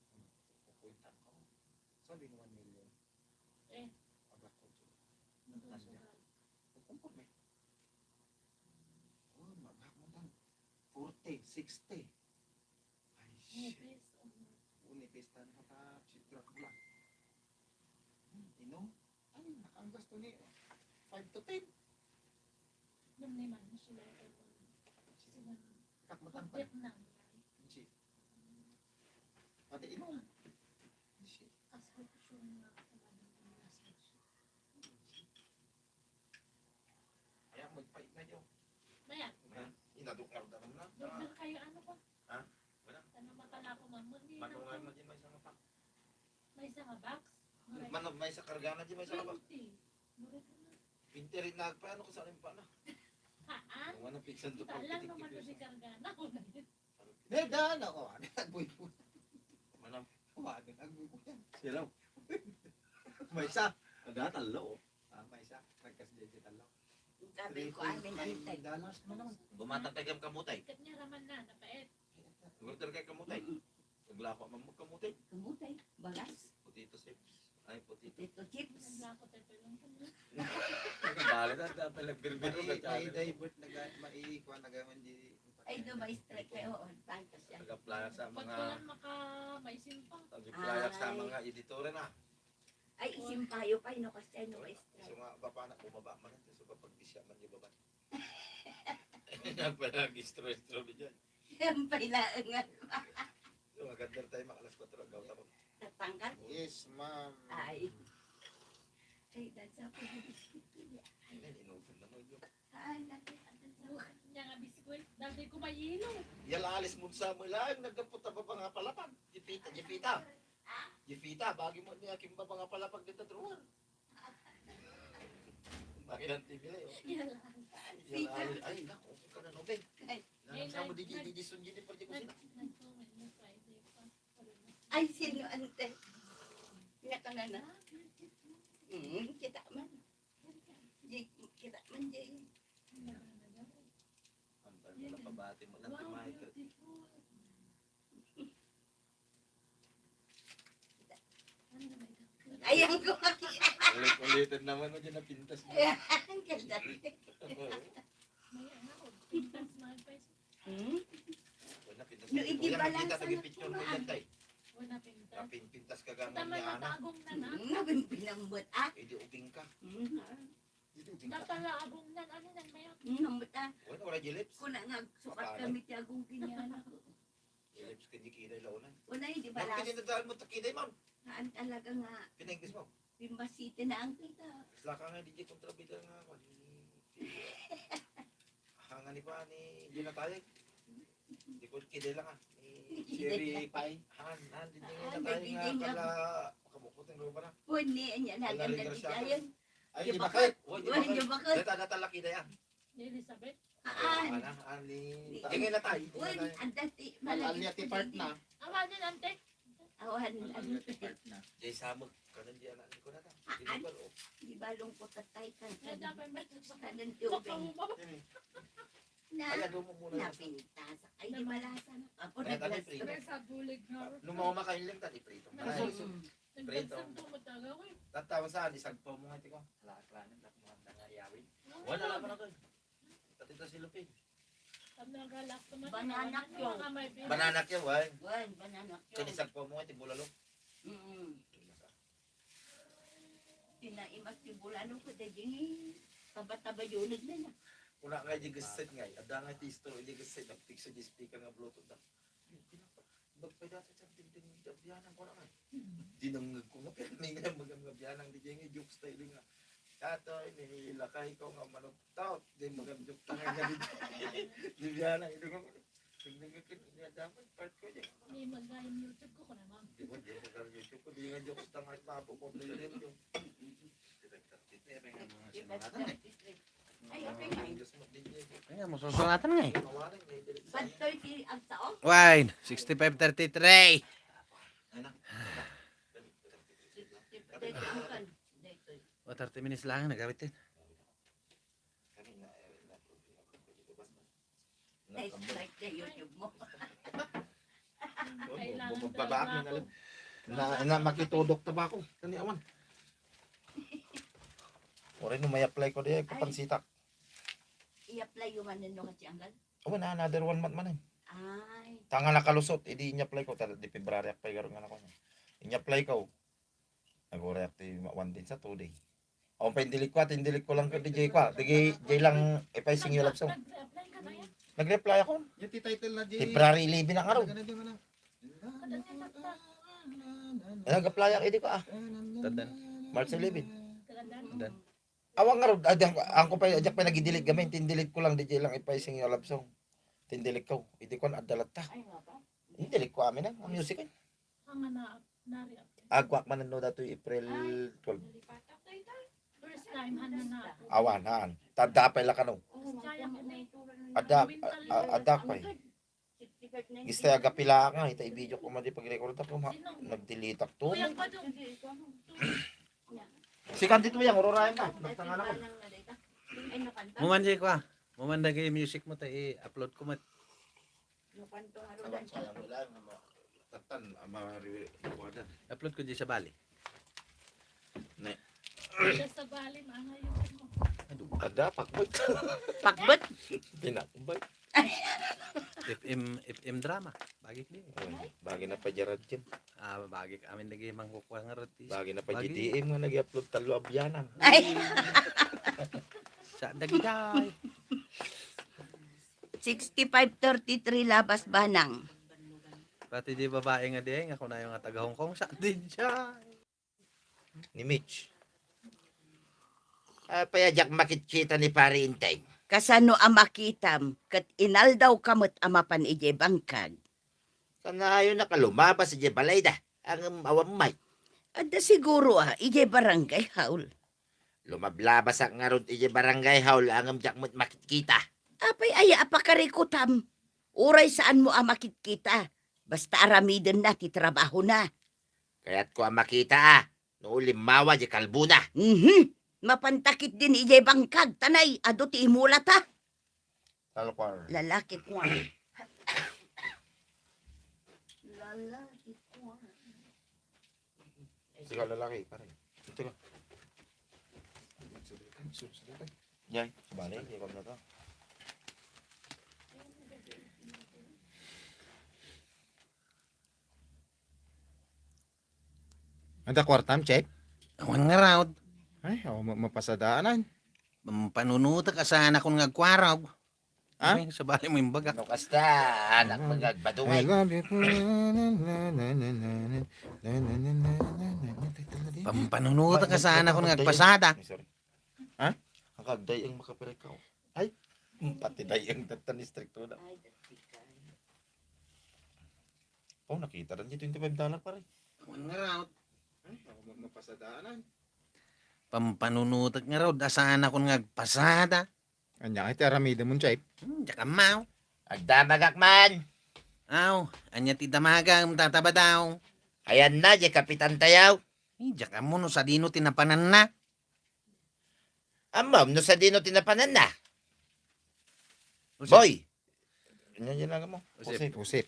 Kukuintan ko. Sabi ko, one million. Eh. Abak ko to. Ano Tanda. Sugal? Kukumpor, eh. Oh, mabak mo tan. Forty, sixty. Ay, shit. Nipis, um. Oh, nipis tan mo ta. Sitra ko lang. Hmm, inom. Ay, nakanggas to ni five to ten. Nang naman sila, sila. Takmatan pa. Pagkat na. Hindi. Pati inom. Hindi. Kasi gusto nga ako ng massage. Kaya magpait na yun. Bayan. Inadukar na naman na. Dugdug kayo, ano ba? Ha? Wala. Ano matala ko, ma'am? Hindi Manungan na mo din may isang mata. May isang box? Mano, may isang karga na din, may isang box. Twenty. Mura ka na. Twenty rin na, paano ko sa aling pa na? Haan? Kung ano, pinsan to Kita lang naman pagtitikip na yun. Karga na. Ano? Dahil daan ako, ano, nagbuy-buy. Ano? Wala, nagbuy-buy. Sino? May isa. Ada, talo. Ah, may isa. Nagkas digital lang. Sabi ko, amin ang tag- Dollars mo naman. Bumatag kay kamutay. Ikat niya raman na, napait. Order kay kamutay. Mm. Naglako man mo kamutay. Kamutay, bagas. Potato chips. Ay, potato. Potato chips. Naglako tayo pa lang kami. Bala na, dapat nagbirbiro May, ka may dyan. Divert, naga-, maikuha, nagaman di. Ay, do, may strike kayo. Oo, tangkas yan. Nagaplayas sa mga, Pagkulang maka, may simpang. Nagaplayas sa Ay. Mga editore na. Ay, isimpayo pa, ino kasi, ano, Wala. Maestra? So nga, baba na, bumaba man ito. So, kapag di siya man, di baba. Yan pala ang istro-istro mi dyan. Yan pala ang ano. So, maganda tayo, mga alas kwatro, ang gawin mo. Tatanggal? Yes, ma'am. Ay. Ay, dansa ko yung biskuit niya. Ay, inuusan naman yun. Ay, lagi ang dansa ko. Niya nga biskuit. Dati ko mayilo. Yala, alis mo sa mo lang. Nagkapot ang baba nga palapag. Jipita, jipita. Ah? Jipita, bagi mo niya kimbaba nga palapag dito, drawer. Bakit ang T V na yun? Yala. Yala, ay, ay, naku, okay ka na, no, Ben? Ay. Nanam sa mo, di, di, di, di, sunyi, di, pwede ko sila. Ay, sino, ante? Nakanana? Hmm, kita man. Di, kita man, di. Ang pala pabati mo lang, Michael. Ayan ko makita. Ulit-ulitin naman mo dyan na pintas mo. Ayan, ang ganda. Oo. Hmm? Wala, pintas No, mo. Hindi Kuya, balance makita ang tayo picture mo picture. Dyan, tay. Wala pintas. Napinpintas ka gamit Tama niya, na anak. Tagong na na. Hmm, nabing pinambot, ah. Hindi ubing ka. Hmm, ah. Hindi ubing ka. Napalagong na, ano na, may Hmm, nambot, ah. Wala, wala, G-lips. Kuna nga, sukat Kapalan. Kami ti agong kiniana. Lips ka di kiday launay. Wala, di ba Bakit last? Pinadaan mo ta kiday, ma'am? Haan talaga nga. Pinaingles mo? Bimba City na ang kita. Isla ka nga, di di kontrabida nga ako. Hanga ni pa, ni, di na tayo. Di ko kiday lang, ah. Ni Cherry Pie. Han, han, di di Ah, na tayo hindi nga nga. Pala, makabukot ang lupa na. Pwede, anya na, Wala ganda rin di siya. Ayan. Ay, Di di ba bakit? Uy, di Uy, bakit? Di bakit? Data, data, laki na yan. Ni Elizabeth. Haan. Ana, ani, Ni- tingin na tayo, tingin Uy, na tayo. Ang dati, Ang malagip alnya ti ko part dito. Na. Awan yan, ante. Awan, Ang ano, alnya ti part na. Jay Samag, kanan di anak ni ko na ta. Ah, Di ba, ano? Oh. Di ba lungkot at tayo kan-, Kaya dapat may kanan ti ubeng. Baka mo ba? Ini. Na, Ay, ano mo muna. Napintas. Ay, di ba lasa na? Apo, Kaya tayo naglasa. Prito. Sa bulig nga. Nung maumakain lang, tayo prito. Nasa Mm. Prito. Nagdagsang po mo talaga, uy. Tatawan saan, isagpaw mo nga, tiko. Ala, aklanan, tak mo handa nga iyawin. Ah. Wala naman ako, eh. Pati to si Lupin. Ang nagalak naman, Banana ano, cue. Mga may virus. Banana cue, why? Why, banana cue. Kani sagpaw mo nga, ti bulalo. Mm. Tinaimas ti bulalo ko, daging taba-taba yunod na na. Una nga, di gasset nga, eh. Ada nga ti istorya, di gasset, nagpikso di speaker nga Bluetooth na. Bagpay dati sa tingting di abianan ko na nga. Dinungag ko nga, pero may nga magam nga abianan, di nga jokes tayo, di nga. Tato, ini, lakay ko nga manuktot. Di magam joke tayo nga di. Di abianan, di ko. Tingnan ko, kin-, ini, ada mo, part ko, di. May mag-, yung YouTube ko, ko naman. Di ba, di magam YouTube ko, di nga jokes tayo nga, mabukod na yun, yun. Ay, okay na. Ay, masusunatan nga eh. One thirty ang tao? Wine, sixty-five thirty-three. O, thirty minutes lang, nagawit din. Ay, start na YouTube mo. Bumababa ako na lang. Na, na, makitudok tabako. Kani awan. Ore no, may apply ko di, Ay. Kapansitak. I-apply yung ano, no, kasi anggal? Oh, na, another one month man eh. Ay. Tanga nakalusot, edi in-apply ko, tal-, di February apply garo nga nako. In-apply ko. Nag-uray ti ma-, one day sa two day. Ako pa in-delete ko, at in-delete ko lang ko, di jay ko, ah. Di jay, jay lang, eh, pa sing you love song. Nag-reply ka na yan? Nag-reply ako. Yung ti title na di. February eleven ang araw. Ano ka na di man, ah? Nag-apply ako, edi ko, ah. Tadan. March eleven. Tadan. Tadan. Awan nga rod, adi, ang, ang ko pa, ajak pa nag-delete gamay, tin-delete ko lang, di jay lang ipaising yung love song. Tin-delete ko, edi ko, adda latta. Ay, nga ba? In-delete ko amin, ah, ang music, eh. Ang na, nari ako. Agwak man no datoy April twelve. Nalipatak tayo ta. First time, han na na ako. Awan, han. Tanda pa ila kano. First time ako na ito. Adda, Winter a-, a-, adda pa eh. Gista aga pila nga, ita i-video ko man di pag-record ako, ma-, Sino? Nag-delete ako to. Kuya pa doon. Si Candid mo yan, ururayan ka. Nagtangan ako. Muman di ko, ah. Muman dagi music mo ta i-upload ko met. Awan, sayang mo lang, ama. Tatan, ama, riwi, kuwadan. Upload ko di sa bali. Ne. Sa bali, mga yun mo. Ada, pakbet. Pakbet? Pinakbet. F M, F M drama. Bagik di. Ay, bagay na pa Gerard yan. Ah, bagik amin lagi mangkukuha nga roti. Bagay na pa Bagay. G D M nga nag-upload talo abianan. Ay. Sa dagday. Sixty-five thirty-three labas banang. Pati di babae nga di, nga kunayo nga taga Hong Kong, sa di dyan. Ni Mitch. Apay a diak makitkita ni Pari Inteng? Kasano a makitam ket inaldaw ka met a mapan idiay bangkag? Kanayon a kalumabas idiay balayda, ngem awan met. Adda siguro a idiay barangay hall. Lumablabasak ngarud idiay barangay hall, ngem diak met makitkita. Apay aya a pakarikutam? Uray saanmo a makitkita. Basta aramidenna ti trabahona. Kayatko a makita a no limmawa diay kalbona. Mhm. Mapantakit din idiay bangkag, tanay, adu ti imulata. Talkuar. Lalaki ko. Lalaki ko. Sige, lalaki, pare. Ito ka. Yay, bale, di ba na to? Adda kuartam, Chef? Awan ngarud. Ay, awan ma-, mapasadaan. Pampanunutek a saanakon nga agkuarog. Ha? Ay, sabali mo yung bagak. No, kasta, anak, mm, magagbado, I love you. Pampanunutek a saanakon nga agpasada. Ay, sorry. Ha? Ang kagday ang makapirikaw. Ay, pati day ang datan istrikto na. Oh, nakita rin yung twenty-five dollar, pare. Awan ngarud. Ay, ako ma-, mapasadaan. Pampanunutek ngarud a saanakon nga agpasada. Ania ti aramidem, Chef? Hmm, diak ammo. Agdamagak man. Aw, ania ti damagam, Tata Badaw? Ayanna, diay kapitan tayo. Eh, diak ammo no sadino ti napananna. Ammom no sadino ti napananna? Usip. Boy! Ano yan lang mo? Usip. Usip. Usip.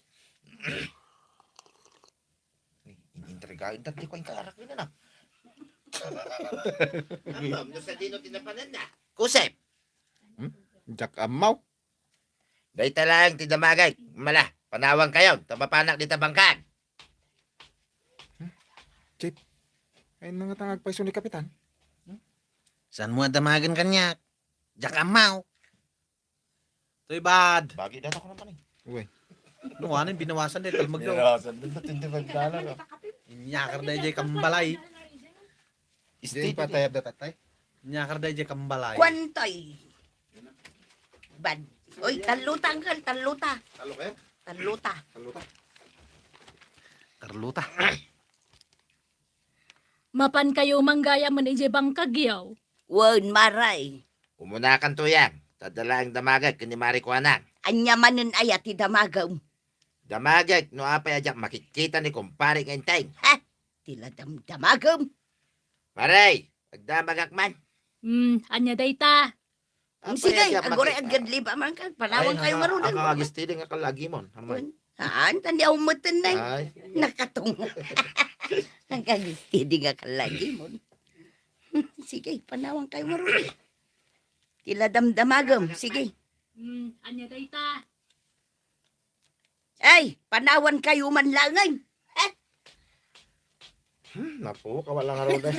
Intriga, intriga ko yung kaarak nila na. Ammom no sadino ti napananna? Kusip. Hmm? Diak ammo. Dayta lang ti damagek. Mala, panawan kayo. Tapapanak di tabangkag. Hmm? Chef, ay na nga tangag paiso ni Kapitan. Hmm? Saanmo a damagen kaniak? Diak ammo. Toy bad. Bagi data ko naman eh. Uy. No, ano yung binawasan dahil talmag daw? Binawasan din na twenty-five dollar, oh. Inyakar na yung kambalay. Diyan pa tayo, tatay. Inyakar na yung kambalay. Kuwan, Toy. Bad. Uy, talluta, uncle, talluta. Talo kayo? Talluta. Talluta. Carlota. Mapan kayo manggayam idiay bangkagyo. Wen, Maray. Umunakan, Tuyang. Ta adda laeng damagek ken ni Mari Kuanang. Ania manen aya ti damagem? Damagek no apay a diak makitkita ni kumpare nga Enteng. Ha? Ti la damdamagem? Maray, agdamagak man. Hmm, ania dayta? Apay, sige, aguray, aggadliba man ka. Panawan kayo ngaruden. Ay, ang agistiding a kalagimon. Amay. Haan, tan di aw meten na. Ay. Nakatung. Ang agistiding a kalagimon. Sige, panawan kayo ngaruden. Ti la damdamagem. Sige. Hmm, ania dayta? Ay, panawan kayo man laengen. Eh? Hmm, napo, kawala nga raw, eh.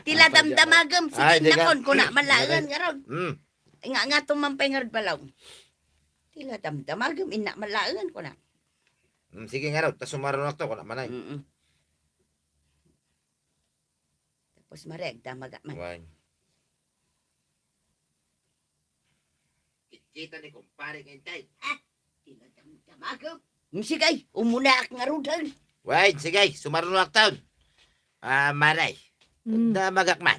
Ti la damdamagem, ay, sige, di ka. Nakon, kuna man laengen, ngarud. Hmm. Nga, nga, tumang pay ngarud balaw. Ti la damdamagem, inna man laengen, kuna. Hmm, sige, ngarud, ta sumarunak to, kuna manay. Mm-mm. Tapos, Mare, agdamagak man. Wan. Kitkita ni kumpare nga Enteng. Ha? Ti la damdamagem. Hmm, sige, umunaak ngaruden. Wen, sige, sumarunoak ton. Ah, Mare. Hmm. Damagak man.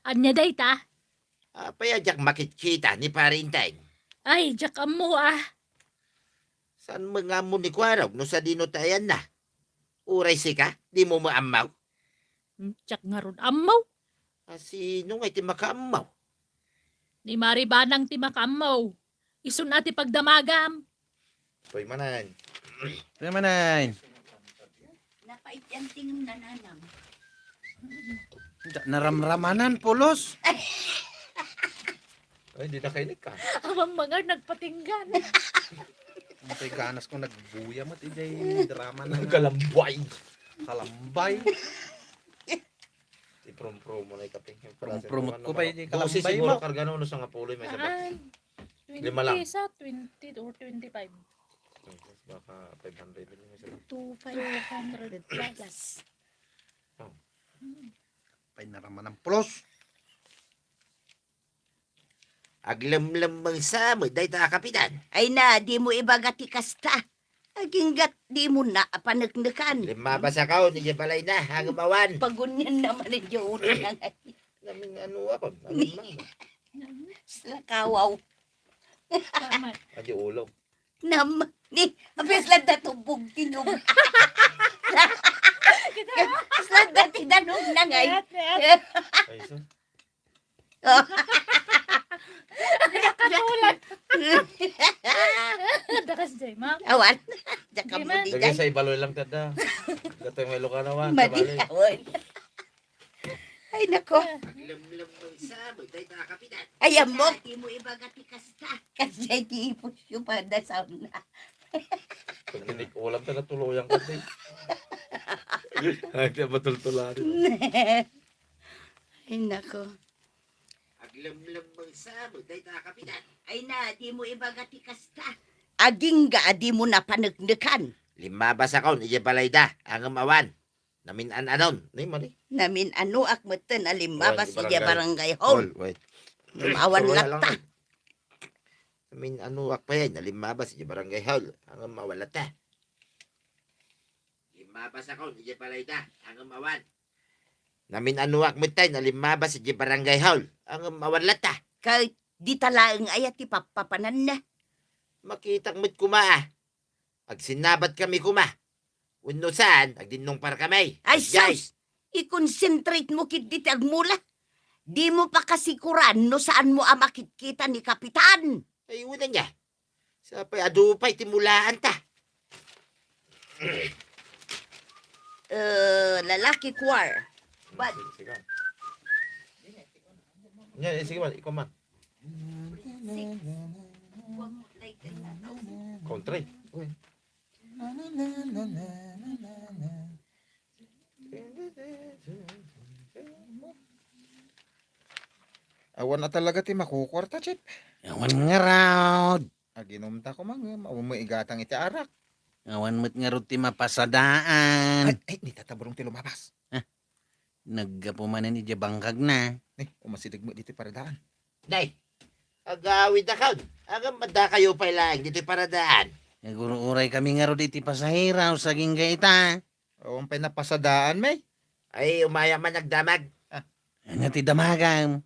Ania dayta? Apay a diak makitkita ni Pare Enteng? Ay, diak ammo, ah. Saan mo nga mo ni Kuarog no sadino ti ayanna? Uray sika, di mo maammaw? Hmm, diak ngarud ammaw. A, sino nga iti makaammaw? Ni Mari Banang ti makaammaw. Isun a ti pagdamagam. Toy manen. Toy manen. Napait yan tingin nananam. Da-, naramramanan, pulos. Ay, di na kainik ka. Amang mangar nagpatinggan. Ang kay ganas ko nagbuya mo, ti jay drama na nga. Kalambay. Kalambay. Ti prom-promo na ikaping. Prom-promote ko pa yung kalambay mo. Dosi siguro karga no, no, sa nga puloy may sabat. Ay. Lima lang. Twenty sa twenty or twenty-five. Baka five hundred lang yung isa. Two five hundred plus. Oh. Hmm. Pay na raman ang pulos. Aglemlem sa met dayta a kapitan. Ay na, di mo ibaga ti kasta. Aginggat di mo na paneknekan. Limmabas ako, ni balay na, hangem awan. Pagunyan naman ang ulo na nga. Namin ano ako, namin mama. Slakawaw. Tama. Adi ulo. Nam, ni, apis lang da tubog, tinubog. Apis lang da tinanong na ngay. Net, net. Ay, so. Oh. Nakatulan. Dakas, Jay, ma. Awan. Diyan ka Di mo man. Di Lagay sa ibaloy lang, tada. Gatoy may Ilocano, wan, Madi, kabali. Awan. Ay, nako. Aglemlem sa met dayta a kapitan. Ay, amok. Di mo ibaga ti kasta. Kasi ti ipusyo pa da sauna. Pag tinik-ulam ka, natuluyan ka, di. Ay, kaya matultulan. Ay, nako. Aglemlem sa met dayta a kapitan. Ay na, di mo ibaga ti kasta. Agingga, di mo na paneknekan. Limmabas ako, ni balay da, hangem awan. Namin-an-anon, ni, mali. Namin-anoak metten a limmabas idiay barangay hall. Hall, wait. Awan latta. Namin-anoak pay a limmabas idiay barangay hall. Hangem awan latta. Limmabas ako idiay balay da. Hangem awan. Namin-anoak metten a limmabas idiay barangay hall. Hangem awan latta. Ket dita laeng aya ti pappapananna? Makitak met koma, a. Agsinnabat kami koma. Wenno saan, agdinnungpar kami. Ay, sus! I-concentrate mo ketdi ti agmula. Di mo pa kasikuran no saan mo a makitkita ni Kapitan. Ay, wala niya. Sapay adu pay ti mulaanta. Eh, lalaki choir. Bad. Sige, sige. Nya, eh, sige man, ikaw man. Country. Uy. Awan a talaga ti makukuarta, Chief. Awan ngarud. Aginumta ko mangem, awan mo igatang iti arak. Awan met ngarud ti mapasadaan. Ay, ay, ni Tata Balong ti lumabas. Ah, naggapu manen idiay bangkagna. Ni, umasideg met ditoy paradaan. Nay, agawid a kaon. Agam, adda kayo pay laeng ditoy paradaan. Naguru-uray kami ngarud iti pasahero, sagingga ita. Awan pay napasadaan, may. Ay, umaya man nagdamag. Ah. Ania ti damagam?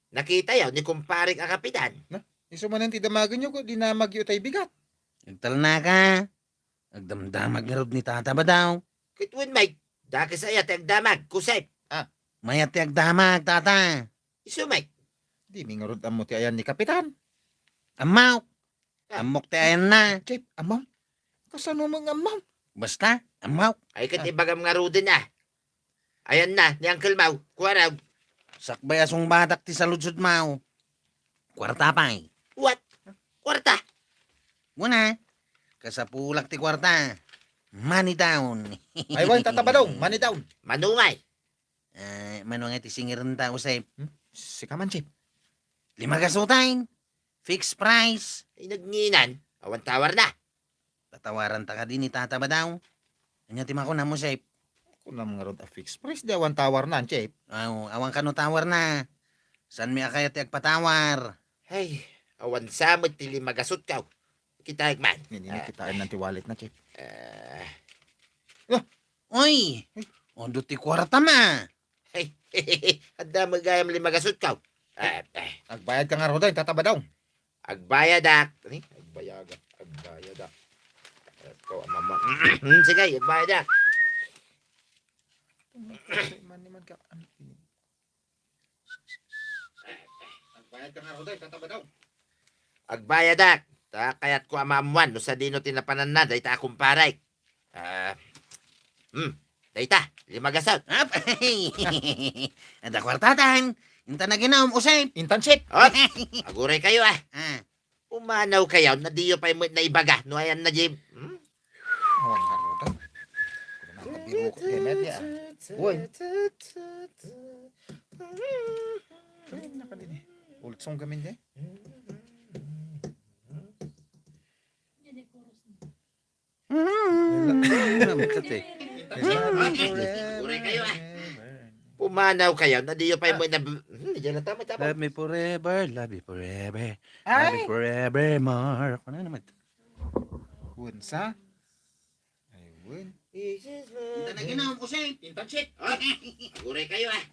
Nakita yaw ni kumparik a kapitan. Na, isu manen ti damagenyo, ko dinamagyo tay bigat. Agtalnaka. Agdamdamag ngarud ni Tata Badaw. Ket wen, Mike, dakes aya ti agdamag, kusep. Ah. Mayat ti agdamag, Tata. Isu, Mike. Di mi ngarud ammo ti ayan ni Kapitan. Ammok. Ah. Ammok ti ayanna. Jeff, ammom? Kasano mo nga ammom? Basta, ammok. Ay, ket Ah. ibagam ngaruden, ah. Ayanna, ni Uncle Mau, kuaraw. Sakbay a sungbatak ti saludsod, Mau. Kuarta pay. What? Kuarta? Muna, kasapulak ti kuarta. Money down. Ay, wen, Tata Badong, money down. Manungay. Eh, mano nga ti singirenta, Usep? Hmm? Sika man, Chief. Lima gasuten. Fixed price. Ay, nagnginan. Awan tawar na. Tatawaran ta kadi ni Tata Badaw. Ania ti makunam, Usep? Kunam ngarud a fixed price, di awan tawar na, Chief. Aw, awan kano tawar na. Saan mi a kayat ti agpatawar? Ay, awan sa met ti lima gasutkaw. Kitaek man. Nini, Ah. kitaen nan ti wallet na, Chief. Ah. Ah. Oy! Ay. Adu ti kuarta ma. Ay, adda met gayam lima gasutkaw. Ah, ah. Agbayad ka ngaruden, Tata Badong. Agbayadak. Ni? Agbayadak. Agbayadak. Ito, mama. Hmm, sige, agbayadak. Man, man ka, ano, Agbayad ka ngaruden, Tata Badong. Agbayadak. Ta kayatko a maammuan no sadino ti napananna dayta a kumparek. Ah, hmm, dayta, lima gasut. Ap-, adda kuartatan. Intan naginum, Usep. Intan, Chief. Ot, aguray kayo, ah. Ah. Umanaw kayo, na diyo pay met naibaga, no ayan na, Jim. Hmm? Awan nga ruta. Kunang kabiro ko, Demet, ya. Uy. Ay, nakadini. Ulsong gamin, eh. Ito, te. Pumanaw kayo, na diyo pay mo na, hmm, diyan na tama, tama. Love me forever, love you forever. Love you forever more. Ano naman? Unsa? Ay, wen. Ita na ginaw ko sa pinpansit. Guray kayo, ah.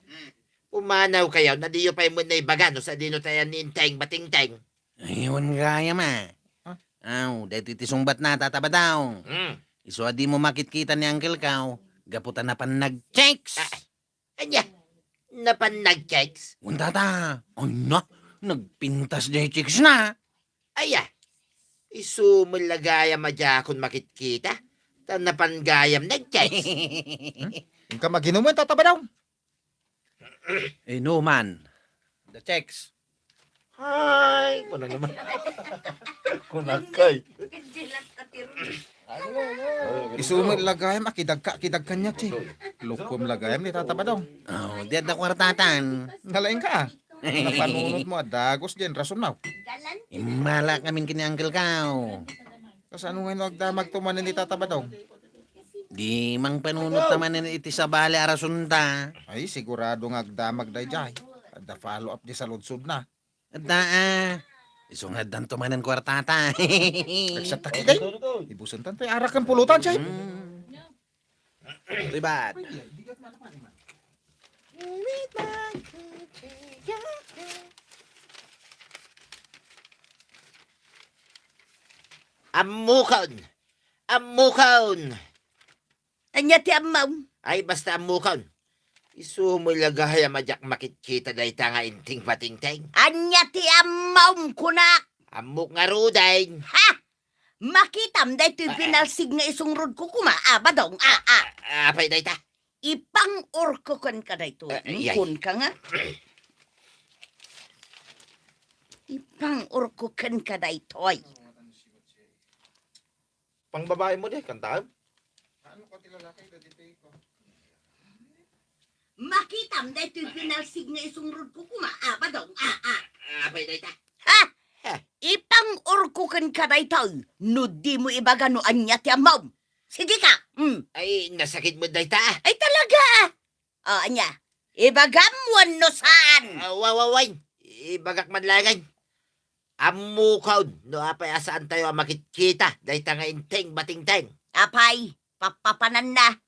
Pumanaw kayo, na diyo pay mo na ibaga, no, sa dino tayo ni Inteng Batingteng. Ayun, gayam, ah. Ha? Aw, daytoy ti sungbat na, Tata Badong. Hmm. Isu a dimo makitkita ni Uncle Kao, gapu ta napan nag-chicks. Ah, anya? Napan nag-chicks? Wen, Tata. Anya? Nagpintas diay chicks na. Aya, isu met la gayam a diakon makitkita, ta napan gayam nag-chicks. Hmm? Inka maginumen, Tata Badong. Inuman. The chicks. Hay, kuna naman. Kunakay. Isu met la gayam a kidagka, kidagkan niya, chi. Lukom la gayam ni Tata Badong. Oh, di adda kwartatan. Nalaing ka, ah. Napanunot mo a dagos diay rason na. Immala kamin ken ni Uncle Kao. Kasano nga no agdamag to manen ni Tata Badong? Di mangpanunot ta manen iti sabali a rason ta. Ay, sigurado nga agdamag daydiay. Adda follow up di saludsod na. Adda, ah. Isu nga addan to manen kwartata. Nagsatak, day. Ibusen tan tay arak ken pulutan, chay. Mm. Itoy bat. Ammokon. Ammokon. Ania ti ammom? Ay, basta ammokon. Isu met la gayam a diak makitkita dayta nga Inteng Batingteng. Ania ti ammom, kunak? Ammok ngaruden. Ha? Makitam daytoy pinalsig nga isungrodko koma, a, Badong, a, a. Ah, apay dayta? Ipang-urko kenka daytoy. Ah, ay, ay. Kunka nga. Ipang-urko kenka daytoy. Pangbabae mo di, kantaem? Makitam daytoy pinalsig nga isungrodko koma, a, Badong, a, a. Apay dayta? Ha? Ha? Ipang-urko kenka daytoy, no dimo ibaga no ania ti ammom. Sige ka, mm. Ay, nasakit mo dayta, ah. Ay, talaga, ah. O, ania? Ibagam wenno saan? Ah, wa, wa, wa. Ibagak man laeng. Ammokon no apay a saantayo a makitkita dayta nga Inteng Batingteng. Apay, papapananna.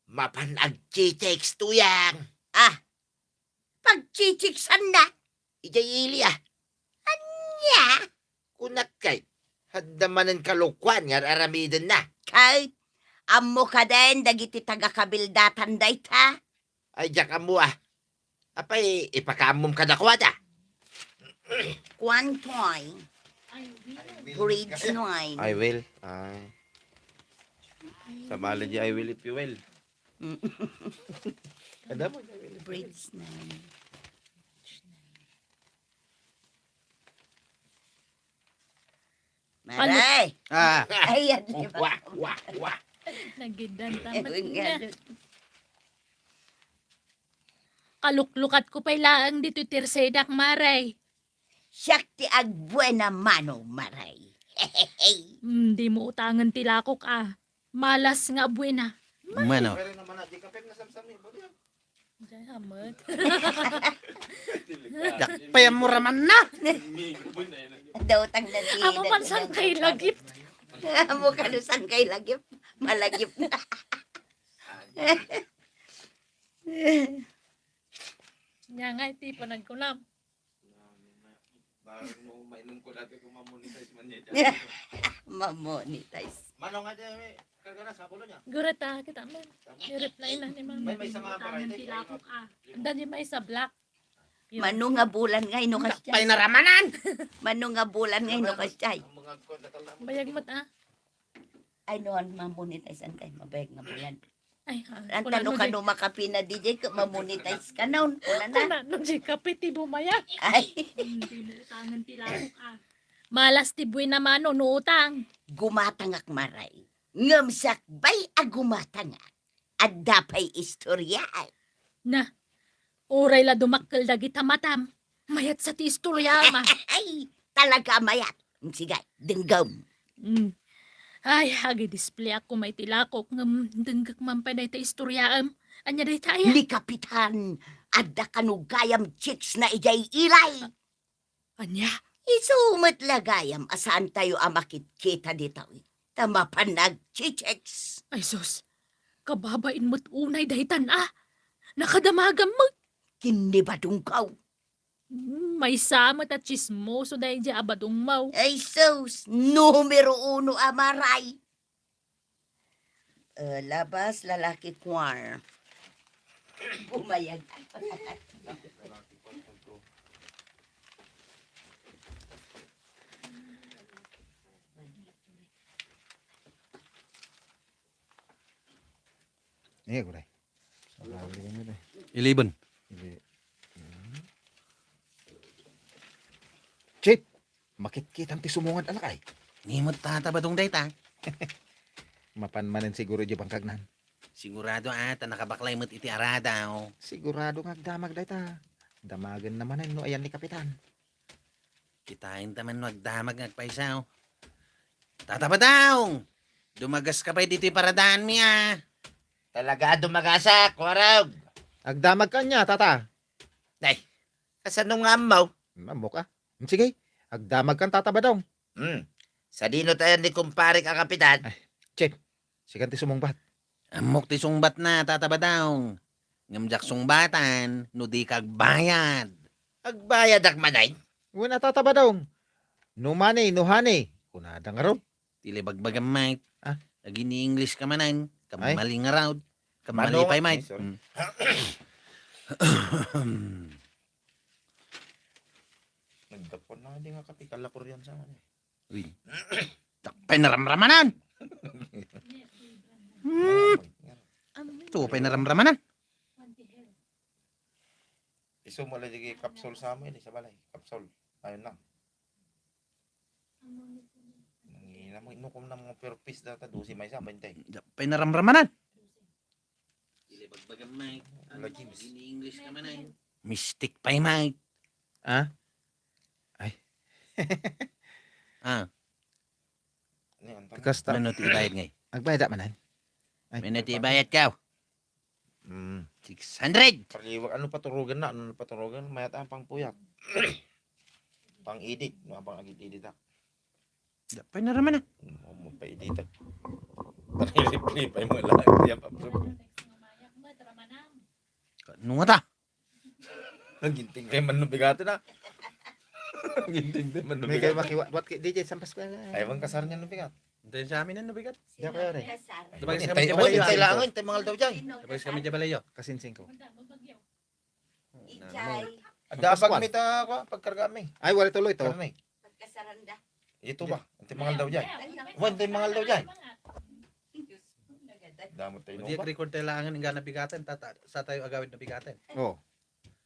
Mapan agchichicks, tuyang. Ah, pagchichicksanna? Idiay ili, ah. Ania? Kunak kay, adda manen kalokoan nga ar-aramidenna. Kay, ammo kaden dagiti taga-kabildatan dayta? Ay, diak ammo, ah. Apay, ipakaammom kadakuada. Kuan, toy. Bridge nine. I will. Ay. Sabali di I will if you will. Mm. Ada mo, I will if you will. Bridge nine. Maray! Ah. Ay, yan, di ba? Wah, wah, wah. Nagidan tamat niya. Kaluklukat ko pay laeng ditoy tersedak, Maray. Siak ti agbuena mano, Maray. Hmm, di mo utangen ti lakok, ah. Malas nga buena. Mano. Diay amet. Dakpayan mo raman na. Daw tang nati. Amo man saan kay lagip? Amo ka no saan kay lagip? Malagip na. Nya nga iti panagkunam. Barang no mainom ko dati kung mamonetize man niya dyan. Mamonetize. Manong nga dyan, may kagana sa kulo niya. Gurata, kita man. I-reply na ni Ma'am. May, may sa mga variety. Tilapok, ah. Anda ni may sa black. Mano nga bulan nga ino kasjay? Pay naramanan! Mano nga bulan nga ino kasjay? Ang mga kuwan na talaga. Bayag mat, ah. Ay, no, ang mamonetize an kay mabayag nga bulan. Ay, ha. Anta no kano makapina, D J, ka mamonetize ka na, un-, una na. Kuna, no, di kape, ti bumayag. Ay. Hmm, di mo utangan ti lakok, ah. Malas ti buena mano, no utang. Gumatangak, Maray. Ngem sakbay a gumatangak, adda pay istorya, ay. Na, uray la dumakkel dagita matam, mayat sa ti istorya, ma. Ay, talaga mayat. Sige, denggem. Mm. Ay, agidisplayak koma iti lakok ngem denggek man pay dayta istoriaem. Ania dayta aya? Ni Kapitan, adda kano gayam chicks na idiay ilay. Ania? Isu met la gayam a saantayo a makitkita ditoy. Ta mapan nagchichicks. Ay sus, kababain met unay daytan a. Nakadamagam met. Ken ni badongko. Hmm, maysa met a tsismoso daydiay a badongmo. Ay sus, numero uno a maray. Eh, labas, lalaki choir. Bumayag. Iya, guray. Eleven. Chief, makitkitam ti sumungad a lakay. Ni met Tata Badong dayta. Mapan manen siguro idiay bangkagnan. Sigurado a, ta nakabaklay met iti aradaw. Sigurado nga agdamag dayta. Damagenna manen no ayan ni Kapitan. Kitaenta man no agdamag nga agpayso. Tata Badong! Dumagaska pay ditoy paradaanmi a. Talaga a dumagasak, warog. Agdamagka ania, Tata? Ay, kasano nga ammo? Ammok a. Sige, agdamagkan, Tata Badong. Hmm. Sadino tayan ni kumparek a kapitan? Ay, Chief, sikan ti sumungbat. Ammok ti sungbatna, Tata Badong. Ngem diak sungbatan no dika agbayad. Agbayadak manen? Wen a, Tata Badong. No money, no honey. Kunada ngarud. Ti libagbagam, Mike. Ah? Ag-ini-English ka manen. Ay. Kammali ngarud. Kammali pay, Mike. Ay, sorry. Hmm. Naggapuan na nga di nga kape, kala Korean sa man eh. Uy. Dakpay naramramanan. Hmm. Ito pay naramramanan. Isu mo lang di capsule sa amin, eh, sa balay. Capsule. Ayun lang. Nangina mo, inukom na mga per piece data, dose may isa, bente. Dakpay naramramanan. Wala, James. Mistik pay, Mike. Ah? Ay. Ah. Ano yan, tama? Kasta. Ano ti ibayad ngay? Agbayad manen? Ay. May na ti ibayad ka? Mm. Six hundred. Paliwag, ano paturugan na? Ano paturugan? Mayat ang pangpuyat. Pang-edit. Ano pang edit, edit, ah? Dakpay naramana. Ano mo pa edit, ah? Pang-replay pa yung mga lahat. Yan pa, bro. Ano nga ta? Naginting kayo man no bigato na. Naginting kayo man no bigato. May kayo makiwat-wat kay D J Sampas pa. Ay, bang kasar niya no bigat. Ito yung sa amin no bigat. Diyan kayo rin. Ito ba yung sa Intay, medya oh, balayo? Intay lang, intay mangal daw dyan. Ito ba yung sa medya balayo? Kasinsing ko. Ijay. Ada Pascual. Pag mita ko, pagkarga mi. Ay, wala tuloy to. Karne. Pagkasaranda. Ito ba? Intay mangal daw dyan. Wa, intay mangal daw dyan. Diyos ko, nagada. Damo tayo. Hindi ba? Record tayo lang ang ingana bigatan, tata, sa tayo agawid na bigatan. Oh.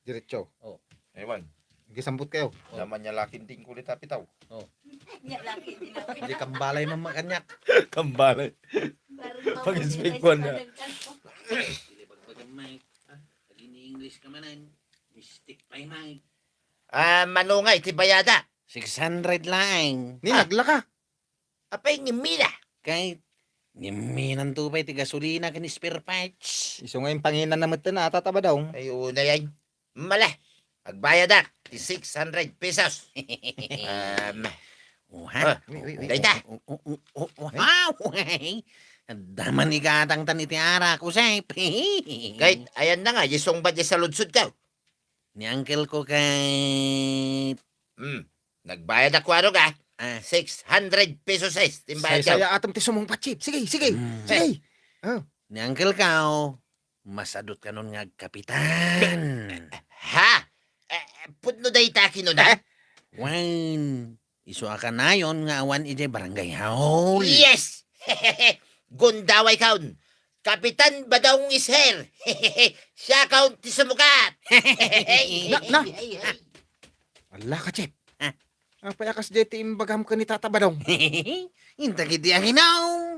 Diretso. Oh. Ewan. Gisambot kayo. Oh. Naman niya laking ting kulit apitaw. Oh. Niya laki din ako. Hindi kambalay man makanyak. Kambalay. Parang pag-speak ko na. Hindi, bagbagan, Mike. Ah, pag ini-English ka manan, mistik pa yung Mike. Ah, manungay, ti bayada. Six hundred lang. Ni, ah, naglaka. Apay, ngimina. Kay, ngiminan to pay ti gasolina ken spare parts. Isu nga impanginan na met na, Tata Badong. Ay, una yan. Mala, agbayadak ti six hundred pesos. Um, oh, ha? Ah, wait, wait, wait. Dayta. Oh, oh, oh, oh, oh, wow! Daman igatang tan iti arak, Jose. Kahit ayan na nga, isungbat di saludsod ka. Ni uncle ko kay Hmm. Nagbayad ako, ano ka? Ah. Six hundred pesos, eh, timbayad ka. Say-saya atam ti sumungbat, Chief. Sige, sige. Hmm. Sige. Oh. Ni uncle ka, oh. Masadot kanon nga agkapitan. Ha? Eh, pudno dayta kinuna? Wen, isu a kanayon nga awan idiay barangay hall. Yes! Gundaway kaon. Kapitan Badong is here. Siya kaon ti sumukat. Na, na. Ala ka, Chief. Ha? Apay a kas diay ti imbagam ken ni Tata Badong? Inta gidi a hinaw.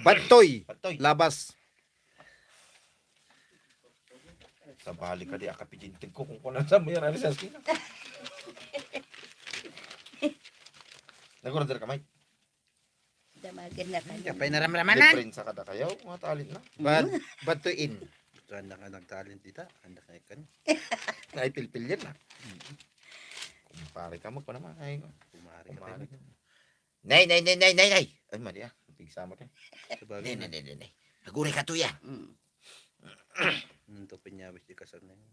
Badtoy. Badtoy. Labas. Sabali ka di akapidintig ko kung kunan sa mo yan, ano sa skin. Nag-order ka, Mike? Magan na tayo. Apay naramramanan? Difference kadakayo, mga talent na. Bad, bad to in. Saan na ka nagtalent dita? Anda ka kan? Ay, pilpil yan, ah. Kumpare ka mo pa naman, ay. Kumare ka Kumare tayo. Ka. Nay, nay, nay, nay, nay, nay. Ay, mali, ah. Pigsa mo, te. Sabagay Nay, na. Nay, nay, nay, nay. Aguray ka to, ya. Mm. Ano to, pinyawis di kasal na yun?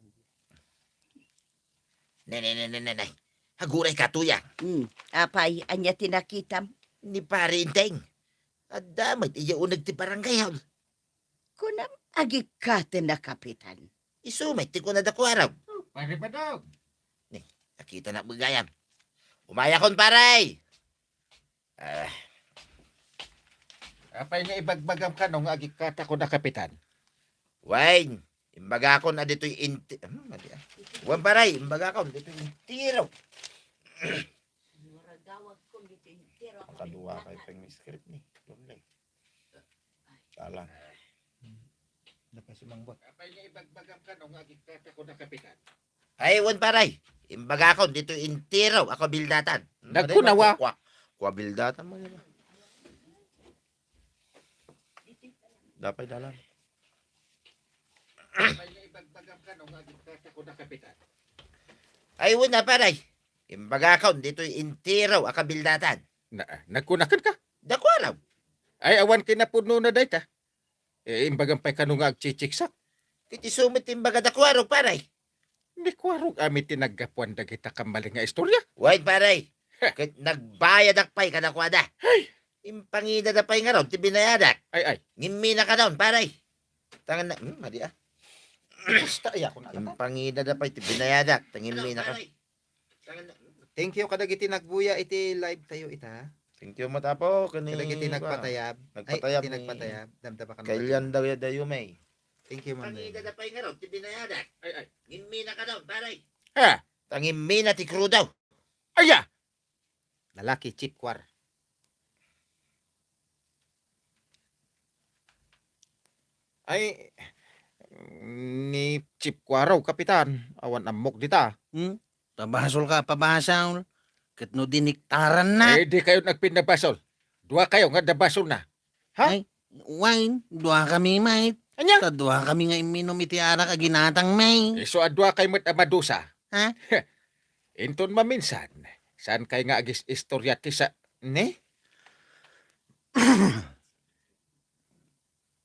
Nay, nay, nay, nay, nay, nay. Aguray ka to, ya. Mm. Apay, anya ti nakitam? Ni Pare Inteng. Adda met iya uneg ti barangay hall. Kunam, agikkaten na, Kapitan. Isu met ti kuna da Kuarog. Oh, Pare Padong. Ni, nakita na gayam. Umayakon, pare! Ah. Apay nga ibagbagam kano nga agikkatakon a, Kapitan? Wen, imbagakon a ditoy inti-, hmm, mali, ah. Wen, pare, imbagakon ditoy entero. Kadua kay peng script ni. Lumlay. Salang. Napasumangbat. Apay nga ibagbagam kano nga agikkatakon a, Kapitan? Ay, wen, pare. Imbagakon ditoy entero a kabildatan. Nagkunawa. Kua-, kuabildatan mo, di ba? Dapay dalan. Ay, wen na, pare. Imbagakon ditoy entero a kabildatan. Na, nagkunakan ka? Da Kuarog. Ay, awan kinapudno na dayta. Eh, imbagam pay kano nga agchitsiksak. Ket isu met ti imbaga da Kuarog, pare. Ni Kuarog amin ti naggapuan dagita kammalin nga istorya. Wen, pare. Heh. Ket nagbayadak pay kadakuada. Hay! Impangidada pay ngarud ti binayadak. Ay, ay. Ngimmina kadon, pare. Tangan na, hmm, madi, ah. Basta, ay, ako na. Impangidada pay ti binayadak. Tangimmina ka. Thank you kadagiti nagbuya iti live tayo ita. Thank you, Matapo, kani kadagiti nagpatayab. Ay, nagpatayab iti ni nagpatayab. Damdama kan Kailan daw ya dayo, May? Thank you, Ma'am Mary. Pangida da pay ngarud ti binayadan. Ay, ay. Ngimmina ka daw, pare. Ha? Tangimmina ti krudo. Aya! Lalaki, Chief Kuar. Ay, ni Chief Kuaraw, Kapitan, awan ammok dita. Hmm? Pabasol ka, pabasol. Ket no diniktaran na. Eh, di kayo nagpinnabasol. Dua kayo nga nabasol na. Ha? Ay, wine, dua kami, mate. Anya? Ta dua kami nga imminom iti arak a ginatang, mate. Isu a dua kayo met a madusa. Ha? Inton maminsan, saan kay nga agis-istorya ti sa-, ne?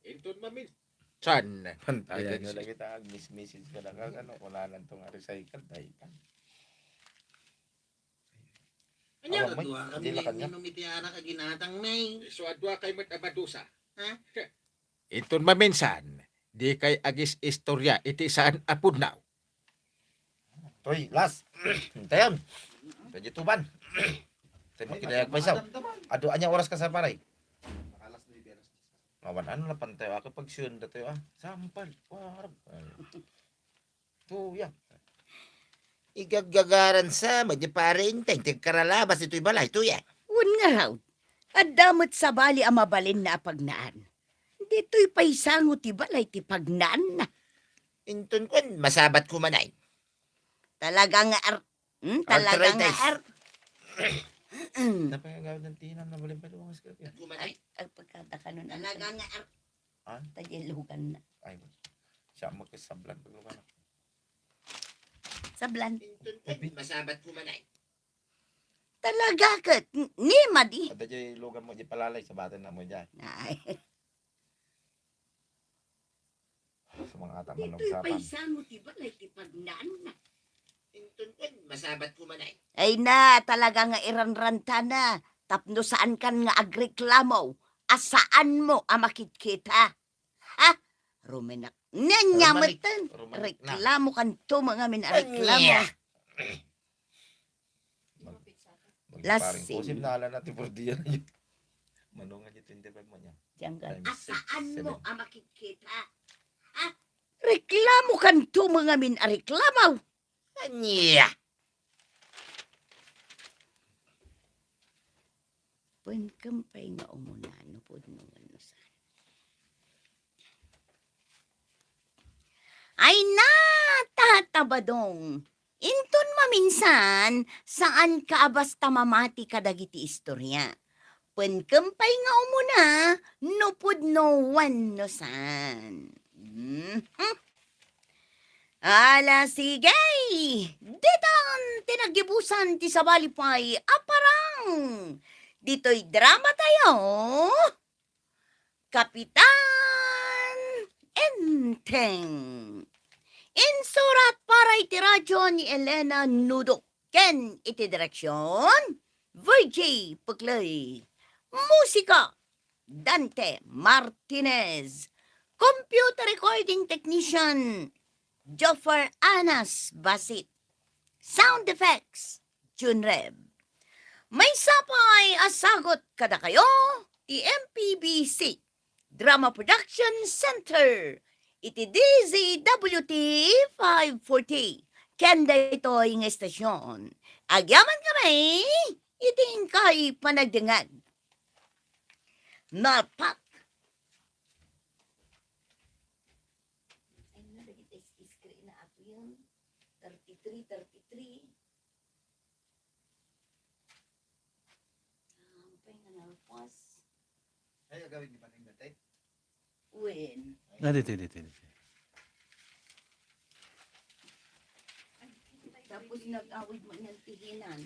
Inton maminsan. Pantayan na lang kita, agmis-message ka na ka, ano, wala lang tong recycle, dahil ka. Anya, awan, dua kami, di na kanya. Imminom iti arak a ginatang, mate. Isu a dua kay met a madusa. Ha? Inton maminsan, di kay agis-istorya iti saan a pudno. Toy, last. Tayon. Tayo tuban. Tayo makidayag pa isaw. Adu, anya oras ka sa paray? Awan, ano na pantay ako pag siyun da tayo, ah. Sampal. Warag. Ay. Tuya. Igaggagaran sa, madi pare inteng, ti agkaralabas ditoy balay, tuya. Wen ngarud, adda met sabali a mabalinna a pagnaan. Ditoy pay sango ti balay ti pagnaanna. Inton kuen, masabat ko manay. Talaga nga ar-, hmm, talaga nga arthritis. Ar-, Napay agawid ng tinam na baling paluwangas ka. Ay, ay, pagkatakanon. Talaga nga ar-, ah? Tagilugan na. Ay, siya magkasablan paglugan. Sablan. Inton kuen, masabat ko manay. Talaga ket, n-, ni madi. Adda jay lugan mo, jay palalay, sabaten na mo jay. Ay. Sa mga ata manong sapan. Ditoy pay sango ti balay ti pagnaanna. Inton kuen, masabat ko manay. Ay na, talaga nga iranrantana. Tapno saan kan nga agreklamo, a saan mo a makitkita. Ha? Rumenak. Nenya meten. Rumenak na. Reklamo kanto, mga min a reklamo. Anya. Mag-, magparing Lasing. Kusip na ala na ti Bordia na yun. Manunga di twenty-five mo niya. Diyan ka. Times six, seven. Asaan mo a makikita? Ha? Reklamo kanto, mga min a reklamo. Anya? Wen, kampay nga umuna, no pudno wenno saan. Ay na, Tata Badong! Inton maminsan, saan ka a basta mamati kadagiti istorya. Penkem pay nga umuna no pudno wenno saan. Mhm. Ala, sige! Ditan ti naggibusan ti sabali pay a parang. Ditoy drama tayo, Kapitan Enteng. Insurat para iti radyo ni Elena Nudo ken iti direksyon, Virgie Puclay. Musika, Dante Martinez. Computer recording technician, Joffer Anas Basit. Sound effects, Jun Reb. Maysa pay a sagut kadakayo ti M P B C Drama Production Center iti D Z W T five forty. Ken daytoy nga estasyon, agyaman kami iti inkay panagdengngeg. Nalpak. Ay, nga, dagiti is-, iskri na ato yun. Thirty-three, thirty-three. Ah, pay nga nalpas. Ay, agawid ni Pating Dante? Wen. Ah, dito, dito, dito. Tapos nag-awid man yan tihinan.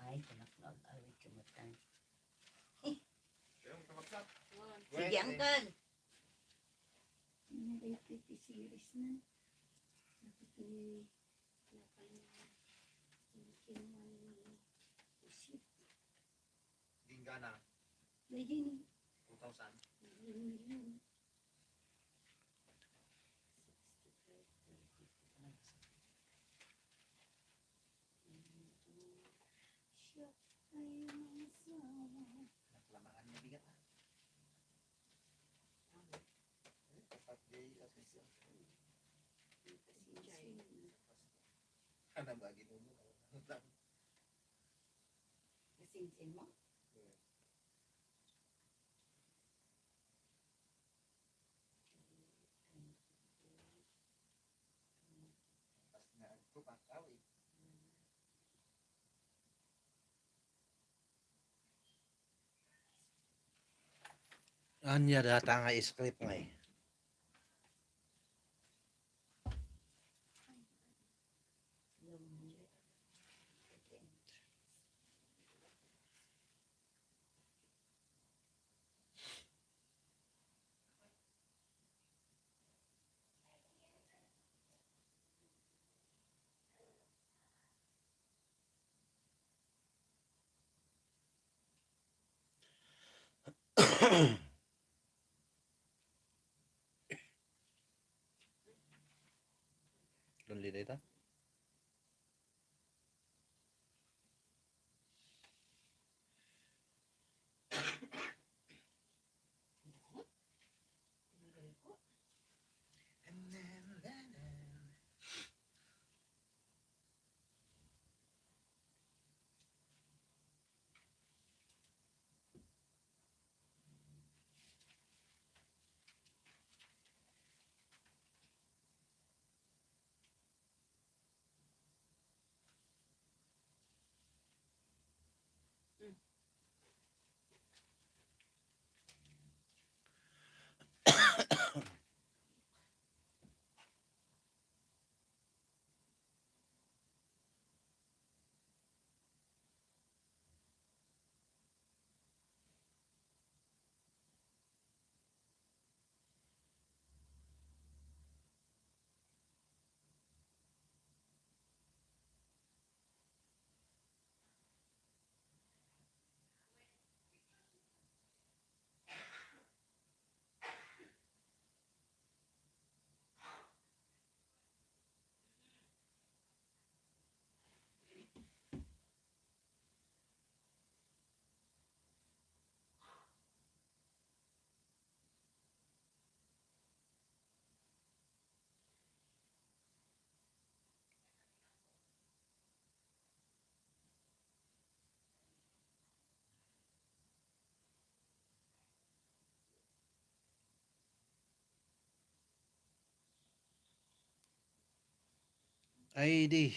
Ay, kunak nga ag-awid kamatay. Sige, uncle. Ano ba yung P T series na? Dapat ni, dapat ni, kinuha ni Usip. Ginggana. Dahil yun. Two thousand. Million. Siya ay mga asawa. Naglamaan na bigat, ah. Kapag gay, at least, ah. Ano ba, ginuno? Nasinsin mo? Pas nga agko, pakaw, eh. Ania dayta nga script nga, eh. Lonely dayta? Ay, di.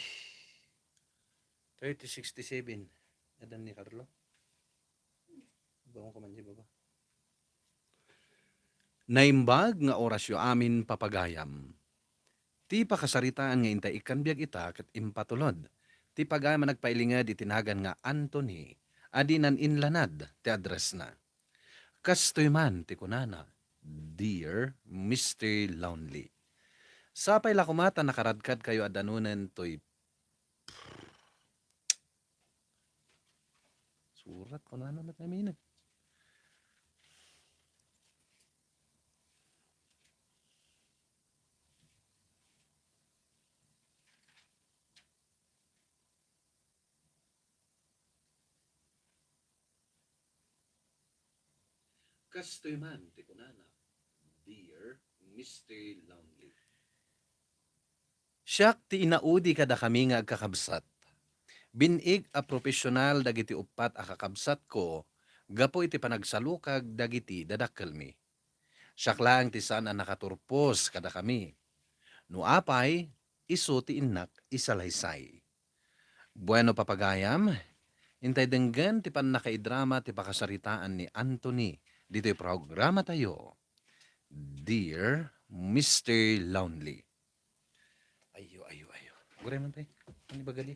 Thirty sixty-seven. Adan ni Carlo. Baon ko man di baba. Naimbag nga orasyo amin, papagayam. Ti pakasaritaan nga intay ikkan biag ita ket impatulod ti pagayam a nagpailinged iti nagan nga Anthony a dinan inlanad ti addressna. Kastoy man ti kunana, "Dear Mister Lonely." Sapay la koma ta nakaradkadkayo a danunen toy surat, kunana met amin. Kastoy man ti kunana, "Dear Mister Lonely." Siak ti inaudi kadakami nga agkakabsat. Bin-ig a profesional dagiti uppat a kakabsatko gapu iti panagsalukag dagiti dadakkelmi. Siak laeng ti saan a nakaturpos kadakami. No apay, isu ti innak isalaysay. Bueno, papagayam, intay denggen ti pannakaidrama ti pakasaritaan ni Anthony ditoy programatayo, Dear Mister Lonely. Ayo, ayo, ayo. Guray man, te. Ano ba gali?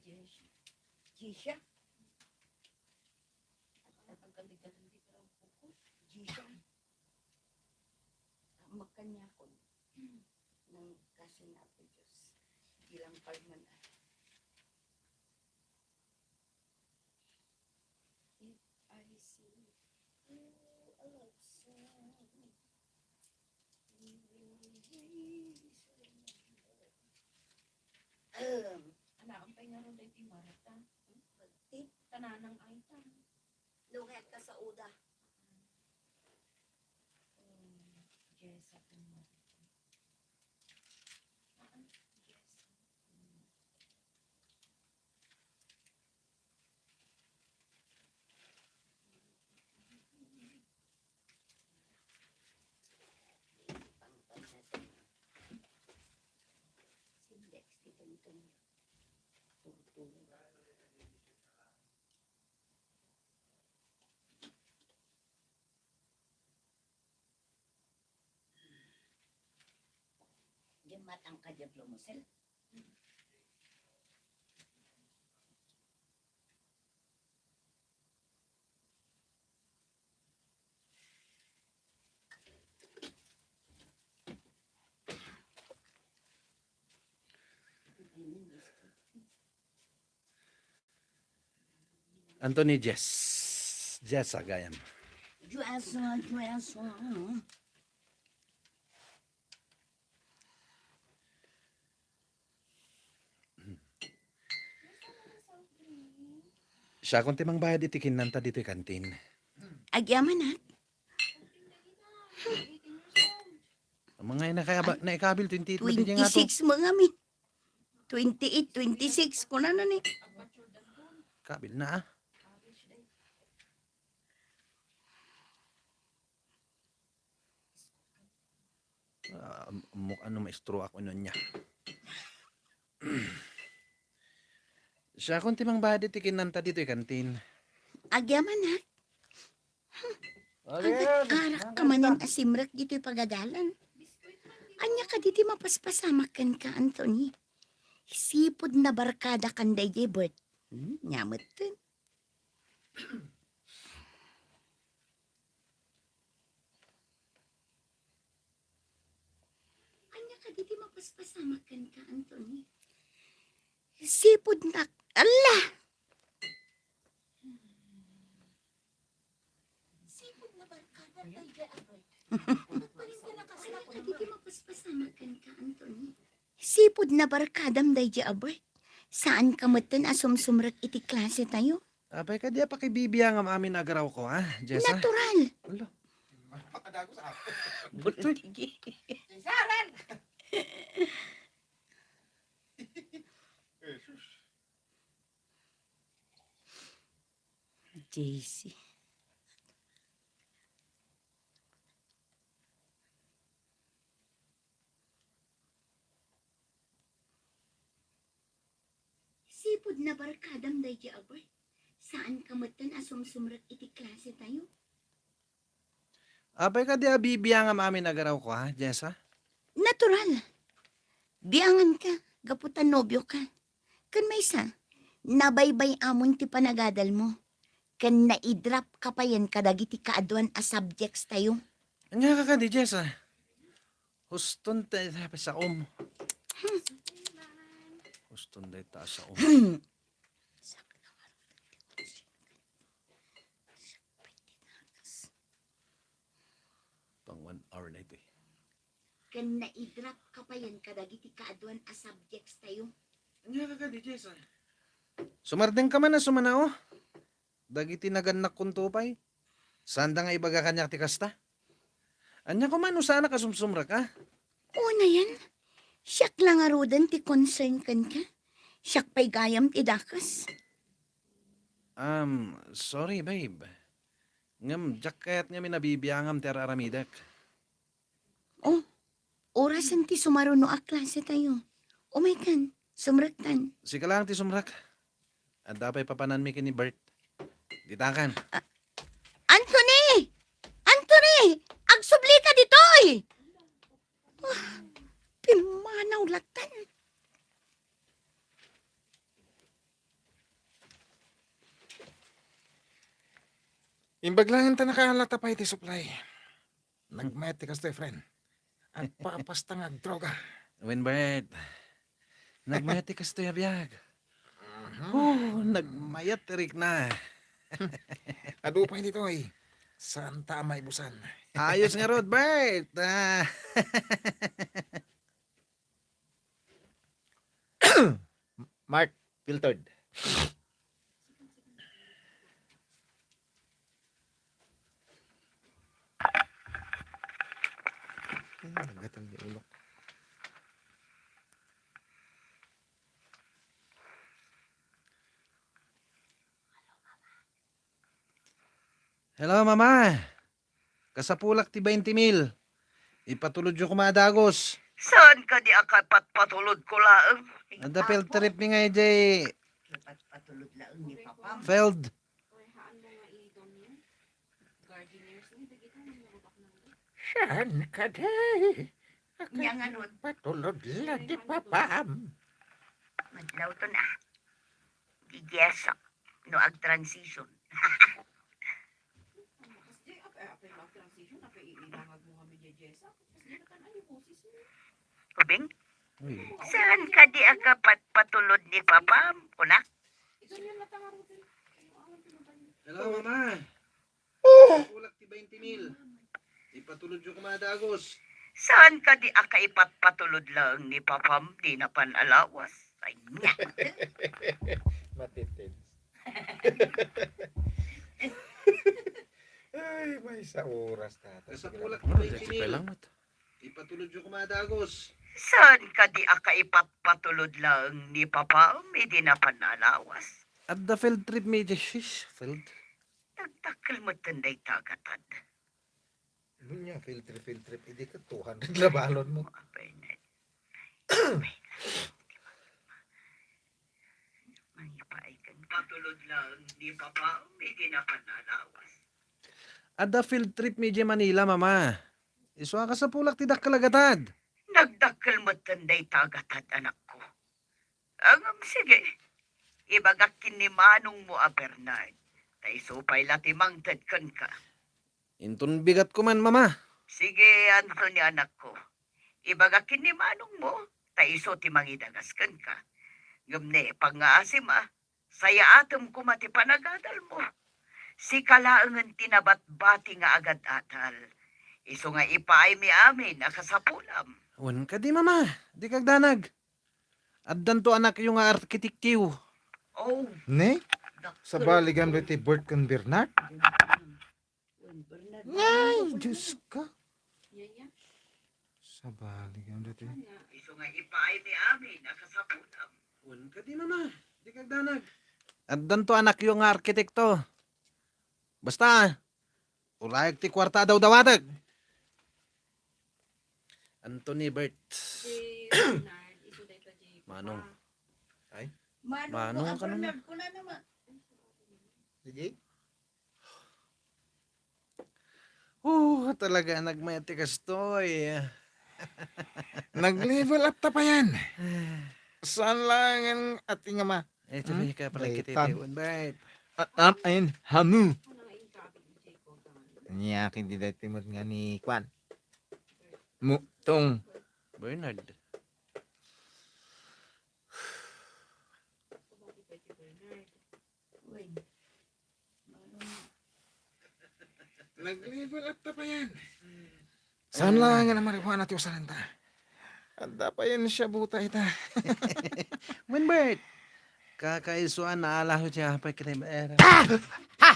Jisha. Jisha. Magkaniakon. Nang kasi na ako, Diyos. Bilang palman. If I see you, a love song. Alam. Ana, ang pay nga ron dahil ti Marta. Hmm? Pagtit. Kananang ay ta. Lunget ka sa uda. Hmm. Jessa, kung Marta. Ah, Jessa. Hmm. Diyan matangkad yung lumusel. Anthony, Jess. Jess, agayam. Jess, Jess. Siya kon ti mangbayad iti kinnanta ditoy kantin. Agyaman, ha? Ang mga ina kaya ba, naikabil twenty-eight ba di nga to? Twenty-six mo nga mi. Twenty-eight, twenty-six, kunana ni. Kabil na, ah. Ah, am-, ammok ano maestroak wenno ania. Siakon ti mangbadi ti kinanta ditoy kantin. Agyamanak. Anak, arak ka manen a simrek ditoy pagadalan. Ania kadi ti mapaspasamak kenka, Anthony? Sipud nabarkadakan daydiay Bert. Hmm, nia metten. Ania kadi ti mapaspasamak kenka, Anthony? Sipud nak-, ala! Sipud nabarkadam daydiay a Bert. Ania kadi ti mapaspasamak kenka, Anthony? Sipud nabarkadam daydiay a Bert. Saanka metten a sumsumrek iti klasetayo. Apay, kadi a pakibibiangam amin a agarawko, ha, Jessa? Natural. Ala. Bultigi. J C. Sipud nabarkadam daydiay a Bert. Saanka metten a sumsumrek iti klasetayo. Apay, kadi a bibiangam amin a agarawko, ha, Jessa? Natural. Bianganka, gapu ta nobioka. Ken maysa, nabaybay-amon ti panagadalmo. Ken naidrop ka payen kadagiti kaaduan a subjects tayo. Ania ka kadi, Jessa? Huston ta, ta, saom. Huston dayta a saom. Pang one hour na ito, eh. Ken naidrop ka payen kadagiti kaaduan a subjects tayo. Ania ka kadi, Jessa? Sumardeng ka man a sumanaw dagiti nagannakkonto pay. Saanda nga ibaga kaniak ti kasta? Ania koma no saanak a sumsumrek, a? Unayen, siak la ngaruden ti concern kenka. Siak pay gayam ti dakes. Um, sorry, babe. Ngem diak kayat ngamin a bibiangam ti ar-aramidek. Oh, orasen ti sumaruno a klase tayo. Umaykan, sumrektan. Sika laeng ti sumrek. Adda pay papananmi ken ni Bert. Ditakan. Ah, Anthony! Anthony! Agsubli ka ditoy! Ah, pimmanaw latan. Imbag laeng ta nakaala ta pay ti supply. Nagmayat ti kastoy, friend. Agpapasta nga agdroga. Winbert, nagmayat ti kastoy a biag. Mhm. Oh, nagmayat ti rikna. Adu pay ditoy. Saan ta a maibusan? Ayos ngarud, Bert. Ah. Mark, filtered. Ay, naggatang ni ulok. Hello, Mama. Kasapulak ti bainte mil. Ipatulodyo koma a dagus. Saan kadi a kapatpatulodko laeng? Adda field trip mi nga idiay. Ipatpatulod laeng ni Papam. Field. Saan kadi a kapatpatulod laeng ni Papam? Madlawton a. Di Jessa no agtransition. Ubing? Uy. Saan kadi a kapatpatulod ni Papam, kunak? Hello, Mama. Oh. Ulak ti bainte mil. Ipatulodyo koma a dagus. Saan kadi a kaipatpatulod laeng ni Papam, di napan a lawas? Ay, nya. Matitid. Ay, maysa oras, tata. Kasapulak ti bainte mil. Ipatulodyo koma a dagus. Saan kadi a kaipatpatulod laeng ni Papam, di napan a lawas? Adda field trip mi, shish, field. Nagdakkel metten dayta a gatad. Ania, Field trip, field trip, idi ka two hundred la balon mo. Bernard. Mangipaay kenka. Patulod lang ni Papa, may di na panalawas. Adda field trip mi idiay Manila, Mama. Isu a kasapulak ti dakkel a gatad. Nagdakkel metten dayta a gatad, anakko. Ngem sige, ibagak ken ni manongmo a Bernard, ta isu pay la ti mangted kenka. Inton bigat ko man, Mama. Sige, Anthony, anakko. Ibagak ken ni manongmo, ta isu ti mangidagas kenka. Ngem ne, pangngaasim a, sayaatem koma ti panagadalmo. Sika laengen ti nabatbati nga agad-adal. Isu nga ipaaymi amin a kasapulam. Wen kadi, Mama, dika agdanag. Addanto anakyo nga arkitekto. Oh, Ne? Dakkel. Sabaligam ditoy Bert ken Bernard? Wen Bernard. Ay, Diyos ka. Yaya. Sabaligam ditoy. Isu nga ipaaymi amin a kasapulam. Wen kadi, Mama, dika agdanag. Addanto anakyo nga arkitekto. Basta, uray ti kuarta a dawdawatek. Anthony Bert. Si Bernard, isu dayta di Manong. Papa. Ay? Manong Manong ko, ka naman. Bernard ko na naman. Sige. Oh, talaga, nagmayat ti kastoy. Nag-level up ta payen. Saan lang ang ating ama? Ito, hmm? Ka pala. Daytan. Kiti, Bert. Ah, ah, ayun, hamu. Niya, hindi dati mo nga ni Kwan. Mu-, tong. Bernard. Nag-level up ta payen. Saan lang nga marijuana ti usalanta? Adda payen siya buta ita. Wen Bert, kakaisuan na ala ko siya pa kini era. Ah! Ha!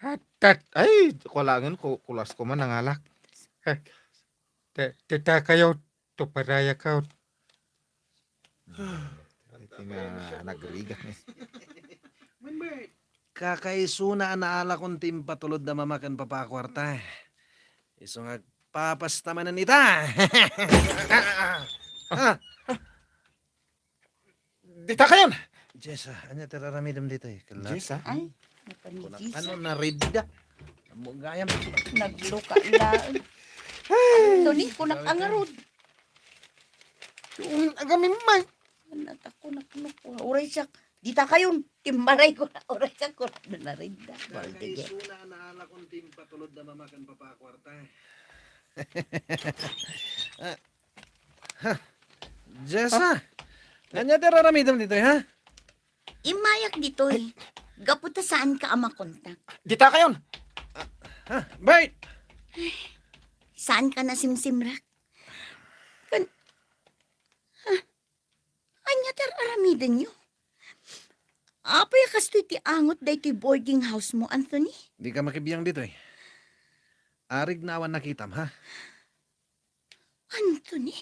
Atat, ay, kulangan ko, kulas ko man nangalak. Eh, te-, tita kayo, to paraya ka. Iti nga nagrigat ni. Kakaisuna a naalakon ti impatulod da mama ken papa a kuarta. Isu nga agpapasta manen ita. Ah! Dita kayon! Jessa, ania ti raramidem ditoy? Kellat. Jessa? Ay, napan ni Jessa. Ano, naridda? Amo gayam. Nagluka laeng. Ay! Tony, kunak angarod. Yung agamin man. Anak ako, naknok ko. Uray siya. Dita kayon. Timbaray ko na. Uray siya ko na naridda. Balde ka. Kakaisuna a naalakon ti impatulod da mama ken papa a kuarta. Ah, Ha? Jessa, ania ti raramidem ditoy, ha? Immayak ditoy. Gapu ta saanka a makontak. Dita kayon! Ha? Bert! Saanka nasimsimrak? Kan-, ha? Ania ti ar-aramidenyo? Apay a kastoy ti angot daytoy boarding house mo, Anthony? Dika makibiang ditoy. Arig na awan nakitam, ha? Anthony,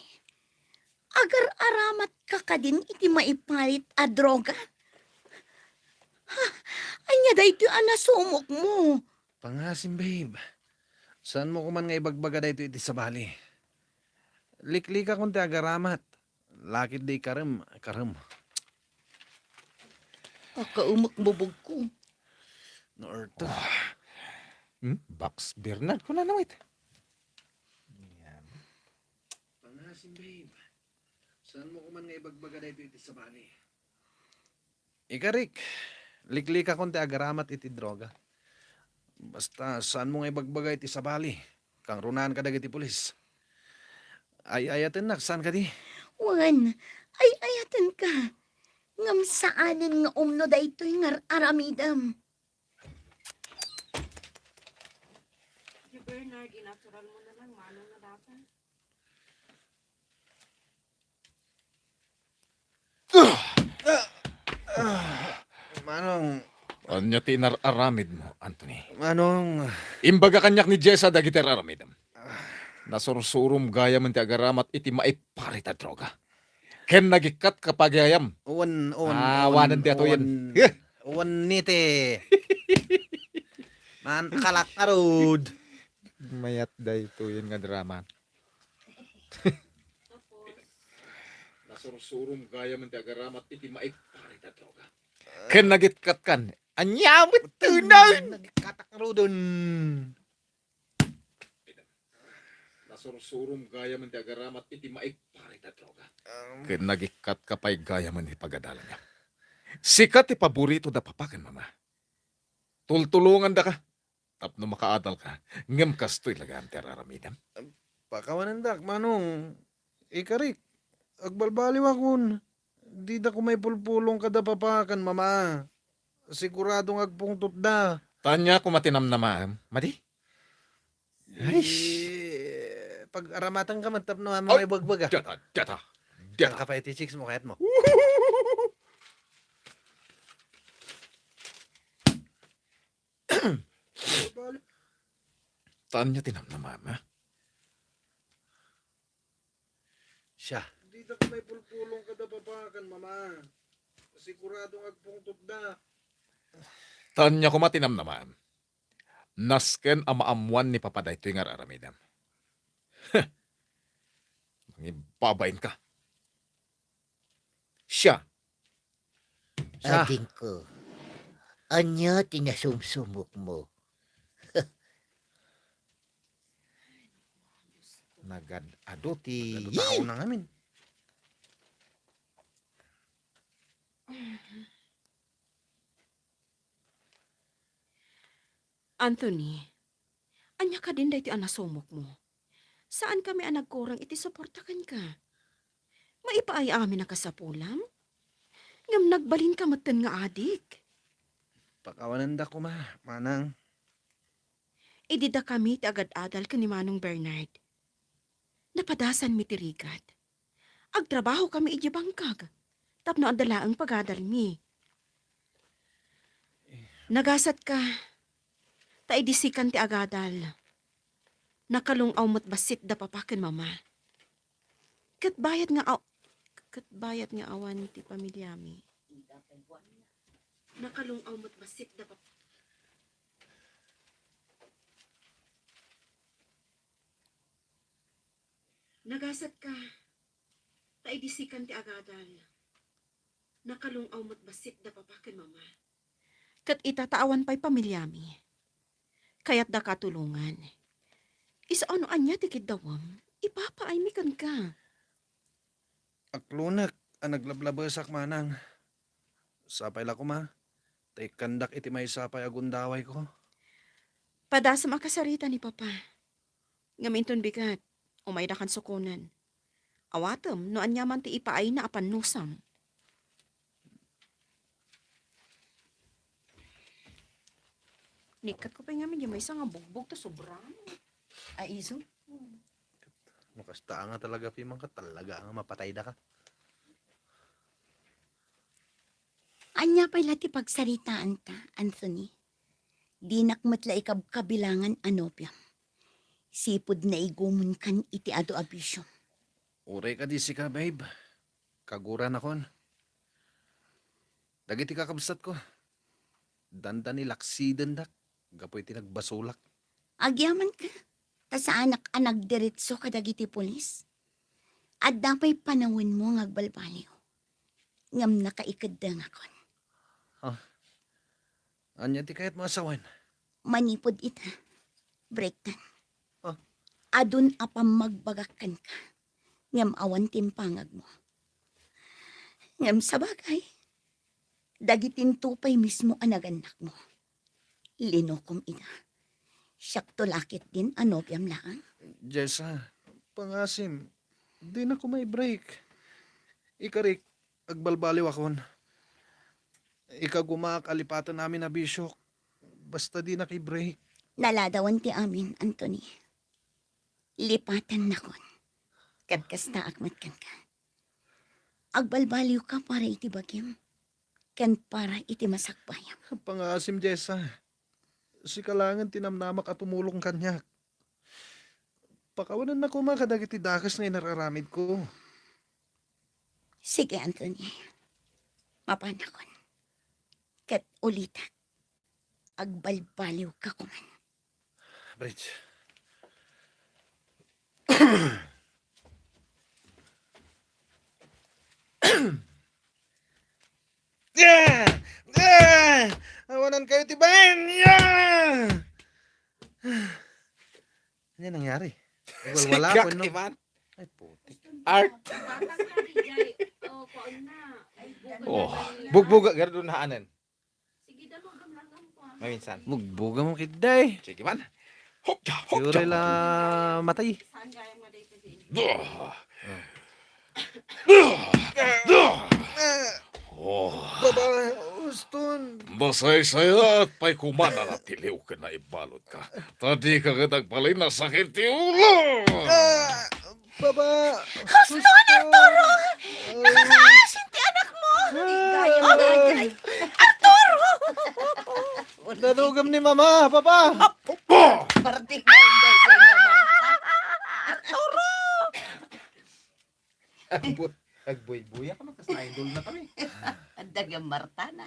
agar-aramatka kadin iti maiparit a droga? Ha, ania daytoy a nasumokmo? Pangasim, babe. Saanmo koman nga ibagbaga daytoy iti sabali. Liklikakon ti agaramat. Lakit di karem, karem. Akaumek bubog ko. Naarta. Ah. Hmm? Box Bernard, kuna na, wait. Yan. Pangasim, babe. Saanmo koman nga ibagbaga daytoy iti sabali? Ikarik, liklikakon ti agaramat iti droga. Basta, saanmo nga ibagbaga iti sabali? Kangrunaan kadagiti pulis. Ay-ayatennak, saan kadi? Wen, ay-ayatenka. Ngem saanen nga umno daytoy nga ar-aramidem. Kuya Bernard, inatural mo na lang, manong na data. Manong. Ania ti inar-aramidmo, Anthony? Manong. Imbaga kaniak ni Jessa dagiti ar-aramidem. Nasursurom gayamen ti agaramat iti maiparit a droga. Ken nagikkat ka pagayam. Wen, wen, ah, wen, wanen ti atoyen. Wen, eh, wen ni ti. Man, kalak ngarud. Mayat daytoyen nga drama. Nasursurom gayamen ti agaramat iti maikpari nga droga. Ken nagikatkan. Ania met tunay? Nagikkatak ngaruden. Nasursurom gayamen ti agaramat iti maikpari nga droga. Ken nagikkatka pay gayamen ti pagadalanna. Sika ti paborito da papa ken mama. Tultulongandaka tapno makaadalka, ngem kastoy laeng ti ar-aramidem. Pakawanendak, Manong. Ikarik, agbalbaliwakon. Dida koma ipulpulong kada papa ken mama. Sigurado nga agpungtotda. Ta ania koma ti namnamaem, madi? Ay. Eh, pag-aramatanka met tapno ammom nga ibagbaga. Deta, deta, deta. Ang kapay ti chicks mo, kayat mo. Ta ania ti namnamaem, ha? Siya. Dida koma ipulpulong kada papa ken mama. Sigurado nga agpungtotda. Ta ania koma ti namnamaem. Nasken a maammoan ni papa daytoy nga ar-aramidem. Heh. Mangibabainka. Siya. Siya. Adingko, ania ti nasumsumokmo? Nagad-adu ti... Nagad-adu tao na ngamin. Anthony, ania kadin daytoy a nasumokmo? Saankami a nagkurang iti suporta kenka. Maipaay amin a kasapulam. Ngem nagbalinka metten nga adik. Pakawanendak koma, manang. Idi dakami ti agad-adal ken ni Manong Bernard, napadasanmi ti rigat. Agtrabahokami idiay bangkag tapno adda laeng pagadalmi. Nagasatka, ta idi sikan ti agadal, nakalung-aw met bassit da papa ken mama. Ket bayat nga aw-, ket bayat nga awan ti pamiliami. Nakalung-aw met bassit da papa. Nagasatka, ta idi sikan ti agadal, nakalung-aw met bassit da papa ken mama. Ket ita ta awan pay pamiliami, kayatdaka a tulongan. Isu a no ania ti kiddawem, ipapaaymi kenka. Aklonek a naglablabesak, manang. Sapay la koma, ta ikkandak iti maysa pay a gundawayko. Padasem a kasarita ni papa. Ngem inton bigat, umaydakan sukonen. Awatem no aniaman ti ipaayna a pannusam. Nikkatko pay ngamin diay maysa nga bugbog ta sobra. Ay, isu? No kasta nga talaga, Pimangka, talaga nga mapatayda ka. Ania pay la ti pagsaritaanta, Anthony? Dinak met la ikabkabilangan a nobiam. Sipud naigumonkan iti adu a bisio. Uray kadi sika, babe. Kaguranakon. Dagiti kakabsatko, dandani laksidendak gapu iti nagbasolak. Agyamanka, ta saanak a nagdiretso kadagiti pulis. Adda pay panawenmo nga agbalbaliw. Ngem nakaikeddengakon. Ah, ania ti kayatmo a sawen? Manipud ita, breaktan. Ah. Adun a pammagbagak kenka, ngem awan ti impangagmo. Ngem sabagay, dagitinto pay mismo a nagannakmo. Linukom ida. Siakto la ketdin a nobiam laeng. Jessa, pangasim, dinak koma i-break. Ikarik, agbalbaliwakon. Ikagumaak a lipaten amin a bisiok. Basta dinak i-break. Naladawan ti amin, Anthony. Lipatennakon. Ket kastaak met kenka. Agbalbaliwka para iti bagim ken para iti masakbayam. Pangasim, Jessa. Sika laengen ti namnamak a tumulong kaniak. Pakawanennak koma kadagiti dakes nga inar-aramidko. Sige, Anthony. Mapanakon. Ket ulitek, agbalbaliwka koman. Bridge, Yeah! Yeah! Awanan kayo ti bayan! Yeah! Ano nangyari? Wala, wala ako, no? Ay, putik. Art. Oh, bugbuga, gardunhaanen. Maminsan. Bugbuga mo, kiday. Sige man. Hop, ja, hop, ja. Yuri la matay. Duh. Duh. Duh. Oh. Baba, uston. Masaysayaat pay kuman a natiliw ken naibalud ka. Ta di ka ket agbalin a sakit ti ulo. Ah, Baba! Husto, Arturo! Nakaasin ti anakmo! Arturo! Nadugem ni Mama, Papa! Apo! Parti ka, inday, inday nga Marta. Arturo! Agbu-, agbuybuya ka, kas na-idol na kami. Adda nga Marta na.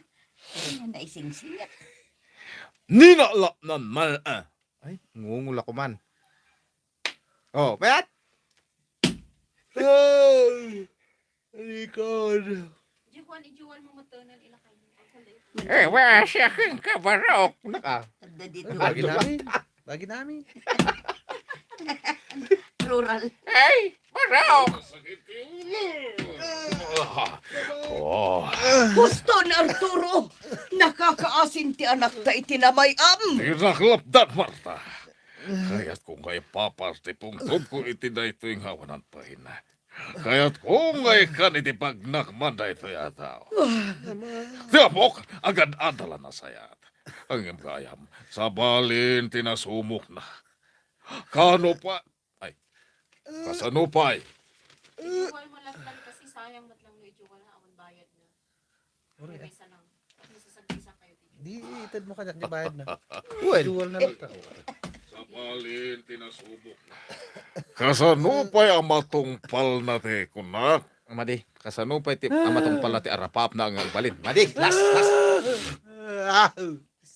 Ay, naisingsingat. Ninalapnan man, ah. Ay, ngungula ko man. Oh, payat! Ay, alikod. Juan, ijuan mo matanan ilakay mo. Eh, wa siya kang kabarok. Naka. Adda dito. Bagi namin. Bagi namin. Plural. Ay, barok. Oh. Husto ni Arturo. Nakakaasin ti anakta iti namay-am. Ti naklapdan, Marta. Kayatko nga ipapar ti pungtodko iti daytoy nga awanan pay. Kayatko nga ikkan iti bagnak man daytoy a tao. Ti apok, agad-adal a nasayaat. Ngem gayam, sabalin ti nasumokna. Kano pa, ay, kasano pay? Ijual mo lang lang kasi sayang met lang no ijual na awan bayad na. Uri, ah. May isa lang. At masasagbisa kayo, teacher. Di, ited mo kanya, di bayad na. Wen. Ijual na lang ka. Sabalin, tinasubok na. Kasano pay a matungpal na ti kunak? Madi, kasano pay ti, a matungpal na ti arapap na nga agbalin? Madi, last, last. Ah,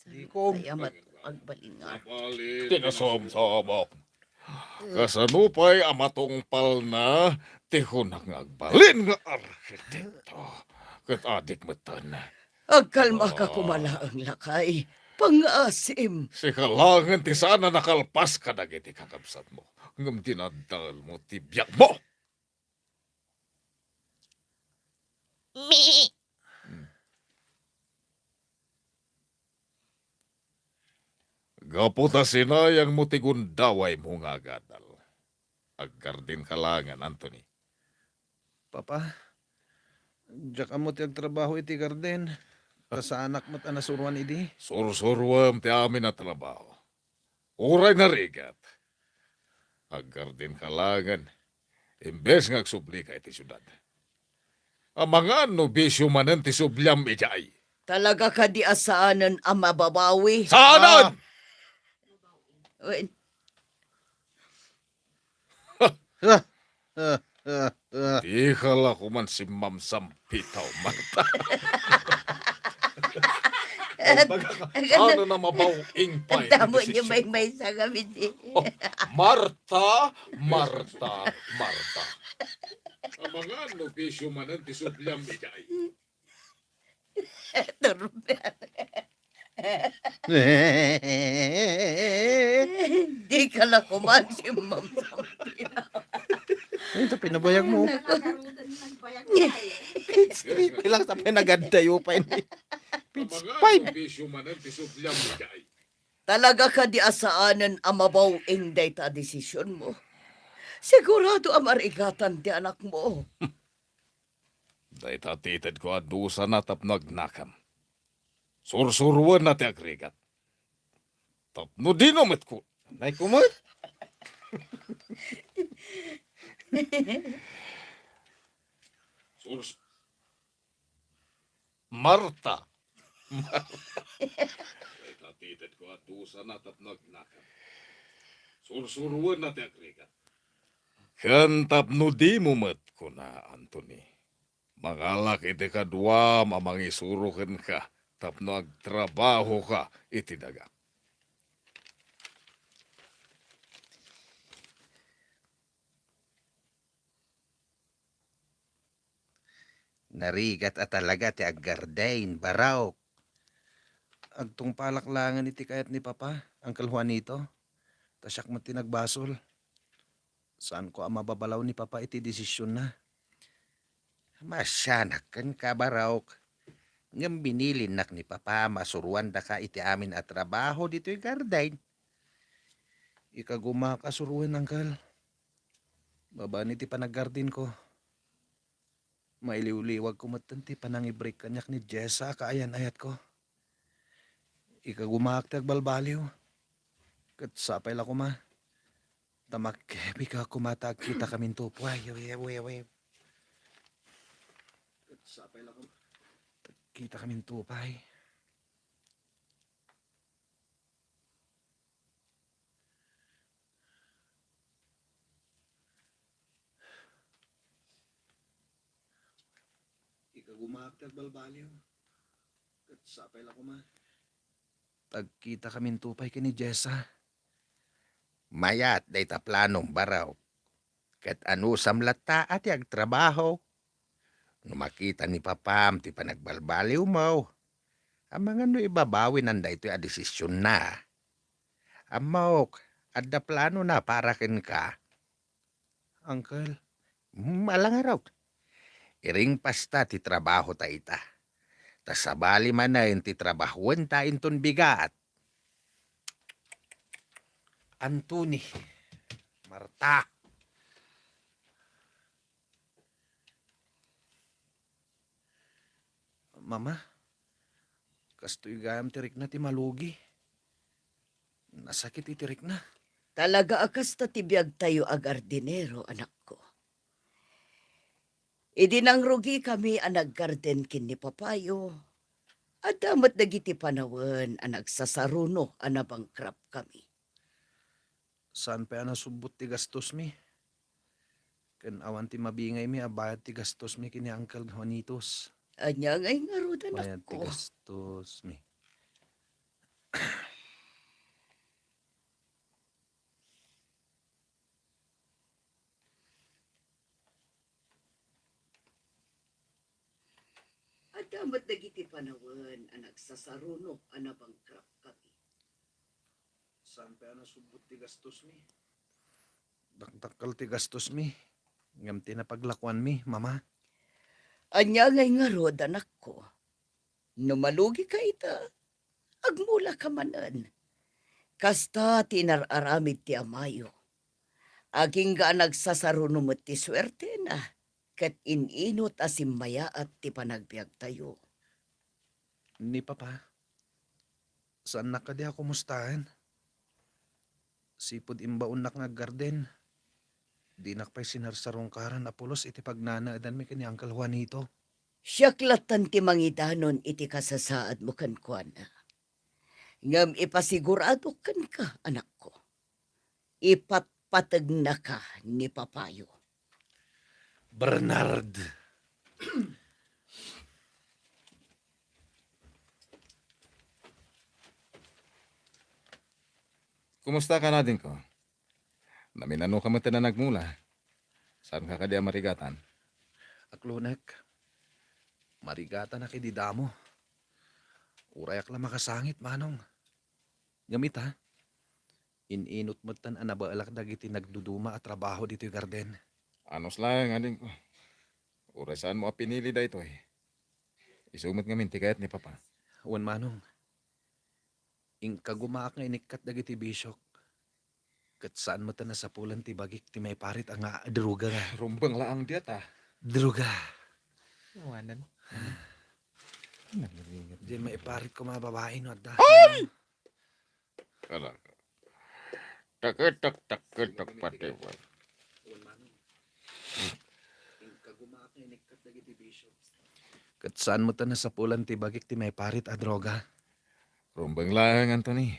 di ko. Kaya mat-, agbalin nga. Sabalin, tinasubok. Kasano pay a matungpalna ti kunak nga agbalin nga arkitekto ket adik metten? Agkalmaka koma laeng, lakay. Pangngaasim. Sika laengen ti saan a nakalpas kadagiti kakabsatmo, ngem dinadalmo ti biagmo. Mi. Hmm. Gapu ta sinayangmo ti gundawaymo nga agadal, aggardinka laengen, Anthony. Papa, diak ammo ti agtrabaho iti garden. Ta saanak met a nasuroan idi. Sursuroem ti amin a trabaho. Uray narigat, aggardinka laengen, imbes nga agsublika iti siudad. Amangan no bisio manen ti subliam idiay. Talaga kadi a saanen a mababawi? Saanen! Ah. Wen. Dika la koman simmamsampitaw, Marta. Ano na mabaw-ing pay? Damo niyo may, may sangam, hindi. Oh, Marta, Marta, Marta. Amangan no bisio manen ti subliam idiay. Turbe. Dika la koman simmamsam. Ay, ito pinabayag mo. Page three lang sa pinagaddayo pa ini. Page five. Talaga kadi a saanen a mabaw-ing dayta a desisionmo? Sigurado a marigatan ti anakmo. Dayta ti itedko a dusana tapno agnakam. Sursuroenna ti agrigat. Tapno dino met ku-, nay ku met? Surs-, Marta. Dayta ti itedko a dusana tapno agnakam. Sursuroenna ti agrigat. Ken tapno dimo met, kuna, Anthony. Mangalak iti kaduam a mangisuro kenka tapno agtrabahoka iti daga. Narigat a talaga ti aggarden, Barok. Agtungpalak laengen iti kayat ni Papa, Uncle Juanito. Ta siak met ti nagbasol. Saanko a mababalaw ni Papa iti desisionna. Masianak kenka, Barok. Ngem binilinnak ni Papa a suruandaka iti amin a trabaho ditoy garden. Ikagumaak a suroen, Uncle. Babaen iti panaggardenko. Mailiwliwagko metten ti panangibreak kaniak ni Jessa a kaayan-ayatko. Ikagumaak ti agbalbaliw. Ket sapay la koma. Ta makkebika koma ta agkitakaminto pay. Ket sapay la koma. Agkitakaminto pay. Ikagumaak ti agbalbaliw. Ket sapay la koma. Agkitakaminto pay ken ni Jessa. Mayat dayta planom, Barok. Ket anusam latta a ti agtrabaho. No makita ni Papam ti panagbalbaliwmo, amangan no ibabawinan daytoy a desisionna. Ammok, adda planona para kenka. Uncle. Hmm, ala ngarud. Iringpasta ti trabaho ta ita. Ta sabali manen ti trabahuenta inton bigat. Anthony, Marta. Mama, kastoy gayam ti rikna ti malugi. Nasakit iti rikna. Talaga a kasta ti biagtayo a gardinero, anakko. Idi nangrugikami a naggarden ken ni papayo, adda met dagiti panawen a nagsasaruno a nabankrupt kami. Saan pay a nasubbot ti gastosmi. Ken awan ti mabingaymi a bayad ti gastosmi ken ni Uncle Juanitos. Ania ngay ngarud, anakko? Bayad ti gastosmi. Adda met dagiti panawen a nagsasaruno a nabankrupt kami. Saan pay a nasubbot ti gastosmi? Dakdakkel ti gastosmi, ngem ti napaglakuanmi, Mama. Ania ngay ngarud, anakko? No malugika ita, agmulaka manen. Kasta ti inar-aramid ti amayo. Agingga a nagsasaruno met ti suertena, ket in-inut a simmayaat ti panagbiagtayo. Ni Papa, saannak kadi a kumustaen? Sipud imbaonnak nga aggarden, dinak pay sinarsarungkaran a pulos iti pagnanaedanmi ken ni Uncle Juanito. Siak lattan ti mangidanon iti kasasaadmo kenkuana. Ngem ipasiguradok kenka, anakko. Ipatpategnaka ni papayo. Bernard. Kumusta ka, nadingko? Naminanoka met a nagmula. Saanka kadi a marigatan? Aklonek, marigatanak idi damo. Urayak la makasangit, Manong. Ngem ita, in-inut metten a nabaelak dagiti nagduduma a trabaho ditoy garden. Anus laeng, adingko. Uray saanmo a pinili daytoy. Isu met ngamin ti kayat ni Papa. Wen, Manong. Inkagumaak nga inikkat dagiti bisiok. Ket saan met a nasapulan ti bagik ti maiparit a nga droga nga. Rumbeng laeng diay ta. Droga. Awanan. Diay maiparit koma a babai no adda. Ay! Talaga. Taketek, taketek, pati ba? Ket saan met a nasapulan ti bagik ti maiparit a droga. Rumbeng laeng, Anthony.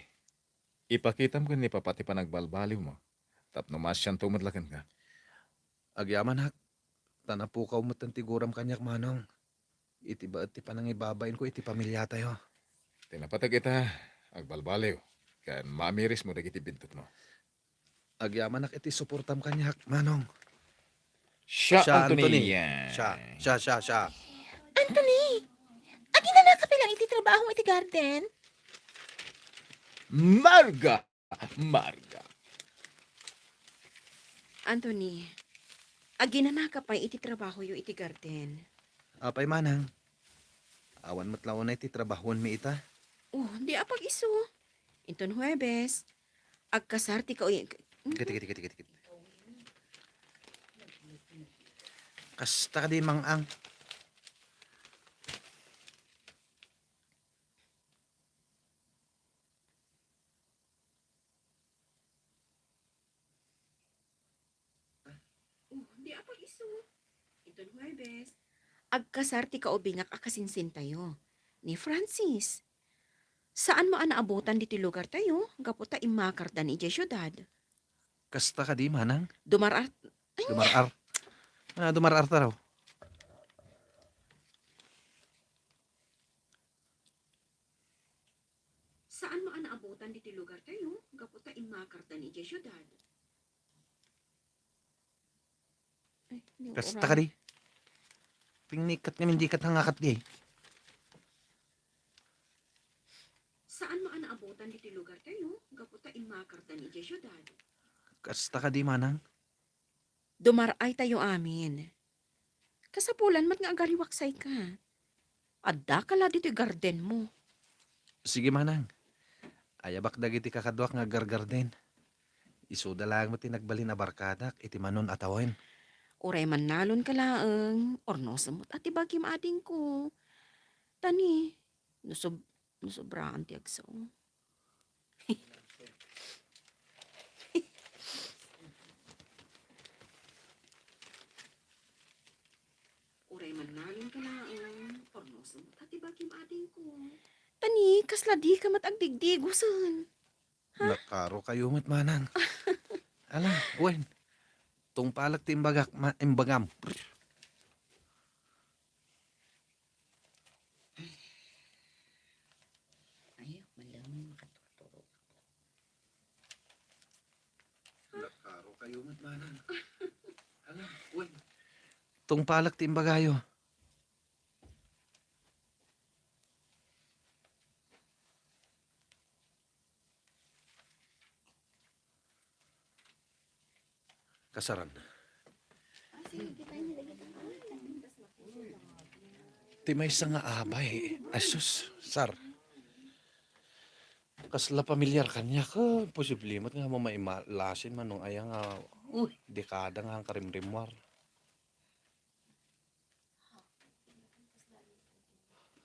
Ipakitam ken ni Papa ti panagbalbaliwmo tapno maasianto met la kenka. Agyamanak, ta napukaw metten ti guram kaniak, Manong. Iti baet ti panangibabainko iti pamiliatayo. Ti napateg ita, agbalbaliw, ken maamirismo dagiti bintutmo. Agyamanak iti suportam kaniak, Manong. Siya, Siya, Anthony. Anthony. Siya, siya, siya, siya. iti garden? Marga! Marga. Anthony, aginanaka pay iti trabahoyo iti garden. Apay manang? Awan met la unay ti trabahoenmi ita. Oh, di apag-isu. Inton Huwebes, agkasar ti kau-, Tikit, tikit, tikit, tikit, tikit. Kasta kadi, Mang-ang. Oh, di apag-isu. Inton Huwebes, agkasar ti kaubingak a kasinsintayo, ni Francis. Saanmo a naabutan ditoy lugartayo gapu ta immakardan idiay siudad. Kasta kadi, manang? Dumar-ar-, ay, dumar-ar. Ah, dumar-arta raw. Saanmo a naabutan ditoy lugartayo gapu ta immakardan idiay siudad. Ay, di kasta oras. Kadi. Pingnikat ngamin di kat hangakat di. Saanmo a naabutan ditoy lugartayo gapu ta immakardan idiay siudad. Kasta kadi, manang? Dumar-aytayo amin. Kasapulan met nga agariwaksayka. Addaka la ditoy gardenmo. Sige, manang. Ayabak dagiti kakaduak nga aggargarden. Isuda laeng met ti nagbalin a barkadak iti manon a tawen. Uray mannalonka laeng, ornosem met a ti bagim, adingko. Ta ni, no sob-, no sobraan ti agsao. Uray mannalonka laeng, ornosem met a ti bagim, adingko. Ta ni, kasla dika met agdigdigosen. Ha? Nakarokayo met, manang. Ala, wen. Tungpalak ti imbagak, ma-, imbagam. Ay, malaman makaturturog. Nakarokayo met, manang. Ala, wen. Tungpalak ti imbagayo. Kasaran. Ti maysa nga abay, asus, sar. Kasla pamilyar kaniak, ah, posible met nga mamaimalasin manong aya nga, uy, dekada nga karimrimmuar.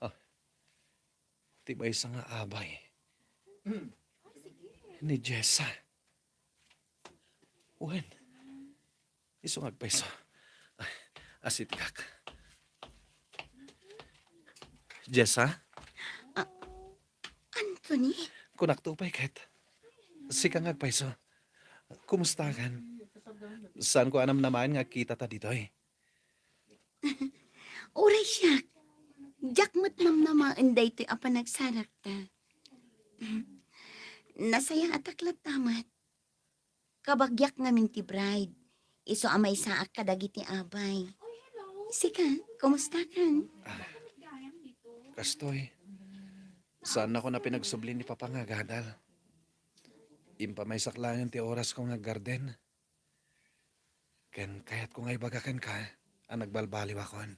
Ah, ti maysa nga abay. Ni Jessa. Wen, isu nga agpayso. Ay, asitikak. Jessa? Ah, Anthony? Kunakto pay ket. Sika nga agpayso. Kumustakan? Saanko a namnamaen nga agkitata ditoy. Uray siak, diak met namnamaen daytoy a panagsarakta. Nasayaatak latta met. Kabagiak ngamin ti bride. Isu a maysaak kadagiti abay. Sika, kumustakan? Ah, kastoy. Saannakon a pinagsubli ni Papa nga agadal. Impamaysak laengen ti orasko nga aggarden. Ken kayatko nga ibaga kenka a nagbalbaliwakon.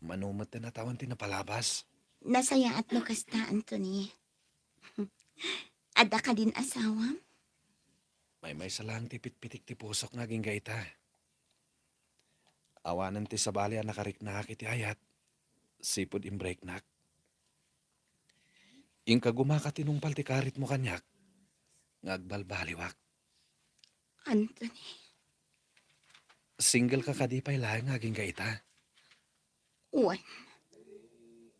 Mano met ti natawen ti napalabas. Nasayaat no kasta, Anthony. Adda kadin asawam? Maymaysa laeng ti pitpitik ti pusok nga agingga ita. Awanen ti sabali a nakariknaak iti ayat, sipud imbreaknak. Inka gumaka tinungpal ti karitmo kaniak nga agbalbaliwak. Anthony. Single ka kadi pay laeng nga agingga ita? Wen.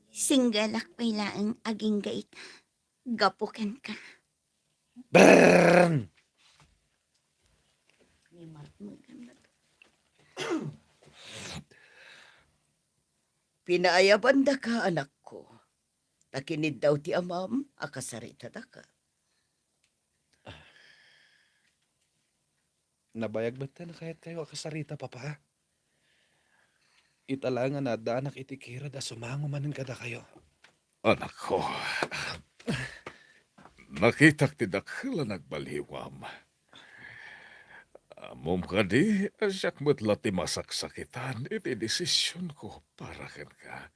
Singleak pay laeng agingga ita. Gapu kenka. Brrrn! Pinaayabandaka, anakko. Ta kiniddaw ti amam a kasaritadaka. Nabayag met ta nakayatkayo a kasarita, Papa. Ita laeng nga naaddaanak iti kirad a sumango manen kadakayo. Anakko, nakitak ti dakkel a nagbaliwam. Ammom kadi a siak met la ti masaksakitan iti desisionko para kenka.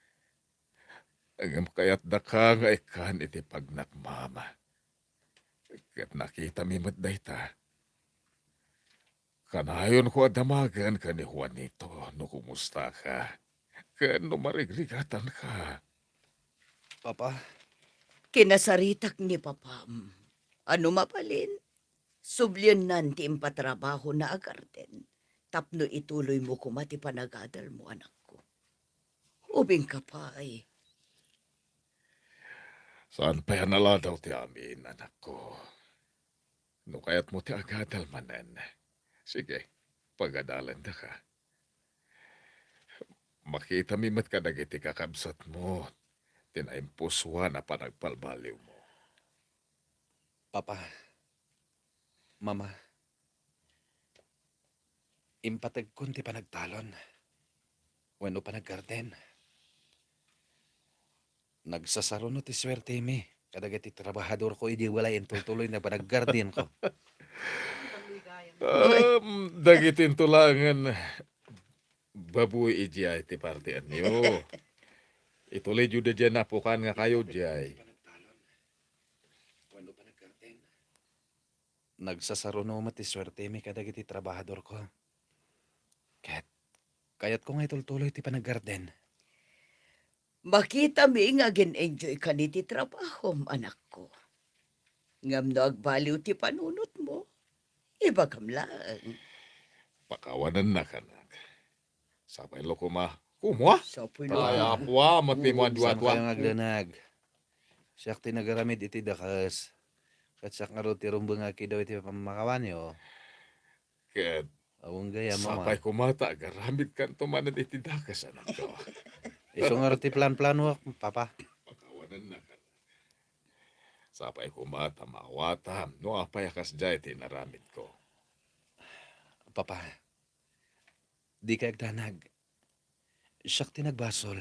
Ngem kayatdaka nga ikkan iti pagnakmam. Ket nakitami met dayta. Kanayonko a damagen ken ni Juanito no kumustaka, ken no marigrigatanka. Papa. Kinasaritak ni Papam. Ano mabalin? Subliennan ti impatrabahona a garden tapno ituloymo koma ti panagadalmo, anakko. Ubingka pay. Saan pay a naladaw ti amin, anakko. No kayatmo ti agadal manen, sige, pagadalendaka. Makitami met kadagiti kakabsatmo ti naimpusoan a panagbalbaliwmo. Papa, Mama, impategkon ti panagtalon wenno panaggarden. Nagsasaruno ti suertemi kadagiti trabahadorko idi walay intultuloy nga panaggardenko. Um, dagiti intulangen baboy idiay ti partianyo. Ituloyyo daydiay napukan nga kayo diay. Nagsasaruno met ti suertemi kadagiti trabahadorko. Ket kayatko nga itultuloy ti panaggarden. Makitami nga agin-enjoy ka iti trabahom, anakko. Ngem no agbaliw ti panunotmo, ibagam laeng. Pakawanennak, anak. Sapay la koma. Kumua? Sapay la. Ay, apua, mati mo. Sapay nga agdanag. Siak ti nagaramid iti dakes. Ket siak ngarud ti rumbeng nga agkiddaw iti pammakawanyo. Ket awan gayam, Mama. Sapay koma ta agaramidkanto manen iti dakes, anakko. Isu ngarud ti plan-planoak, Papa. Pakawanennak. Sapay koma ta maawatam no apay a kasdiay ti inaramidko. Papa, dika agdanag. Siak ti nagbasol.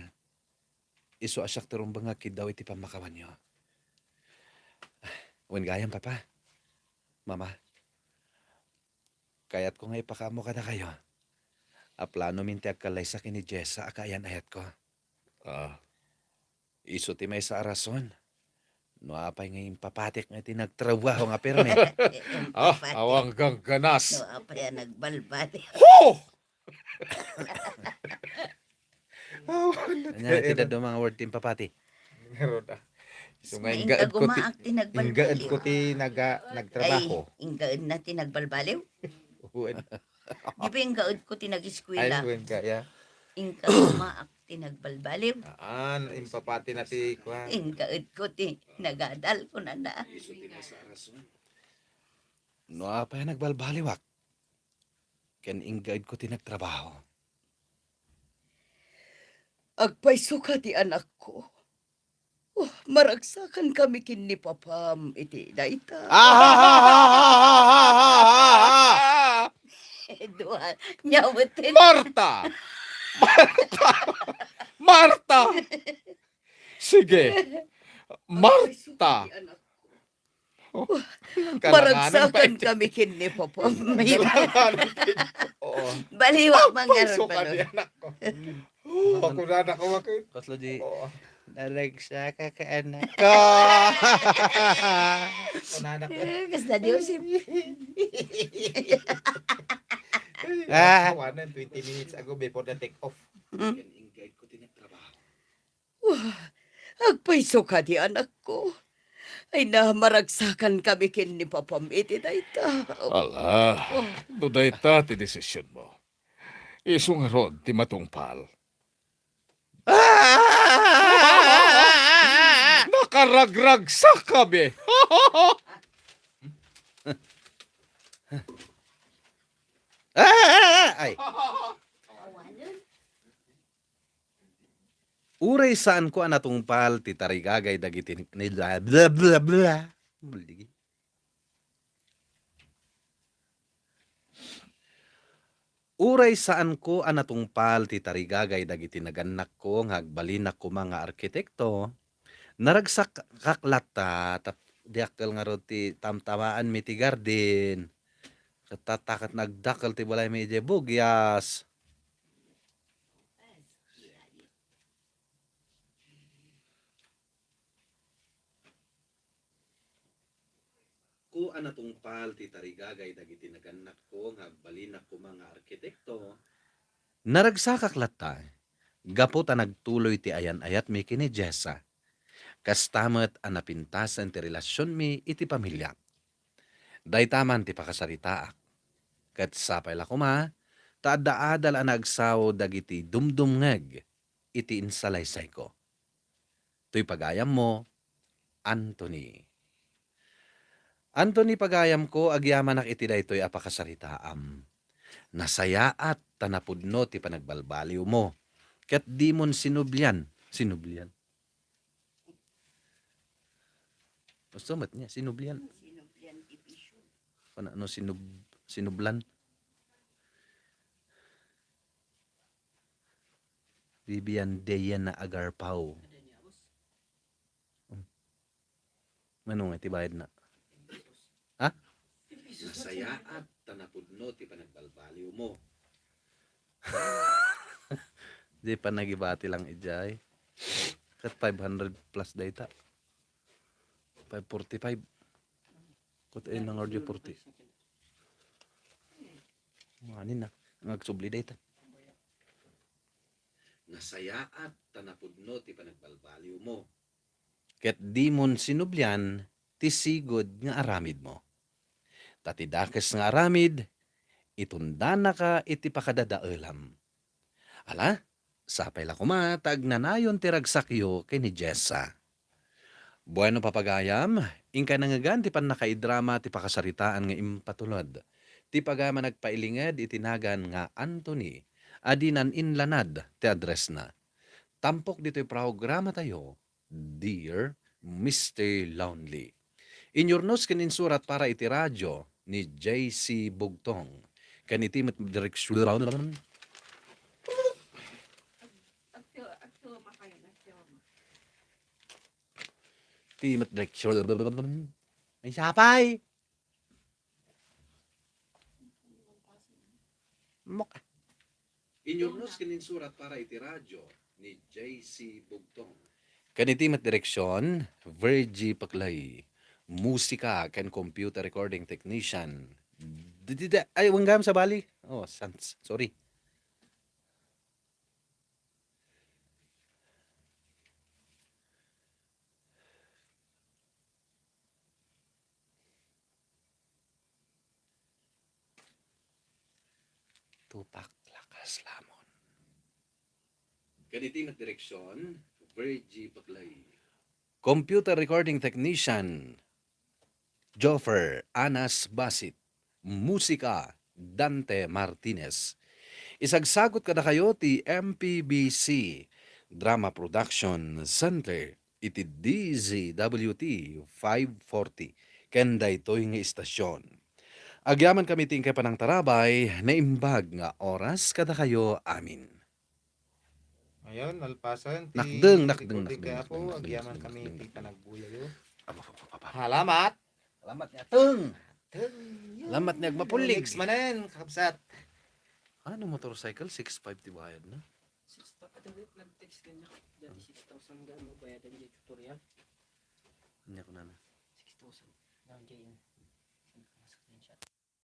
Isu a siak ti rumbeng nga agkiddaw iti pammakawanyo. Wen gayam, Papa. Mama, kayatko nga ipakaammo kadakayo a planomin ti agkallaysa ken ni Jessa a kaayan-ayatko. Ah. Isu ti maysa a rason no apay nga impapatik nga iti nagtrabaho nga pirmi. Ah, impapatik. Awan gangganas. No apay a nagbalbaliw. Ho! Awan. Ania ti dadduma nga word ti impapati? Ngarud, ah. Isu nga inggaedko ti, gumaak ti nagbalbaliw. Inggaedko ti naga-, nagtrabaho. Ay, inggaedna ti nagbalbaliw? Wen. Di ba inggaedko ti nag-eskwela? Ay, wen kaya. Ingka gumaak ti nagbalbaliw. Aan, impapati na ti kuan. Inggaedko ti nagadal, kunana. No apay a nagbalbaliwak, ken inggaedko ti nagtrabaho. Agpayso ka ti anakko. Oh, maragsakan kami ken ni Papam iti dayta. Ah! Dua, nyawetten. Marta! Marta! Marta! Sige. Marta! Oh, maragsakan kami ken ni Papam. Kalanganan pa ito. Oo. Baliwak, mangarap, suka ano? Di anak ko. Oh, ako na, anak ko, bakit? Kaslo di. Oo. Naragsakan ka, anak ko. Ako na, anak ko. Eh, kasla di, Joseph. Ah. Ako, ano, twenty minutes ago before the take off. Hmm. Wah, agpayso ka di, anakko. Ay na, maragsakan kami ken ni Papam iti dayta. Ala, oh, no dayta ti desisionmo, isu ngarud ti matungpal. Nakaragragsak kami. Ay. Uray saanko a natungpal ti tarigagay dagiti ni-, bla, bla, bla, bla. Uray saanko a natungpal ti tarigagay dagiti nagannakko nga agbalinak koma nga arkitekto, Naragsakak latta, tap-, diak kel ngarud ti tamtamaanmi ti garden. Ket tatta ket nagdakkel ti balaymi idiay Bugias. Ko a natungpal ti tarigagay dagiti nagannakko nga agbalinak koma nga arkitekto. Naragsakak latta, gapu ta nagtuloy ti ayan-ayatmi ken ni Jessa. Kasta met a napintasen ti relasionmi iti pamiliak. Dayta man ti pakasaritaak. Ket sapay la koma, ta adda adal a naagsao dagiti dumdumngeg iti insalaysayko. Toy pagayammo, Anthony. Anthony, pagayamko, agyamanak iti daytoy a pakasaritaam. Nasayaat ta napudno ti panagbalbaliwmo, ket dimon sinublian, sinublian. Gusto met niya, sinublian. Sinublian division. Kuna no sinub-, sinublan? Vivian Diana Agarpao. Mano nga iti bayad na? Ha? Nasayaat ta napudno ti panagbalbaliwmo. Di pa nagibati lang ijay. Kat five hundred plus dayta. Five forty-five. Kat ay nang audio forty. Mani na. Ang agsubli dayta. Nasayaat ta napudno ti panagbalbaliwmo. Ket dimon sinublian ti sigud nga aramidmo. Ta ti dakes nga aramid, itundanaka iti pakadadaelam. Ala, sapay la koma ta agnanayon ti ragsakyo ken ni Jessa. Bueno, papagayam, inkay nangngegan ti pannakaidrama ti pakasaritaan nga impatulod. Ti pagayam a nagpailinged iti nagan nga Anthony, a dinan inlanad ti addressna. Tampok ditoy programatayo, Dear Mister Lonely. Inyurnos ken insurat para iti radyo ni J C Bugtong. Ken iti met direksyon. Iti met direksyon. Ay, sapay! Mok-, Inyurnos ken insurat para iti radyo ni J C Bugtong. Ken iti met direksyon, Virgie Paclay, musika ken computer recording technician. Di, di, di, ay, wanggam sa Bali. Oh, sans, sorry. Tupak lakas lamon. Ken iti met direksyon, Virgie Paclay. Computer recording technician, Joffer Anas Basit. Musika, Dante Martinez. Isagsagot kadakayo ti M P B C Drama Production Center iti D Z W T five forty ken daytoy nga istasyon. Agyamankami ti inkay panangtarabay, naimbag nga oras kadakayo amin. Ngayon, nalpasan ti Nakdeng, nakdeng, recording nakdeng, kay Apo, nakdeng, agyamankami nakdeng, ti nakdeng. Panagbuyayo. Aba, aba, aba, aba. Salamat. Salamat nga, Teng. Teng. Salamat nga, agmapulig. Next manen, kakabsat. Ano, motorcycle? Six five ti bayad na? Six pa, ah, dali, nag-text kanya. Dati six thousand nga ang bayadan niya tutorial. Anya ko na na. Six thousand. Down, J N.